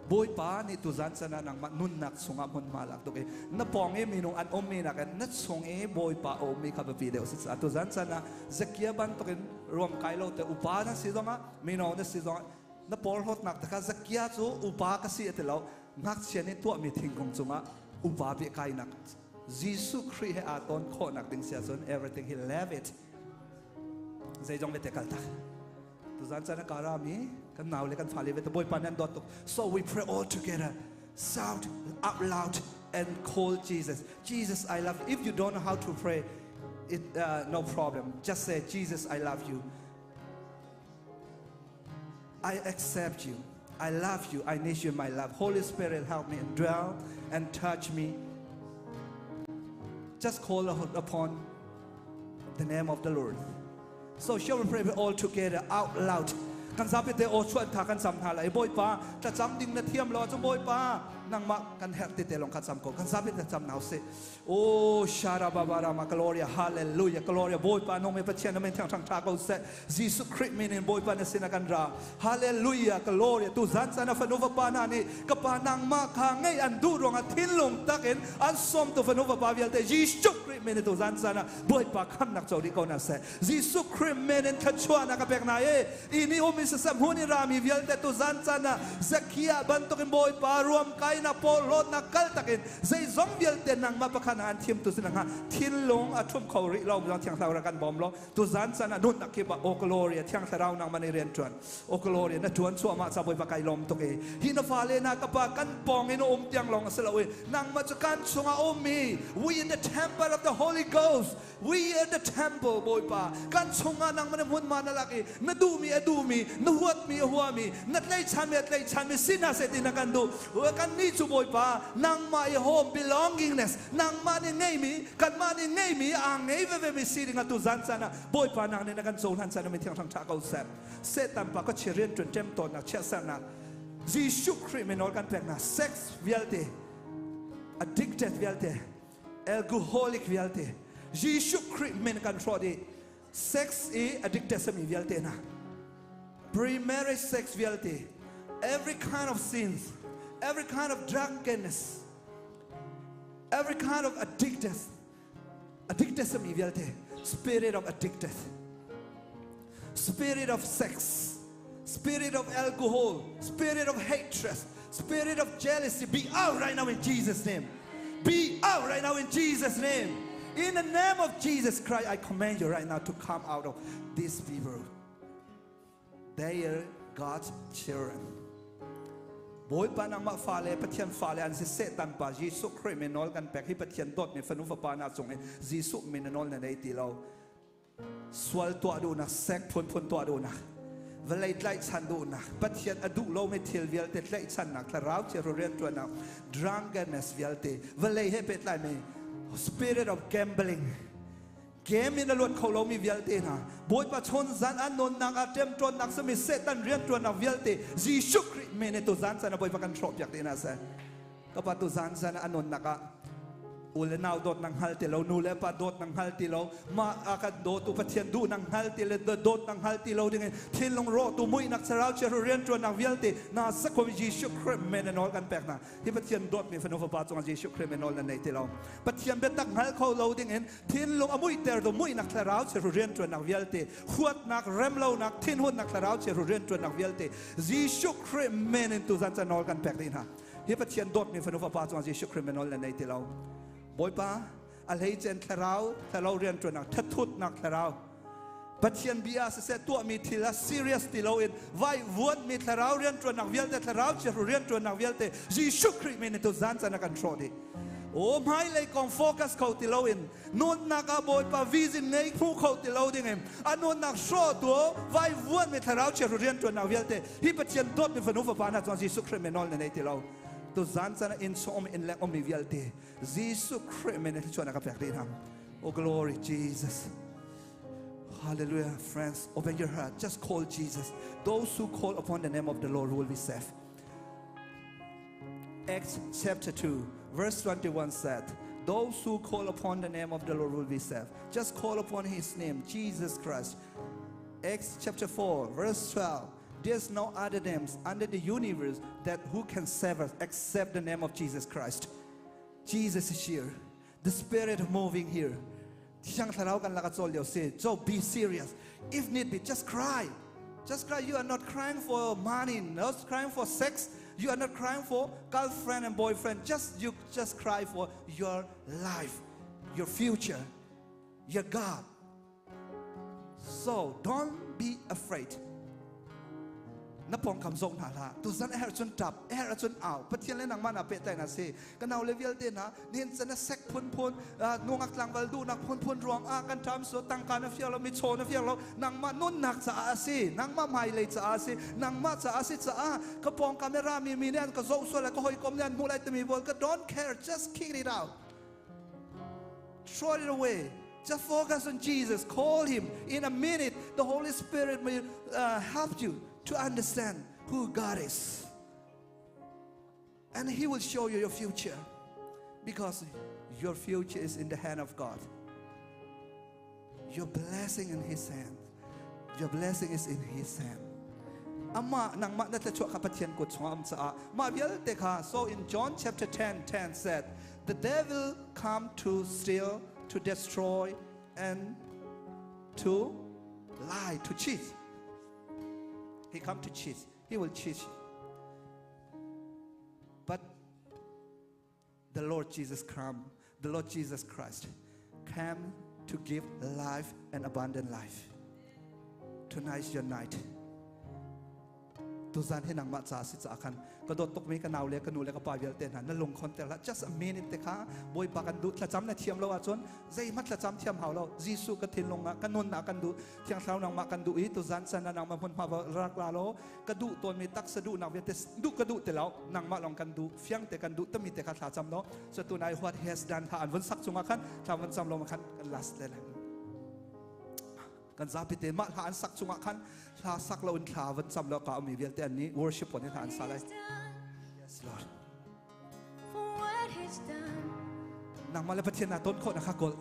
Bawipa nih tuzan sana nangmah nunnak chungah hmunhma lak tuk i na pawng i minung an ummi nakin na chung i Bawipa a ummi kha biapi deuh si caah tuzan sana Zakia bantukin ruamkai lo te upa na si zongah mino na si zongah na porhlawtnak te kha Zakia cu upa ka si a ti lo ngakchia nih tuahmi thingkung cungah upa biakainak Jesuh Khrih he aa ton khawhnak ding si ahcun everything he left it zeizong vialte kal tak. Tuzan caan a karami kan nau le kan fale ve Bawipa nan dawt tuk. So we pray all together. Shout out loud and call Jesus. Jesus, I love you. If you don't know how to pray, it, no problem. Just say, Jesus, I love you. I accept you. I love you. I need you in my life. Holy Spirit, help me and dwell and touch me. Just call upon the name of the Lord. So shall we pray all together out loud? Kan zapi te o chuan tha kan sam hna lai. Bawipa, thlacam ding na thiam lo cu Bawipa, nangmah kan herh ti te long kha cam ko. Kan zapi te cam nau si. Oh, shara baba rama, gloria, hallelujah, gloria. Bawipa nung me Pathian na men thiang thang tha ko seh. Jesuh Khrih min in Bawipa na sin a kan ra. Hallelujah, gloria. Tu zan caan a fanu vapa hna nih ka pa nangmah kha ngei an duh ruangah thinlung takin an sawm tu fanu vapa vialte Jesuh Khrih min in tu zan caan ah Bawipa khamnak co dih ko na seh. Jesuh Khrih min in thluachuahnak ka pek hna i ini um in sasam hun i rami vialte tu zan caan ah Zakia bantukin Bawipa ruamkainak porhlawtnak kal takin zeizong vialte nangmah pakhat an thim tu sin hnga thinlung a ṭhum kho rih lo thiang thlarau kan bawm lo. Tu zan caan ah nunnak kip ah, o gloria, thiang thlarau nangmah nih rian ṭuan. O gloria, na ṭuan chuahmah ca Bawipa kai lawm tuk i hi na fale na ka pa kan pawng in um tiang lawng a si lo i nangmah cu kan chungah ummi, we in the temple of the Holy Ghost, we are the temple. Bawipa, kan chungah nangmah na hmunhma na lak i na duhmi a duhmi, na huatmi a huami, na tlaihchanmi a tlaihchanmi si hna seh ti na kan duh. Kan nih cu Bawipa nangmah i home belongingness, nangmah nih ngeimi, kanmah nih ngeimi, aa ngei veve mi si ding atu zan caan ah Bawipa nang nih na kan cohlan caan mi thiang hrang ṭha ko seh. Satan pa ka chia rian ṭuan ṭem tawnnak chiahsernak Jesuh Khrih min nawl kan pek hna. Sex vialte addicted vialte, alcoholic vialte, Jesuh Khrih min kan hrawh dih. Sex i addicted sami vialte hna, pre-marriage sex vialte, every kind of sins, every kind of drunkenness, every kind of addicted addicted sami vialte, spirit of addicted, spirit of sex, spirit of alcohol, spirit of hatred, spirit of jealousy, be out right now in Jesus' name. Be out right now in Jesus' name. In the name of Jesus Christ, I command you right now to come out of these people. They are God's children. Bawipa nangmah fale, Pathian fale an si. Satan pa, Jesuh Khrih min nawl kan pek. Hi Pathian dawt mi fanu fapa na cung i Jesuh min nawl na nei ti lo. Sual tuah duhnak, sek phunphun tuah duhnak, vawlei tlaihchan duhnak, Pathian a duh lomi thil vialte tlaihchannak, thlarau chiahru rianṭuannak, drunkenness vialte, vawlei he pehtlaimi spirit of gambling, game in a luat kho lomi vialte hna, Bawipa chun zan an nunnak ah ṭemṭawnnak simi Satan rianṭuannak vialte Jesuh Khrih min in tu zan caan ah Bawipa kan hrawh piak te hna seh. Ka pa, tu zan zan ah a nunnak ah U le nau dawt nang hngal ti lo, nu le pa dawt nang hngal ti lo, mah a kan dawtu Pathian duh nang hngal ti le dawt nang hngal ti lo dingin thinlung rawhtu muihnak sarau chiahru rianṭuannak vialte na sakhom Jesuh Khrih men na nawl kan pek hna. Hi Pathian dawtmi fanu fapa cungah Jesuh Khrih men nawl nan nei ti lo. Pathian biatak hngal kho lo dingin thinlung a muihtertu muihnak thlarau chiahru rianṭuannak vialte, huatnak, remlonak, thinhunnak thlarau chiahru rianṭuannak vialte Jesuh Khrih men in tuzan ca nawl kan pek dih hna. Hi Pathian dawtmi fanu fapa cungah Jesuh Khrih men nawl nan nei ti lo. Bawipa, a hleicen thlarau, thlarau rianṭuannak, thathutnak thlarau, Pathian bia siseh tuahmi thil ah serious ti loin vai vuanmi thlarau rianṭuannak vialte, thlarau chiahru rianṭuannak vialte Jesuh Khrih min in tu zan can a kan hrawh dih. O hmailei kong focus kho ti loin nunnak ah Bawipa vision ngei hmu kho ti lo ding in a nunnak hrawh tu vai vuanmi thlarau chiahru rianṭuannak vialte hi Pathian dawtmi fanu fapa hna cungah Jesuh Khrih min nawl na nei ti lo. Tu zan can ah inn chung um inn leng ummi vialte Jesuh Khrih min in thluachuahnak ka pek dih hna. Oh glory Jesus. Hallelujah, friends. Open your heart. Just call Jesus. Those who call upon the name of the Lord will be saved. Acts chapter 2, verse 21 said, Those who call upon the name of the Lord will be saved. Just call upon his name, Jesus Christ. Acts chapter 4, verse 12. There's no other names under the universe that who can save us except the name of Jesus Christ. Jesus is here. The Spirit moving here. Thiang Thlarau kan laka chawl lio si. So be serious. If need be, just cry. Just cry. You are not crying for money, not crying for sex. You are not crying for girlfriend and boyfriend. Just you just cry for your life, your future, your God. So don't be afraid. Na pawngkam zong hna hlah. Tuzan a herh cun ṭap, a herh ahcun au. Pathian le nangmah naa pehtlaih na si. Ka nau le vialte hna, nihin can a sek phunphun, nungak tlangval duhnak phunphun ruang ah kan ṭam so tangka na fiang lo, michaw na fiang lo. Nangmah nunnak caah a si. Nangmah hmailei caah a si. Nangmah caah a si caah ka pawngkam i rami mi nih an ka zoh sual lai, ka hawikom nih an hmuh lai timi pawl ka don't care. Just kick it out. Throw it away. Just focus on Jesus. Call Him. In a minute, the Holy Spirit will help you to understand who God is. And He will show you your future because your future is in the hand of God. Your blessing in His hand. Your blessing is in His hand. Ama nangmah na thluachuah kha Pathian kut chungah um caah mah vialte kha. So in John chapter 10 10 said, the devil come to steal, to destroy and to lie, to cheat. He come to cheat. He will cheat you. But the Lord Jesus come, the Lord Jesus Christ came to give life and abundant life. Tonight is your night. Tuzan hi nangmah ca si ca khan ka dawt tuk mi ka nau le ka nu le ka pa vialte hna, na lung khon ter hlah. Just a minute te kha Bawipa kan duh. Thlacam na thiam lo ahcun zeihmanh thlacam thiam hau lo. Jesuh, ka thinlung ah ka nun ah kan duh. Thiang Thlarau, nangmah kan duh i tuzan san ah nangmah hmunhma va rak la law ka duh tawnmi taksa duhnak vialte duh ka duh ti lo, nangmah lawng kan duh, fiang te kan duh tami te kha thla cam lo. So tunai what he has done tha an vun sak chungah khan thla vun cam lo ma khan kan last le kan zapi te mah hla an sak chungah khan hla sak lo in thla van cam lo ka umi vialte an ni worship pon in hla an sa lai. Yes, Lord. Nangmah le Pathian na ton khawh na kha kawl.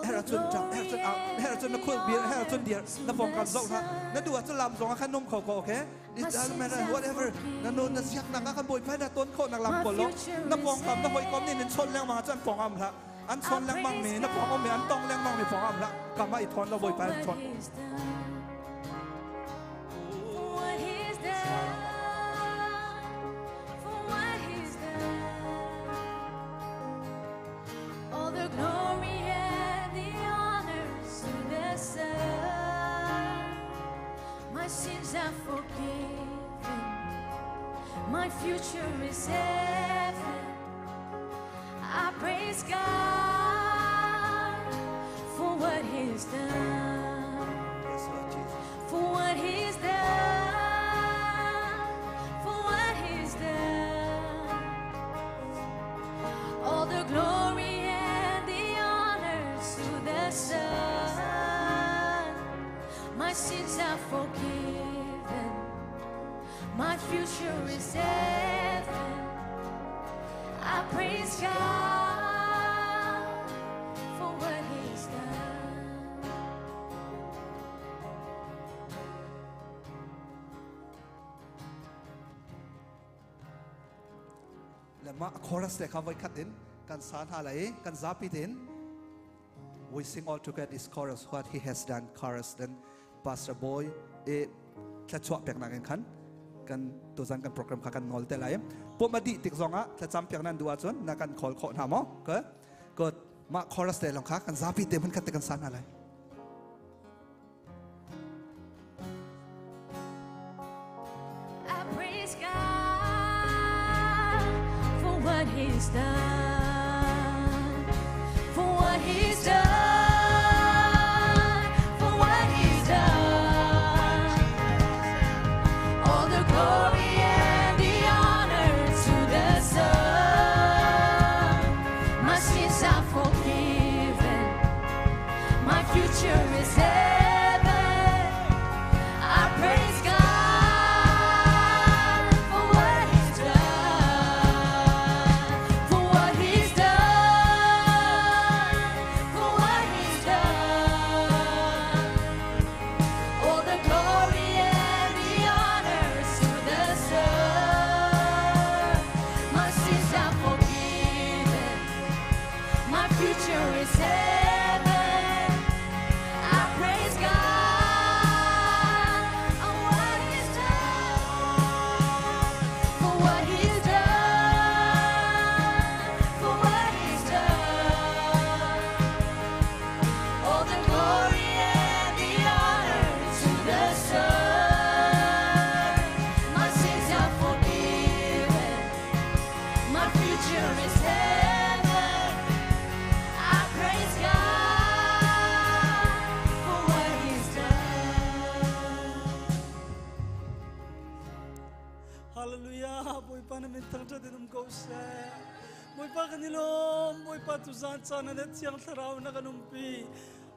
Her cun ṭap, her cun au, her cun na khul bir, her cun dir, na pawngkam zoh hlah. Na duh ahcun lam zong ah khan num kho ko, okay? It doesn't matter, whatever. Na nun na siak nak ah kan Bawipa na ton khawh nak lam kawl lo. Na pawngkam na hawikom nih nin chawn lengmang ahcun an pawng am hlah. An chawn lengmang mi, na pawng um mi an tong lengmang mi pawng am hlah. Kam ah i thawn lo, Bawipa in chawn. What he's done, for what he's done. All the glory and the honors to the Son. My sins are forgiven. My future is heaven. I praise God for what He's done. Yes, Lord Jesus. For what He's done, for what He's done. All the glory and the honors to the Son. My sins are forgiven. My future is heaven. I praise God. Le mah chorus te kha voi khat in kan sa hna lai kan zapi tein we sing all together this chorus what he has done chorus then pastor boy e thlachuah peknak in khan kan tuzan kan program kha kan ngol te lai pum adi tik zong ah thlacam piak nan duh ahcun na kan call khawh hna maw ka good mah chorus te long kha kan zapi te hmun khat te kan sa hna lai I praise God for what He's done, for what He's done, for what He's done. All the glory and the honor to the Son. My sins are forgiven, my future is heaven. I praise God for what He's done, for what He's done, for what He's done. All the glory and the honor to the Son. My sins are forgiven, my future is heaven. I praise God on what He's done, for what He's done, for what He's done. All the glory and the honor to the Son. My sins are forgiven, my future is heaven. I praise God for what He's done. Hallelujah. Bawipa na min thangṭhat in um ko seh. Bawipa kan i lawm. Bawipa tuzan caan na thiang thlarau na kan umpi.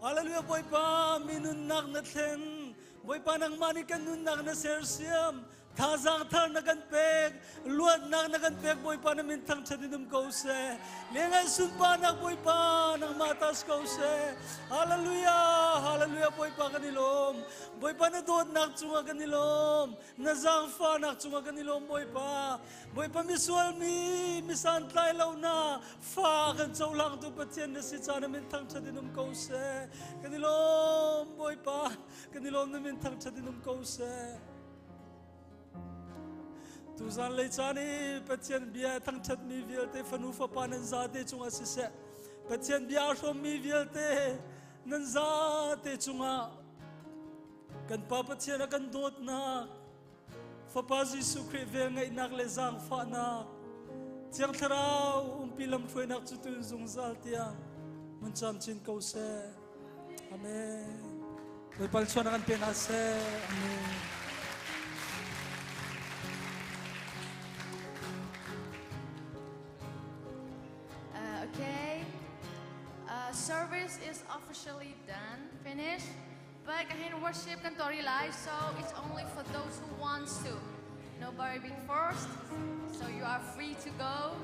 Hallelujah. Bawipa mi nunnak na thlen. Bawipa nangmah nih kan nunnak na sersiam. Thazaang thar na kan pek. Luatnak na kan pek. Bawipa na min thangṭhat in um ko seh. Lengai sunparnak Bawipa nangmah tas ko seh. Hallelujah. Hallelujah. Bawipa kan i lawm. Bawipa na dawtnak cungah kan i lawm. Na zaangfahnak cungah kan i lawm Bawipa. Bawipa misual mi, misantlai lo na fa kan cohlangtu Pathian na si caan na min thangṭhat in um ko seh. Kan i lawm Bawipa. Kan i lawm na min thangṭhat in um ko seh. Tuzan lei caan i Pathian bia thangṭhat mi vialte fanu fapa nan zate cungah siseh. Pathian bia a hrawmmi vialte nan zate cungah kan Pa Pathian a kan dawtnak, Fapa Jesuh Khrih velngeihnak le zaangfahnak, Thiang Thlarau umpi lamhruainak cu tun zungzal tiang mun camcin ko seh. Amen. Bawipa chuan kan pe hna seh. Amen. Okay. Service is officially done, finished. But I worship kan live, so it's only for those who wants to. Nobody being forced, so you are free to go.